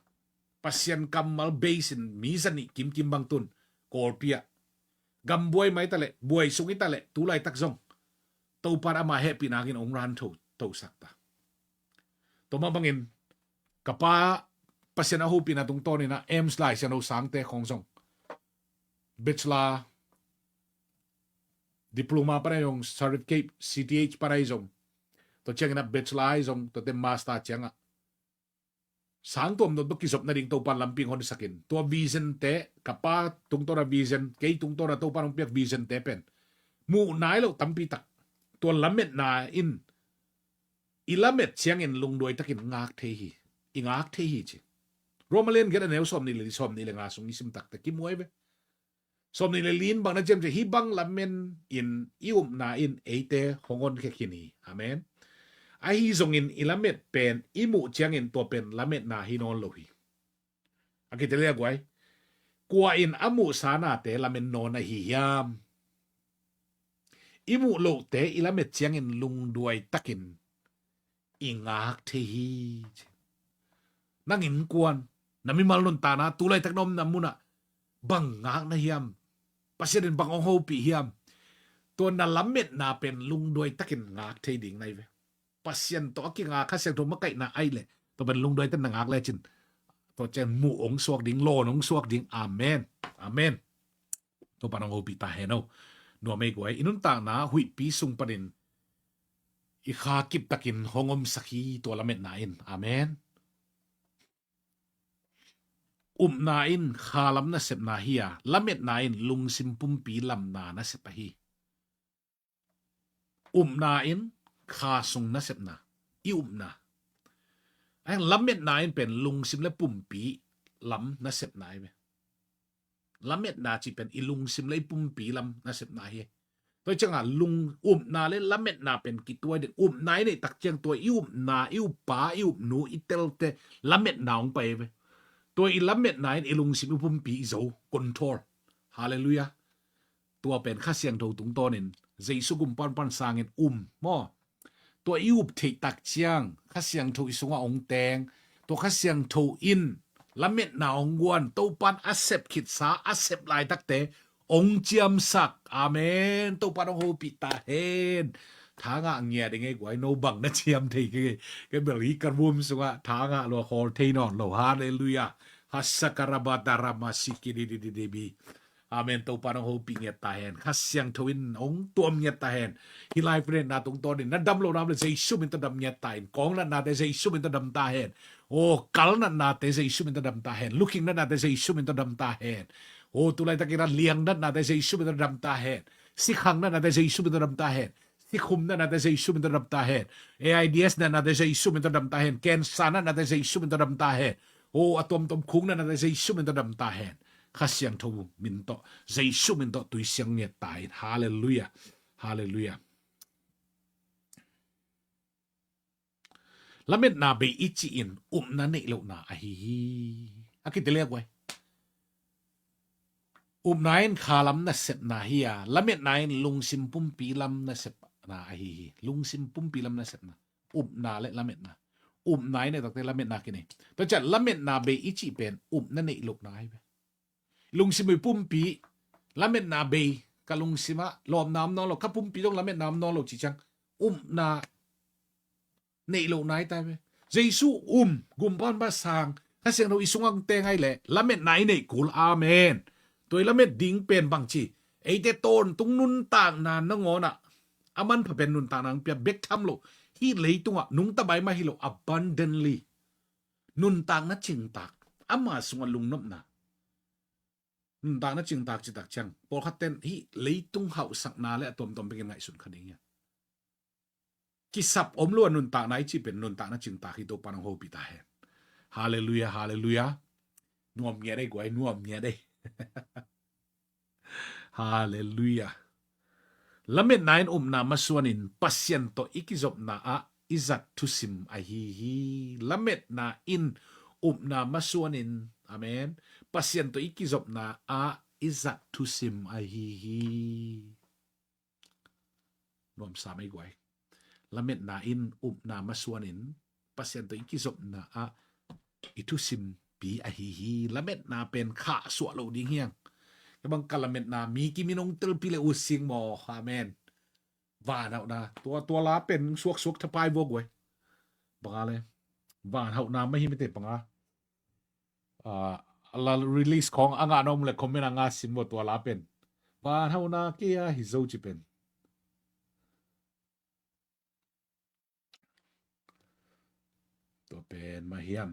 Pasian kammal base in mi zanih kimkim bang tun Kawlpi ah. Gam buai mai ta leh, buai sung hi ta leh, tu laitak zong Topan ama hehpihna hangin hong ran tho, thosak ta. Tua mah bangin ka pa Pasian a hopihna tungtawn in ah AIMS Lai Siangtho sangte khong zong bachelor, diploma pan ahi zong, certificate, C T H pan ahi zong, tua ciangin ah bachelor ahi zong, tuate master ciangah sang tuamtuam tawh kizop nading Topan lampi hong honsakin, tua vision te, ka pa tungtawn a vision, kei tungtawn a Topan hong piak vision te pen muh nai loh tampi tak tua lametna in i lamet ciangin lungduai takin ngak thei hi, i ngak thei hi ci. Roma lian giat a neu sawm nih le, sawm nih le nga sung i sim takte kimuai ve. Sawm nih le li in bang na ciam ci, hih bang lamen in i upna in eite hong honkhia khin hi. Amen. Ahi zongin i lamet pen i muh ciangin tua pen lametna hi nawn lo hi. A kite le a guai, kua in a muhsa nate lamen nawn ahi hiam? I muh lohte i lamet ciangin lungduai takin i ngak thei hi. Nang innkuan, na mimal nuntakna, tu laitak na omna munah bang ngak na hiam? Pasian in bang hong hopih hiam? Tua na lametna pen lungduai takin ngak thei ding na hi ve. Pasian tawh a kingak Kha Siangtho makaihna ahih leh tua pen lungduai takin na ngak lecin tua ciang muh hong suak ding, lawn hong suak ding. Amen. Amen. Topan hong hopih ta hen o. Nuam ei guai, i nuntakna huihpi sung panin i kha kiptakin hong omsak hi tua lametna in. Amen. Upna in kha lam nasepna hi a, lametna in lungsim pumpi lamna nasep ahi. Upna in kha sung nasepna, i upna. Ahi hang lametna in pen lungsim le pumpi lam nasepna ahi ve. Lametna cih pen i lungsim le i pumpi lam nasepna hi. Tua ciangah lung, upna le lametna pen kituai ding. Upna i neih tak ciang tua i upna, i uppa, i upnu, i telte lametna hong pai ve. Tua i lametna in i lungsim i pumpi i zo, control. Halleluiah. Tua pen Kha Siangtho tungtawnin Jesu gumpan pan sangin um maw? Tua i up theih tak ciang Kha Siangtho i sungah hong teng. Tua Kha Siangtho in lametna hong guan, Topan a sep khitsa, a sep laitakte hong ciamsak. Amen. Topan hong hopih ta hen. Thangah ngiat i ngei guai, no bang na ciam thei kei. Kei bel hi ka room sungah thangah lua khawl thei nawn lo. Halleluiah. Hasakarabadaramasikididididi. Amen. Topan hong hopih ngiat ta hen. Kha Siangtho in hong tuam ngiat ta hen. Hih live na tungtawnin na dam lo nam le Jesu min tawh dam ngiat ta in. Kawng natnate Jesu min tawh dam ta hen. O, kal natnate Jesu min tawh dam ta hen. Lukhing natnate Jesu min tawh dam ta hen. O, tu laitakin a liang natnate Jesu min tawh dam ta hen. Sikhang natnate Jesu min tawh dam ta hen. Sikhum natnate Jesu min tawh dam ta hen. AIDS natnate Jesu min tawh dam ta hen. Cancer natnate Jesu min tawh dam ta hen. O, a tuamtuam khuk natnate Jesu min tawh dam ta hen. Kha Siangtho min tawh, Jesu min tawh tui siang ngiat ta in. Halleluiah. Halleluiah. Lametna bei i cih in upna neih lohna ahi hi. A kite le a guai. Upna in kha lam nasepna hi a, lametna in lungsim pumpi lam nasepna ahi hi. Lungsim pumpi lam nasepna. Upna le lametna. Upna i neih takte lametna kinei. Tua ciah lametna bei i cih pen upna neih lohna ahi ve. Lungsim i pumpi, lametna bei, ka lungsimah lawpna om nawn lo, ka pumpi zong lametna om nawn lo cih ciang upna neih lohna hi ta ve. Jesu um, gumpan pan sang, Kha Siangtho i sungah teng ahih leh lametna i neih kul. Amen. Tua i lamet ding pen bang ci, eite tawntung nuntakna nangawnah a manpha pen nuntakna hong pia bek tham lo. Hih leitungah nungta bai mah hi lo, abundantly. Nuntakna cingtak, ama sungah lungnopna. Nuntakna cingtak citak ciang pawlkhat ten hih leitung hauhsakna le a tuamtuam bekin ngaihsun kha ding hi a. Kisap om lua nuntakna i cih pen nuntakna cingtak hi. Topan hong hopih ta hen. Halleluiah, halleluiah. Nuam ngiat ei guai, nuam ngiat ei. Halleluiah. Lametna in upna masuanin Pasian tawh i kizopna ah i zat thusim ahi hi. Lametna in upna masuanin, amen, Pasian tawh i kizopna ah i zat thusim ahi hi. Nuamsa mei guai. Lametna in upna masuanin Pasian tawh i kizopna ah i thusimpi ahi hi. Lametna pen khahsuah lo ding hiang. Kei bang ka lametna mi kimin hong telpi le utsing maw. Amen. Vanhauhna. Tua, tua la pen suaksuak thapai vua guai. Banga le. Vanhauhna mah hi mite banga. Ah, a la release khong a ngah na om le comment a ngah sim vua tua la pen. Vanhauhna kei a hi zo ci pen. Tua pen mah hiam.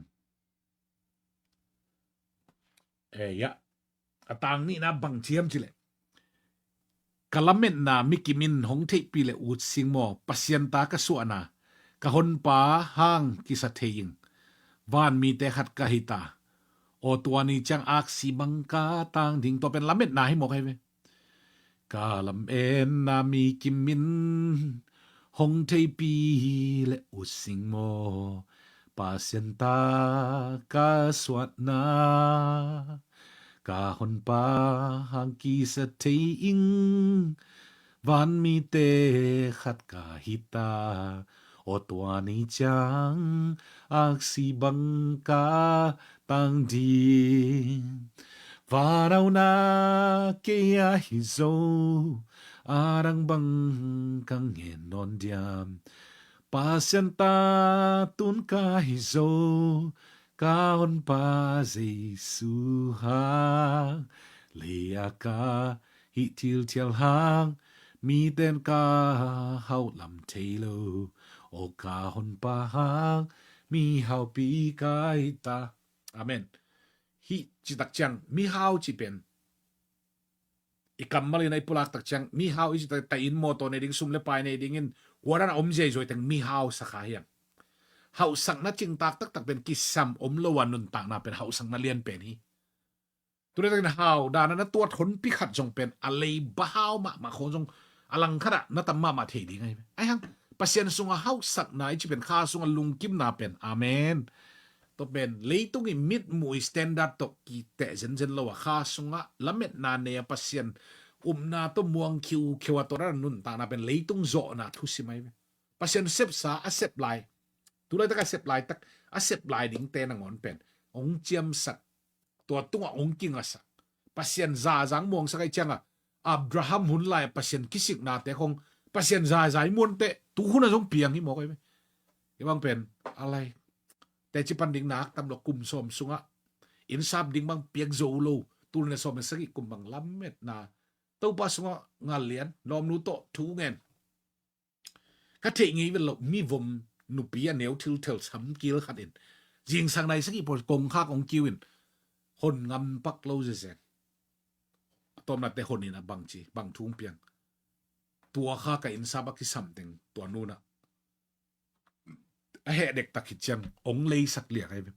Eh, ya. A tang nihna bang ciam ci le. Ka lametna mi kimin hong theihpi le utsing maw, Pasian ta ka suahna, ka honpa hang kisa thei ing. Van mite khat ka hita. Aw tua ni ciang aksi bang ka tang ding, tua pen lametna hi mawk ahi ve. Ka lametna mi kimin hong theihpi le utsing maw, Pasian ta ka suahna, ka honpa hang kisa thei ing. Van mite khat ka hita. Aw tua ni ciang aksi bang ka tang ding. Vanhauhna kei a hi zo, a dang bang ka ngen nawn diam. Pasian ta tun ka hi zo, ka honpa Jesu hang. Lei a ka hih thilthial hang, miten ka hauh lam thei lo. Aw ka honpa hang, mihaupi ka hita. Amen. Hih citak ciang mihau ci pen i kammal in a i pulak tak ciang mihau i citak, ta in mawtaw nei ding, sum le pai nei dingin kuadan a om ziaizoi teng mihau sakha hiang. Hauhsakna cingtak taktak pen kisam om lo a nuntakna pen hauhsakna lian pen hi. Tule takin hau dana na tuat honpi khat zong pen a leiba hau mahmah khong zong a langkhat ah na tam mahmah thei ding ahi. Aihang Pasian sunga hauhsakna i ci pen kha sunga lungkimna pen. Amen. Tua pen leitung i mitmuh i standard tawh kiteh zenzen lo a kha sunga lametna nei a Pasian upna tawh muang khiukheu a tua dana nuntakna pen leitung zawhna thusim ahi. Pasian sepsa a sep lai. Tulaitak a sep laitak a sep lai dingte nangawn pen hong ciamsak, tua tungah hong kingasak. Pasian zazang muangsak ahi cianga Abraham hun lai Pasian kisiknate khong Pasian zazai muante tuhuna zong piang hi mawk ahi ve. Hi bang pen alai teci pan ding nak tam lo kum sawm sungah innsap ding bang piak zo lo, tulna sawm le sagih kum bang lametna Topa sungah ngal lian, lawmnu tawh thu ngen. Ka theih ngei vet loh mivom nupi a neu thilthel samkil khat in zingsang nai sagih pawl kongkhak hong kiu in hon ngam pak lo zezen. A tawmnate hon in a bang ci, bang thu hong piang. Tua kha ka innsap a kisam teng tua nunah a heh dektak hi ciang hong leisak liak ahi ve.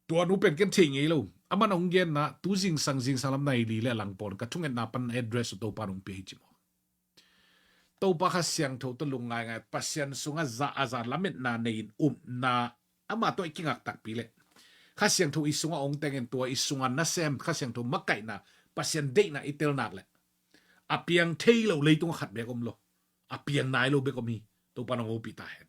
Tua nu pen ken thei ngei lo. Aman hong genna tu zingsang, zingsang lam nai li le a lang pawl ka thungetna pan address uh Topa nong pia hi ci maw. Topa Kha Siangtho tawh lungngaingai Pasian sungah za a za lametna nei in upna ama tawh i kingak takpi le Kha Siangtho i sungah hong tengin tua i sungah nasem Kha Siangtho makaihna Pasian deihna i tel nak le a piang thei lo leitungah khat bek om lo. A piang nai lo bek om hi. Topa nong hopih ta hen.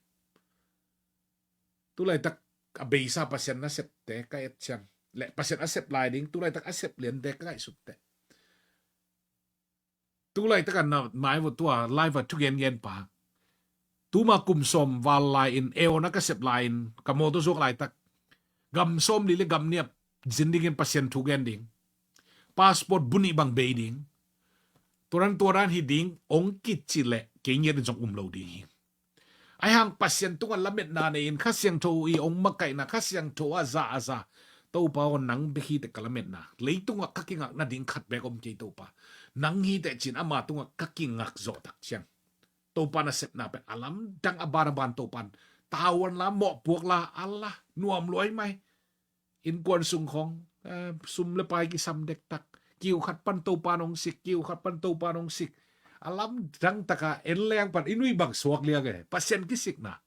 Tulaitak a beisa Pasian nasepte ka et ciang le Pasian a sep lai ding tulaitak a sep liante ka ngaihsutte. Tulaitak a na mai vua tua live a thugengen pa tuma kum sawm val lai in eona ka sep lai in ka mawtaw zuak laitak gam sawm li le gam niap zin dingin Pasian thugen ding. Passport bunih bang bei ding. Tuaran tuaran hi ding ong kici le kei ngiat in zong um lo ding hi. Aihang Pasian tungah lametna nei in Kha Siangtho i ong makaihna Kha Siangtho a za a za Topa aw nang bek hi teh ka lametna leitungah ka kingak nading khat bek om kei Topa. Nang hi teh cin ama tungah ka kingak zawh tak ciang Topa nasepna pen a lamdang a ban a ban Topan tavuan la mawhpuak la a la nuam luai mai. Innkuan sung khong sum le pai kisam dektak. Kiu khat pan Topa nong sik, kiu khat pan Topa nong sik. A lamdang taka en leng pan i nui bang suak liang e Pasian kisikna.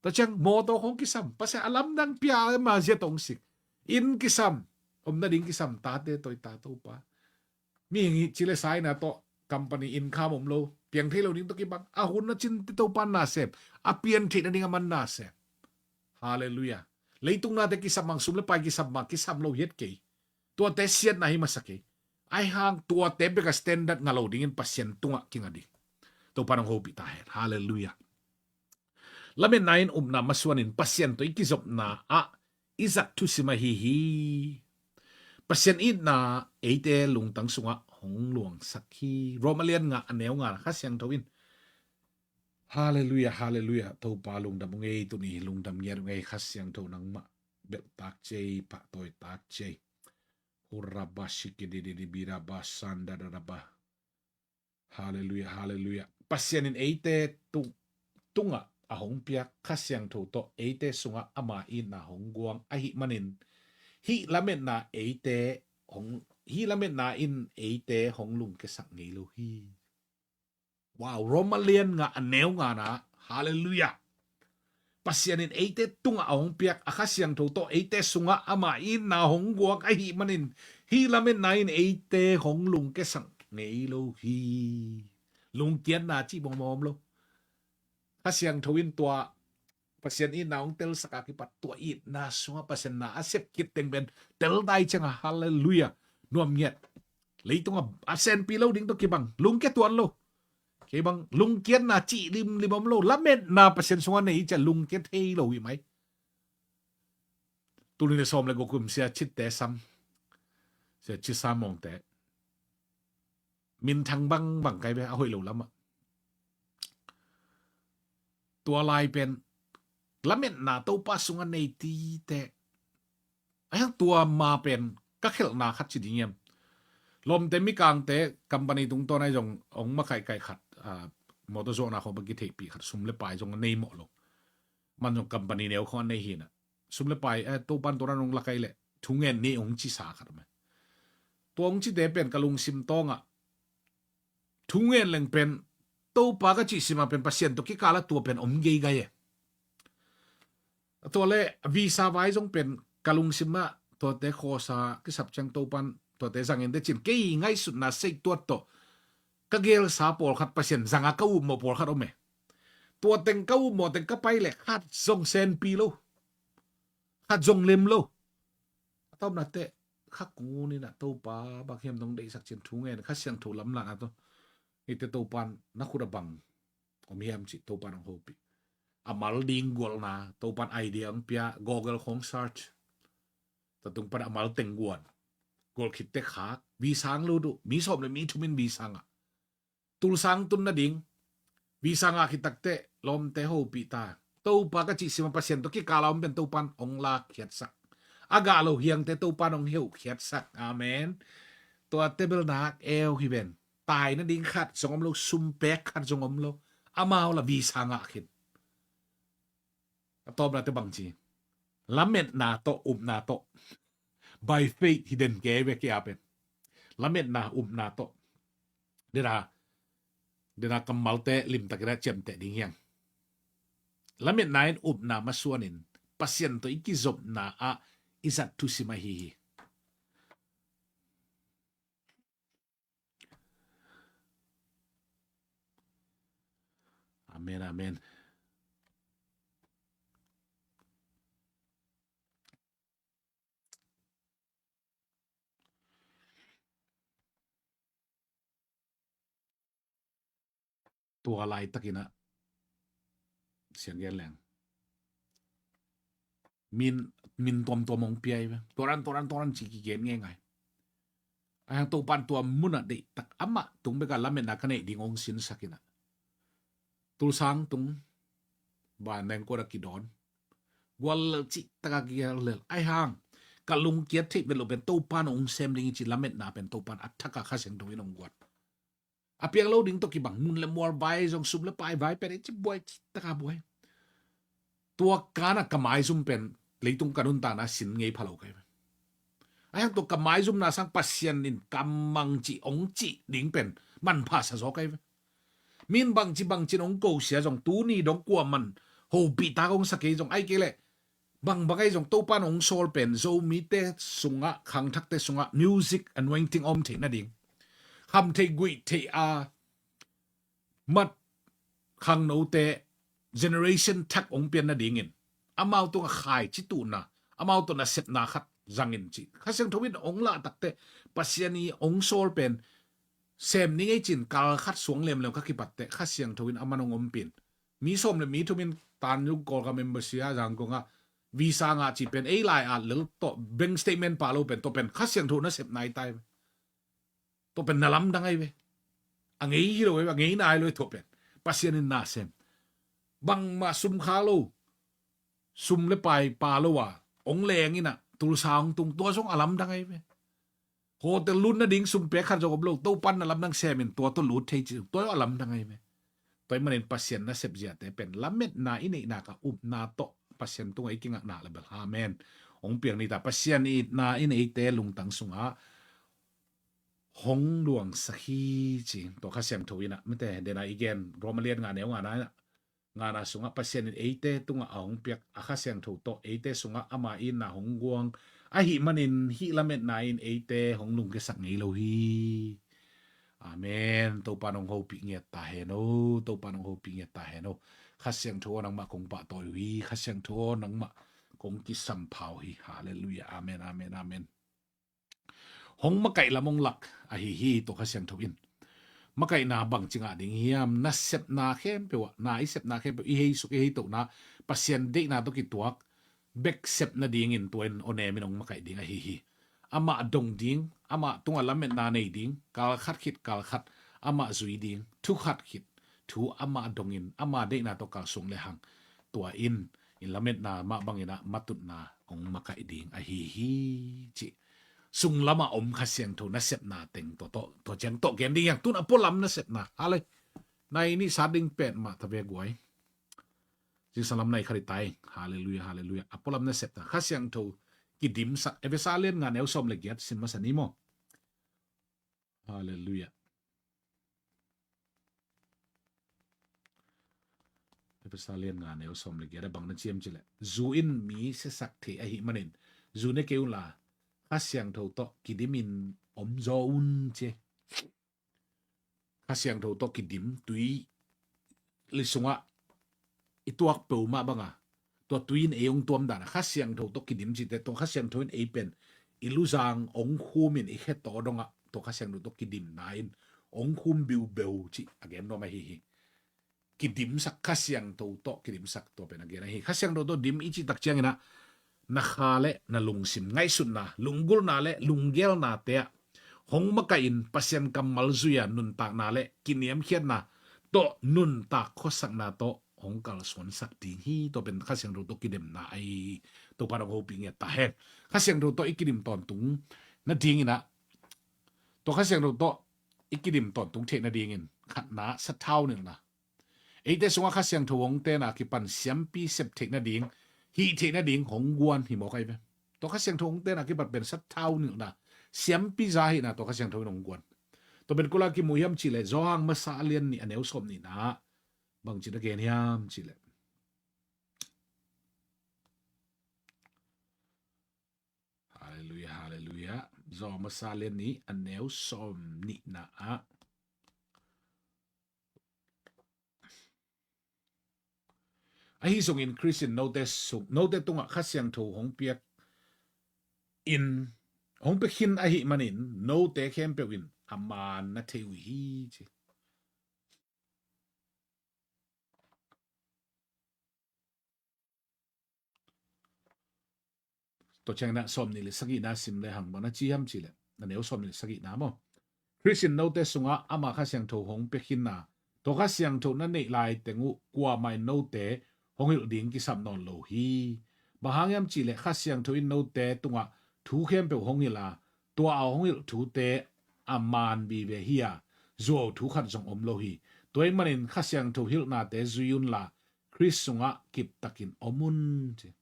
Tua ciang mawtaw khong kisam Pasian a lamdang pia ma zia tong sik. Inn kisam. Om nading kisam tate tawh i ta Topa. Mihing hi ci le sa ina tawh company income om lo. Piang thei lo ding tawh kibang. A hun a cin te Topa na sem. A pian theih nading a man na sem. Halleluiah. Leitung nate kisam mang sum le pai kisam mang kisam lo hiat kei. Tuate siatna hi masa kei. Ai hang tuate beka standard nga lo dingin Pasian tungah kinga ding. Topa nong hopih ta hen. Halleluiah. Lametna in upna masuanin Pasian tawh i kizopna ah i zat thusim ahi hi. Pasian itna eite lungtang sungah hong luangsak hi. Roma lian nga a neu nga Kha Siangtho in. Halleluiah, halleluiah. Topa lungdam ung ei, tuni lungdam ngiat ung ei, Kha Siangtho nangmah belh tak cei, pahtawi tak cei. Huraba sikidididi biraba sandadadaba. Halleluiah, halleluiah. Pasian in eite tung, tungah a hong piak Kha Siangtho tawh eite sungah ama itna hong guang ahih manin hih lametna eite hong, hih lametna in eite hong lungkiasak ngei lo hi. Wow, Roma lian nga a neu nga na. Halleluiah. Pasian in eite tungah a hong piak a Kha Siangtho tawh eite sungah ama itna hong guak ahih manin hih lametna in eite hong lungkiasak ngei lo hi. Lungkiatna cih bawng bawng om lo. Kha Siangtho in tua Pasian itna hong telsak a kipat tua itna sungah Pasian na a sep khit teng pen tel dai ciang a halleluiah. Nuam ngiat. Leitung a a senpi lo ding tawh kibang. Lungkia tuan lo. Kei bang lungkiatna cih limlim om lo. Lametna Pasian sungah nei ciah lungkia thei lo hi mai. Tuni le sawm le guk kum sia citte sam. Sia ci sa mawngte. Minthang bang bang kai ve a hoih lo lamah. Tua lai pen lametna Topa sungah nei tite. Ai hang tua ma pen ka khelhna khat ci ding hiam. Lawmte mikangte company tungtawn ai zong ong makaihkaih khat, ah, motor zuakna khawng bang kitheihpih khat sum le pai zong a nei mawh lo. Man zong company neu khawng a nei hinah. Sum le pai, eh, Topan tua dan ong lak ai leh thu ngen ni ong ci sa khat om e. Tua ong cite pen ka lungsim tawngah thu ngen leng pen Topa ka cih simah pen Pasian tawh kikala tua pen om geigai e. Tua le visa vai zong pen ka lungsim ah tuate khawsa kisap ciang Topan tuate zangin te cin kei ngaihsutna sei tuat tawh ka gelsa pawlkhat Pasian zanga ka upmawh pawlkhat om e. Tua teng ka upmawh teng ka pai leh khat zong senpi lo. Khat zong lem lo. A tawpna teh kha kung uninah Topa bang hiam dong deihsak cin thu ngen Kha Siangtho lamlahna tawh. Hite Topan na khut a bang om hiam cih Topan ong hopih. A mal ding gualna Topan idea ong pia Google khawng search. Tatung pan a mal teng guan. Gual khitte khak. Visa ang lo duh. Mi sawm le mi thumin visa ngah. Tulsa ang tun nading. Visa ngah khit takteh lawmte hopih ta. Topa ka cih sima Pasian tawh kikala om pen Topan ong lakkhiatsak. A gah lo hiangte Topan ong heuhkhiatsak. Amen. Tua tebel nak eu hi ven. Tai nading khat zong om lo, sum pek khat zong om lo. Amau la visa ngah khin. A tawpna te bang ci. Lametna tawh, upna tawh. By faith hi den ke ve ke a pen. Lametna upna tawh. Dena, dena kammalte limtakin a ciamteh ding hiang. Lametna in upna masuanin Pasian tawh i kizopna ah i zat thusim ahi hi. Amen, amen. Tua laitakinah siang gen leng min, min tuamtuam hong pia hi ve. Tuaran, tuaran, tuaran ci kigen ngei ngai. Ai hang Topan tua munah deihtak amah tung beka lametna ka neih ding hong sinsakinah. Tulsa ang tung ba nengkuat a kidawn. Gual lel cihtaka kigial lel. Ai hang ka lungkiat theih vet lo pen Topan hong sem ding hi ci lametna pen Topan a thaka Kha Siangtho in hong guat. A piang lo ding tawh kibang mun le mual vai zong sum le pai vai pen i ci buai cihtaka buai. Tua kana ka maizum pen leitung ka nuntakna sin ngei pha lo kai ve. Ai hang tua ka maizumna sang Pasian in ka mang cih ong cih ding pen manpha sa zaw kai ve. Min bangci bangcin ong kosia zong tuni dong kuaman hopihtak ong sa kei zong ai kei leh Bangbang ahi zong Topan hong sawl pen Zomite sungah, khangthakte sungah music anointing om theih nading, kham theih guih theih a mat khangnote generation thak hong pian nadingin amau tungah khaici tuhna, amau tawh nasepna khat zangin ci. Kha Siangtho in hong lah takteh Pasian i hong sawl pen sem ning ei cin kal khat suang lemlem kha kipatteh Kha Siangtho in a man hong ompin. Mi sawm le mi thumin Tanjung Kawlgam Embassy a Zangkong ah visa ngah ci pen ei lai at lel tawh bank statement pa lo pen tawh pen Kha Siangtho nasepna i tai. Tua pen na lamdang ahi ve. A ngei hi lo ahi ve, a ngei nai lo ahi tua pen. Pasian in na sem. Bangmah sum kha lo, sum le pai pa lo a hong leng in a tulsa hong tung, tua zong a lamdang ahi ve. Hotel lut nading sum pek khat zong om lo, Topan na lamdang sem in tua tawh lut thei ci, tua zong a lamdang ahi ve. Tua ahih manin Pasian nasep ziate pen lametna i neihna ka upna tawh Pasian tungah i kingakna le bel. Amen. Hong piang ni ta Pasian i itna in eite lungtang sungah hong luangsak hi ci. Tua Kha Siangtho in a mite dena i gen Roma lian nga neu ngana in a, ngana sungah Pasian in eite tungah a hong piak a Kha Siangtho tawh eite sungah ama itna hong guang ahih manin hih lametna in eite hong lungkiasak ngei lo hi. Amen. Topan hong hopih ngiat ta hen o. Topan hong hopih ngiat ta hen o. Kha Siangtho aw nangmah kong pahtawi uh hi. Kha Siangtho aw nangmah kong kisampha uh hi. Halleluiah. Amen, amen, amen. Hong makaih lam hong lak ahi hi tua Kha Siangtho in. Makaihna bangci ngah ding hiam? Nasepna khempeuh ah, na i sepna khempeuh, i heisuk i heitohna Pasian deihna tawh kituak bek sep nadingin tua in awnem in hong makaih ding ahi hi. Amah dong ding, amah tungah lametna nei ding, kal khat khit kal khat amah zui ding, thu khat khit thu amah dongin ama deihna tawh kalsuan le hang. Tua in, in lametna mah bangin a matutna hong makaih ding ahi hi ci. Sunglamah om Kha Siangtho nasepna teng tawh, tawh, tua ciang tawh gen ding hiang, tun a pualam nasepna. Hale. Nai nih sat ding pet mah ta ve guai. Zingsang lam nai khat i tai. Halleluiah, halleluiah. A pualam nasepna. Kha Siangtho kidimsak. Efesa lian nga neu sawm le giat sim masa ni maw. Halleluiah. Efesa lian nga neu sawm le giat a bang na ci hiam cileh. Zu in mi siasak thei ahih manin. Zu ne kei unla. Kha Siangtho tawh kidimin om zaw un ci. Kha Siangtho tawh kidim tui li sungah i tuak peuhmah banga. Tua tui in ei hong tuam dana Kha Siangtho tawh kidim cite tua Kha Siangtho in ei pen i luzang hong khumin i khe tawh dongah tua Kha Siangtho tawh kidimna in hong khum biubeu cih a gen nuam ahi hi. Kidimsak Kha Siangtho tawh kidimsak tua pen a gen ahi. Kha Siangtho tawh dim i cih tak cianginah na kha le na lungsim ngaihsutna, lunggulhna le lunggelnate ah hong makaih in Pasian kammal zui-a nuntakna le kiniamkhiatna tawh nuntak khuasakna tawh hong kalsuansak ding hi. Tua pen Kha Siangtho tawh kidemna ahi. Topa dong hopih ngiat ta hen. Kha Siangtho tawh i kidim tawntung nadinginah tua Kha Siangtho tawh i kidim tawntung theih nadingin khatna sathau nilhna. Eite sungah Kha Siangtho hong tena kipan siampi sep theih nading, hih theih nading hong guan hi mawk ahi ve. Tua Kha Siangtho hong tena kipan pen sathau nilhna, siampi za hihna tua Kha Siangtho in hong guan. Tua pen kula kimu hiam cihleh Johan masa a lian nih a neu sawm nihna bangci na gen hiam cihleh. Halleluiah, halleluiah. Johan masa lian nih a neu sawm nihna ah. Ahi zongin Khristian note sung, note tungah Kha Siangtho hong piak in, hong pia khin ahih manin note khempeuh in a man na thei uh hi ci. Tua ciangin ah sawm nih le sagihna sim le hang bang na ci hiam cihleh, na neu sawm nih le sagihna maw? Khristian note sungah ama Kha Siangtho hong pia khinna, tua Kha Siangtho na neih lai teng uh kuamah in note hong hilh ding kisam nawn lo hi. Bang hang hiam cihleh Kha Siangtho in note tungah thu khempeuh hong hilh a, tua a hong hilh thute a man vive hi a, zuau thu khat zong om lo hi. Tua ahih manin Kha Siangtho hilhnate zui unla Khrist sungah kiptakin om un ci.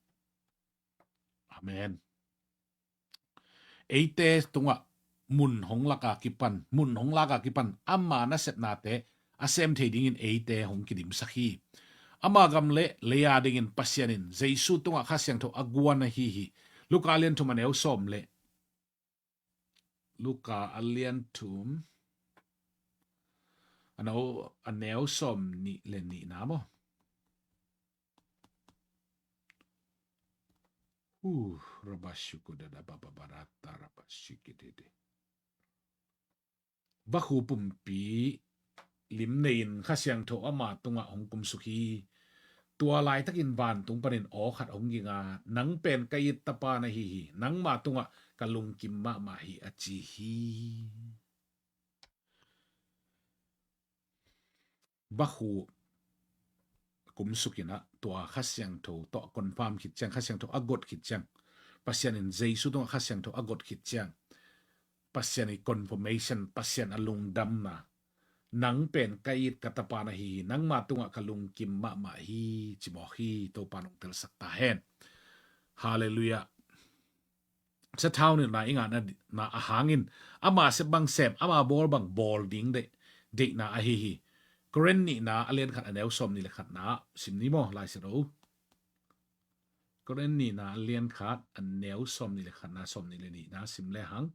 Amen. Eite tungah mun hong laka kipan, mun hong laka kipan ama nasepnate a sem thei dingin eite hong kidimsak hi. Ama gam le lei a dingin Pasian in Jesu tungah Kha Siangtho a guan ahi hi. Luka a lian thum a neu sawm le Luka a lian thum a neu, a neu sawm nih le nihna maw? Uh, rabashuku dada bababarata rabashiki dede. Vakhu pumpi lim nei-in Kha Siangtho ama tungah hong kumsuk hi. Tua laitakin vantung panin aw khat hong ging a, "Nang pen ka it tapa na hi hi, nangma tungah ka lungkim mahmah hi," a ci hi. Vakhu kumsuk in ah tua Kha Siangtho tawh confirm khit ciang, Kha Siangtho a got khit ciang, Pasian in Jesu tungah Kha Siangtho a got khit ciang, Pasian i confirmation, Pasian a lungdamna, "Nang pen ka it ka tapa na hi hi, nangma tungah ka lungkim mahmah hi," ci mawk hi. Topa in hong telsak ta hen. Halleluiah. Sathau nilhna i ngahna a hangin ama sep bang sem, ama bawl bang bawl ding deih, deihna ahi hi. Korin nihna a lian khat a neu sawm nih le khatna sim ni maw, Lai Siangtho? Korin nihna a lian khat a neu sawm nih le khatna, sawm nih le nihna sim le hang.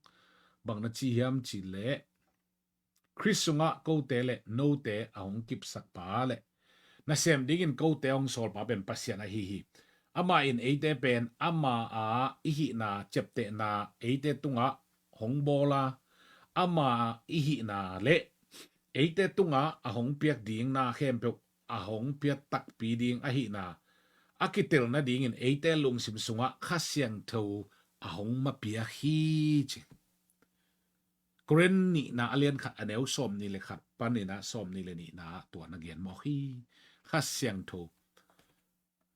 Bang na ci hiam cih leh, Khrist sungah kote le note a hong kipsakpa le nasem dingin kote a hong sawlpa pen Pasian ahi hi. Amah in eite pen ama a i hihna ciaptehna eite tungah hong bawl a, ama i hihna le eite tungah a hong piak ding na khempeuh a hong piak takpi ding ahihna a kitel nadingin eite lungsim sungah Kha Siangtho a hong mapiak hi ci. Korin nihna a lian khat a neu sawm nih le khat panin ah sawm nih le nihna ah tua na gen mawk hi. Kha Siangtho,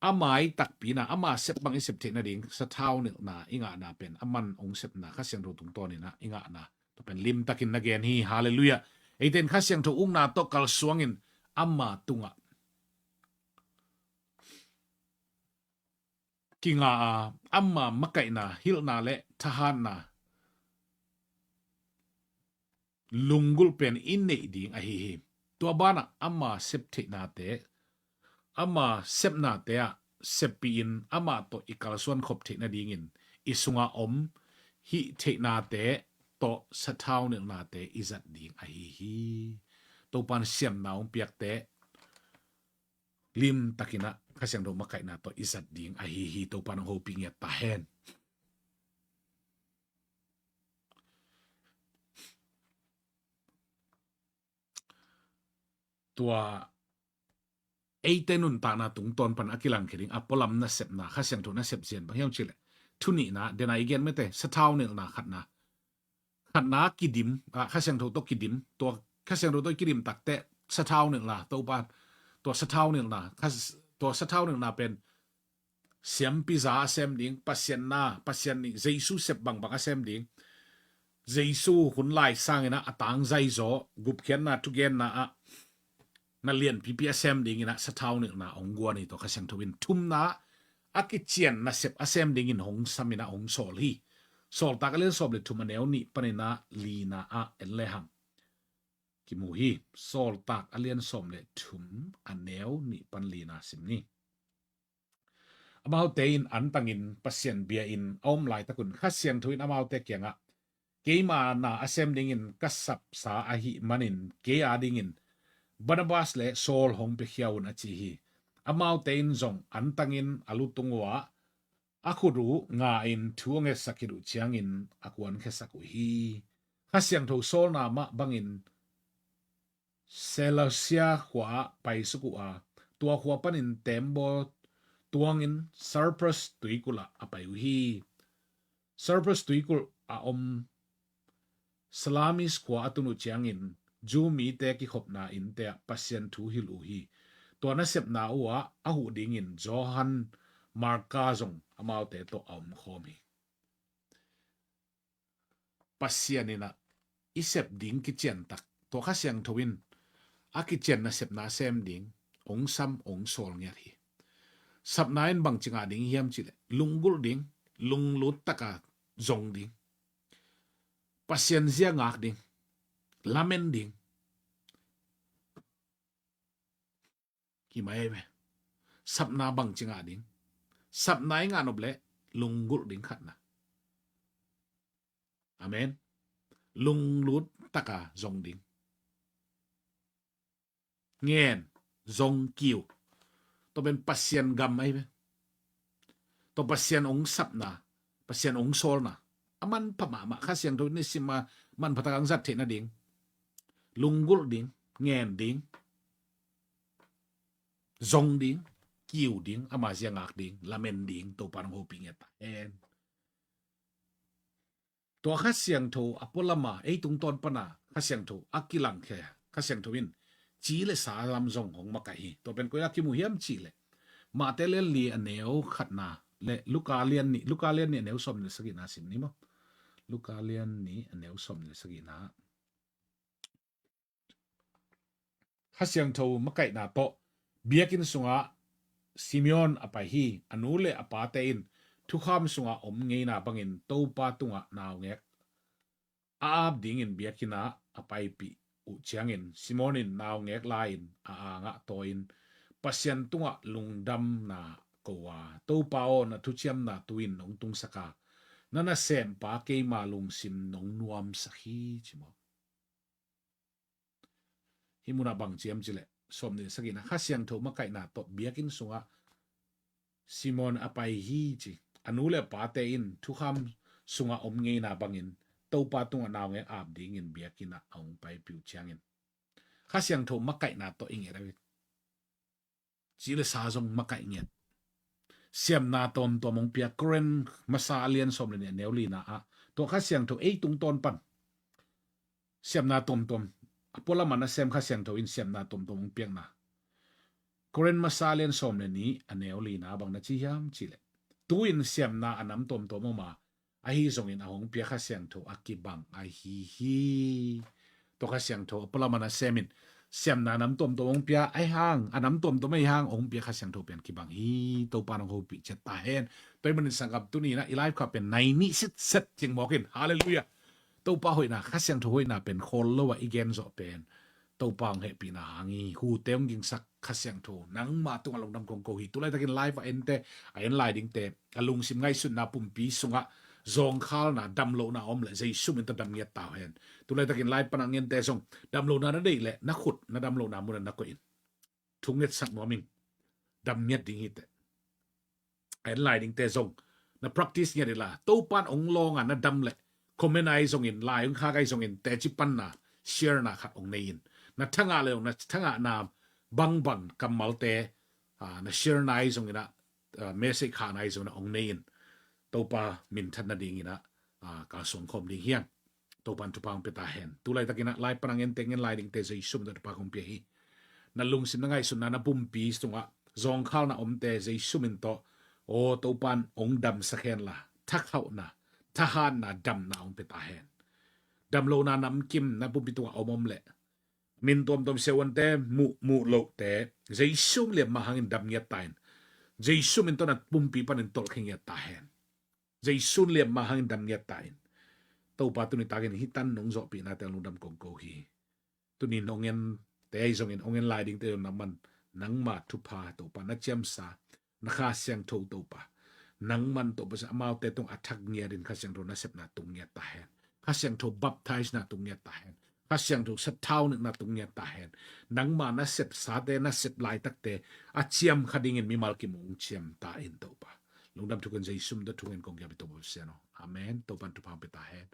ama i takpina, ama sep bang i sep theih nading sathau nilhna i ngahna pen aman hong sepna Kha Siangtho tungtawnin ah i ngahna tua pen limtakin na gen hi. Halleluiah. Eite in Kha Siangtho ukna tawh kalsuangin ama tungah kinga a, ama makaihna, hilhna le thahatna lunggulh pen i neih ding ahi hi. Tua banah ama sep theihnate, ama sepnate ah seppih in amah tawh i kalsuan khop theih nadingin i sungah om hih theihnate tawh sathau nilhnate i zat ding ahi hi. Topa'n siamna hong piakte limtakin ah Kha Siangtho makaihna tawh i zat ding ahi hi. Topa'n hong hopih ngiat ta hen. Tua eite nuntakna tungtawn pan a kilangkhia ding a pualam nasepna, Kha Siangtho nasep zian bang hiam cih leh, thu nihna, dena i gen mete, sathau nilhna khatna, khatna kidim, ah, Kha Siangtho tawh kidim, tua Kha Siangtho tawh kidim takte sathau nilhna, Topa, tua sathau nilhna, kha, tua sathau nilhna pen siampi za a sem ding, Pasian na, Pasian nih, Jesu sep bangbang a sem ding. Jesu hun lai sangin ah a tangzai zaw, gupkhiatna thugenna ah na lianpipi a sem dingin ah sathau nilhna hong guan hi. Tua Kha Siangtho in thumna a kician nasep a sem dingin hong samin ah hong sawl hi. Sawltak a lian sawm le thum a neu nih panin ah lina ah en lehang kimu hi. Sawltak a lian sawm le thum a neu nih pan lina sim ni. Amaute in antangin Pasian bia-in a om laitakun Kha Siangtho in amaute kiangah, "Keima na a sem dingin ka sapsa ahih manin kei a dingin Barnabas le Saul hong piakhia un," a ci hi. Amaute in zong antangin a lutung uhah a khut uh nga-in thu a ngetsak khit uh ciangin a kuankhiasak uh hi. Kha Siangtho sawlna mah bangin Seleusia khua-ah paisuk uh a, tua khua panin teembaw tuangin Cyprus tuikulh ah a pai uh hi. Cyprus tuikulh a om Salamis khua a tun uh ciangin Jew mite kikhopna innte ah Pasian thu hilh uh hi. Tua nasepna uhah a huh dingin Johan Marka zong amaute tawh a omkhawm hi. Pasian in ah i sep ding kiciantak, tua Kha Siangtho in a kician nasepna a sem ding hong sam hong sawl ngiat hi. Sapna in bangci ngah ding hiam cih leh, lunggulh ding, lunglut taka zong ding, Pasian zia ngak ding, lamen ding. Hi mai ve. Sapna bangci ngah ding? Sapna i ngah nop leh lunggulh ding khatna. Amen. Lunglut taka zong ding. Ngen, zong, kiu. Tua pen Pasian gam ahi ve. Tua Pasian ong sapna, Pasian ong sawlna a manpha mahmah, Kha Siangtho in i sim a manpha taka ong zat theih nading. Lunggulh ding, ngen ding, zong ding, kiu ding, ama zia ngak ding, lamen ding, Topa nong hopih ngiat ta hen. Tua Kha Siangtho a pualama ei tungtawn pana Kha Siangtho a kilangkhia, Kha Siangtho in ci le sa lam zong hong makaih hi. Tua pen koi a kimu hiam cih leh Mate lian li a neu khatna le Luka lian nih, Luka lian nih a neu sawm le sagihna sim ni maw. Luka lian nih a neu sawm le sagihna. Kha Siangtho makaihna tawh biakinn sungah Simeon a pai hi. A nu le a pate in thukham sungah om ngeina bangin Topa tungah naungek a ap dingin biakinn ah a paipih uh ciangin Simeon in naungek la-in a angah tawi-in Pasian tungah lungdamna ko a, Topa aw, na thuciamna tu-in nong tungsak a, na nasempa keima lungsim nong nuamsak hi, ci maw. Hih munah bang ci hiam cih leh sawm nih le sagihna, Kha Siangtho makaihna tawh biakinn sungah Simeon a pai hi ci. A nu le a pate in thukham sungah om ngeina bangin Topa tungah naungek ap dingin biakinn ah a hong paipih uh ciangin Kha Siangtho makaihna tawh i nget a, ci le sa zong makaih ngiat. Siamna tawmtawm hong pia, Korin masa a lian sawm le nih a neu lina ah tua Kha Siangtho ei tungtawn pan siamna tawmtawm, a pualama nasem Kha Siangtho in siamna tawmtawm hong piakna. Korin masa a lian sawm le nih a neu lina bang na ci hiam cih leh, tu-in siamna a nam tawmtawm om a, ahi zongin a hong pia Kha Siangtho a kibang ahi hi. Tua Kha Siangtho a pualama nasem in siamna a nam tawmtawm hong pia ahi hang, a nam tawmtawm ahi hang hong pia Kha Siangtho pian kibang hi. Topa nong hopih ciat ta hen. Tua ahih manin sanggam, tuni-in ah i live kha pen nai nih sitset cing mawk in. Halleluiah. Topa hoihna, Kha Siangtho hoihna pen khawl lo ah i gen zawh pen Topa hong hehpihna hang hi. Hute hong gingsak Kha Siangtho nangma tungah lungdam kong ko hi. Tulaitakin live a ente, a en lai dingte, a lungsim ngaihsutna pumpi sungah zawngkhalna, damlohna om leh Jesu min tawh dam ngiat ta hen. Tulaitakin live pan a en ente zong damlohna na deih leh na khut na damlohna munah na koih in. Thungetsak nuam ing. Dam ngiat ding hi teh. A en lai dingte zong na practice ngiat inla, Topan hong lawng a na dam leh comment ahi zongin, lai hong khak ahi zongin, teci panna, share na khat hong nei in. Na thangah le zong, na thangahna bangbang kammalte, ah, na share na ahi zongin ah, ah, message khakna ahi zongin ah hong nei in. Topa minthan nadingin ah, ah, kalsuan khawm ding hi hang. Topan thupha hong pia ta hen. Tulaitakin ah live pan a ente, en lai dingte Jesu min tawh thupha kong pia hi. Na lungsim, na ngaihsutna, na pumpi sungah zawngkhalna omte Jesu min tawh, aw, Topan hong damsak hen la, thakhauhna, thahatna, damna hong pia ta hen. Damlohna namkim na pumpi tungah om om leh, min tuamtuam siavuante, muh, muh lohte, Jesu liamma hangin dam ngiat ta in. Jesu min tawh na pumpi panin tolhkhia ngiat ta hen. Jesu liamma hangin dam ngiat ta in. Topa, tuni takin hih tan nong zawhpihnate lungdam kong ko hi. Tuni-in hong ente ahi zongin, hong en lai dingte zong nangman, nangma thupha Topa, na ciamsa, na Kha Siangtho Topa, nangman Topa, amaute tung a thak ngiatin Kha Siangtho nasepna tung ngiat ta hen. Kha Siangtho baptize na tung ngiat ta hen. Kha Siangtho sathau nikna tung ngiat ta hen. Nangma nasepsate, nasep laitakte a ciam kha dingin mimal kim hong ciam ta in Topa. Lungdam thu kong, Jesu min tawh thu ngen kong kiap hi Topa Pasian aw. Amen. Topan thupha hong pia ta hen.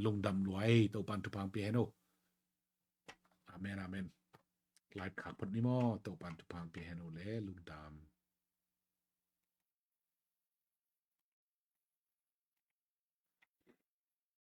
Lungdam lua ei, Topan thupha hong pia hen aw. Amen, amen. Live khak phot ni maw, Topan thupha hong pia hen aw le, lungdam.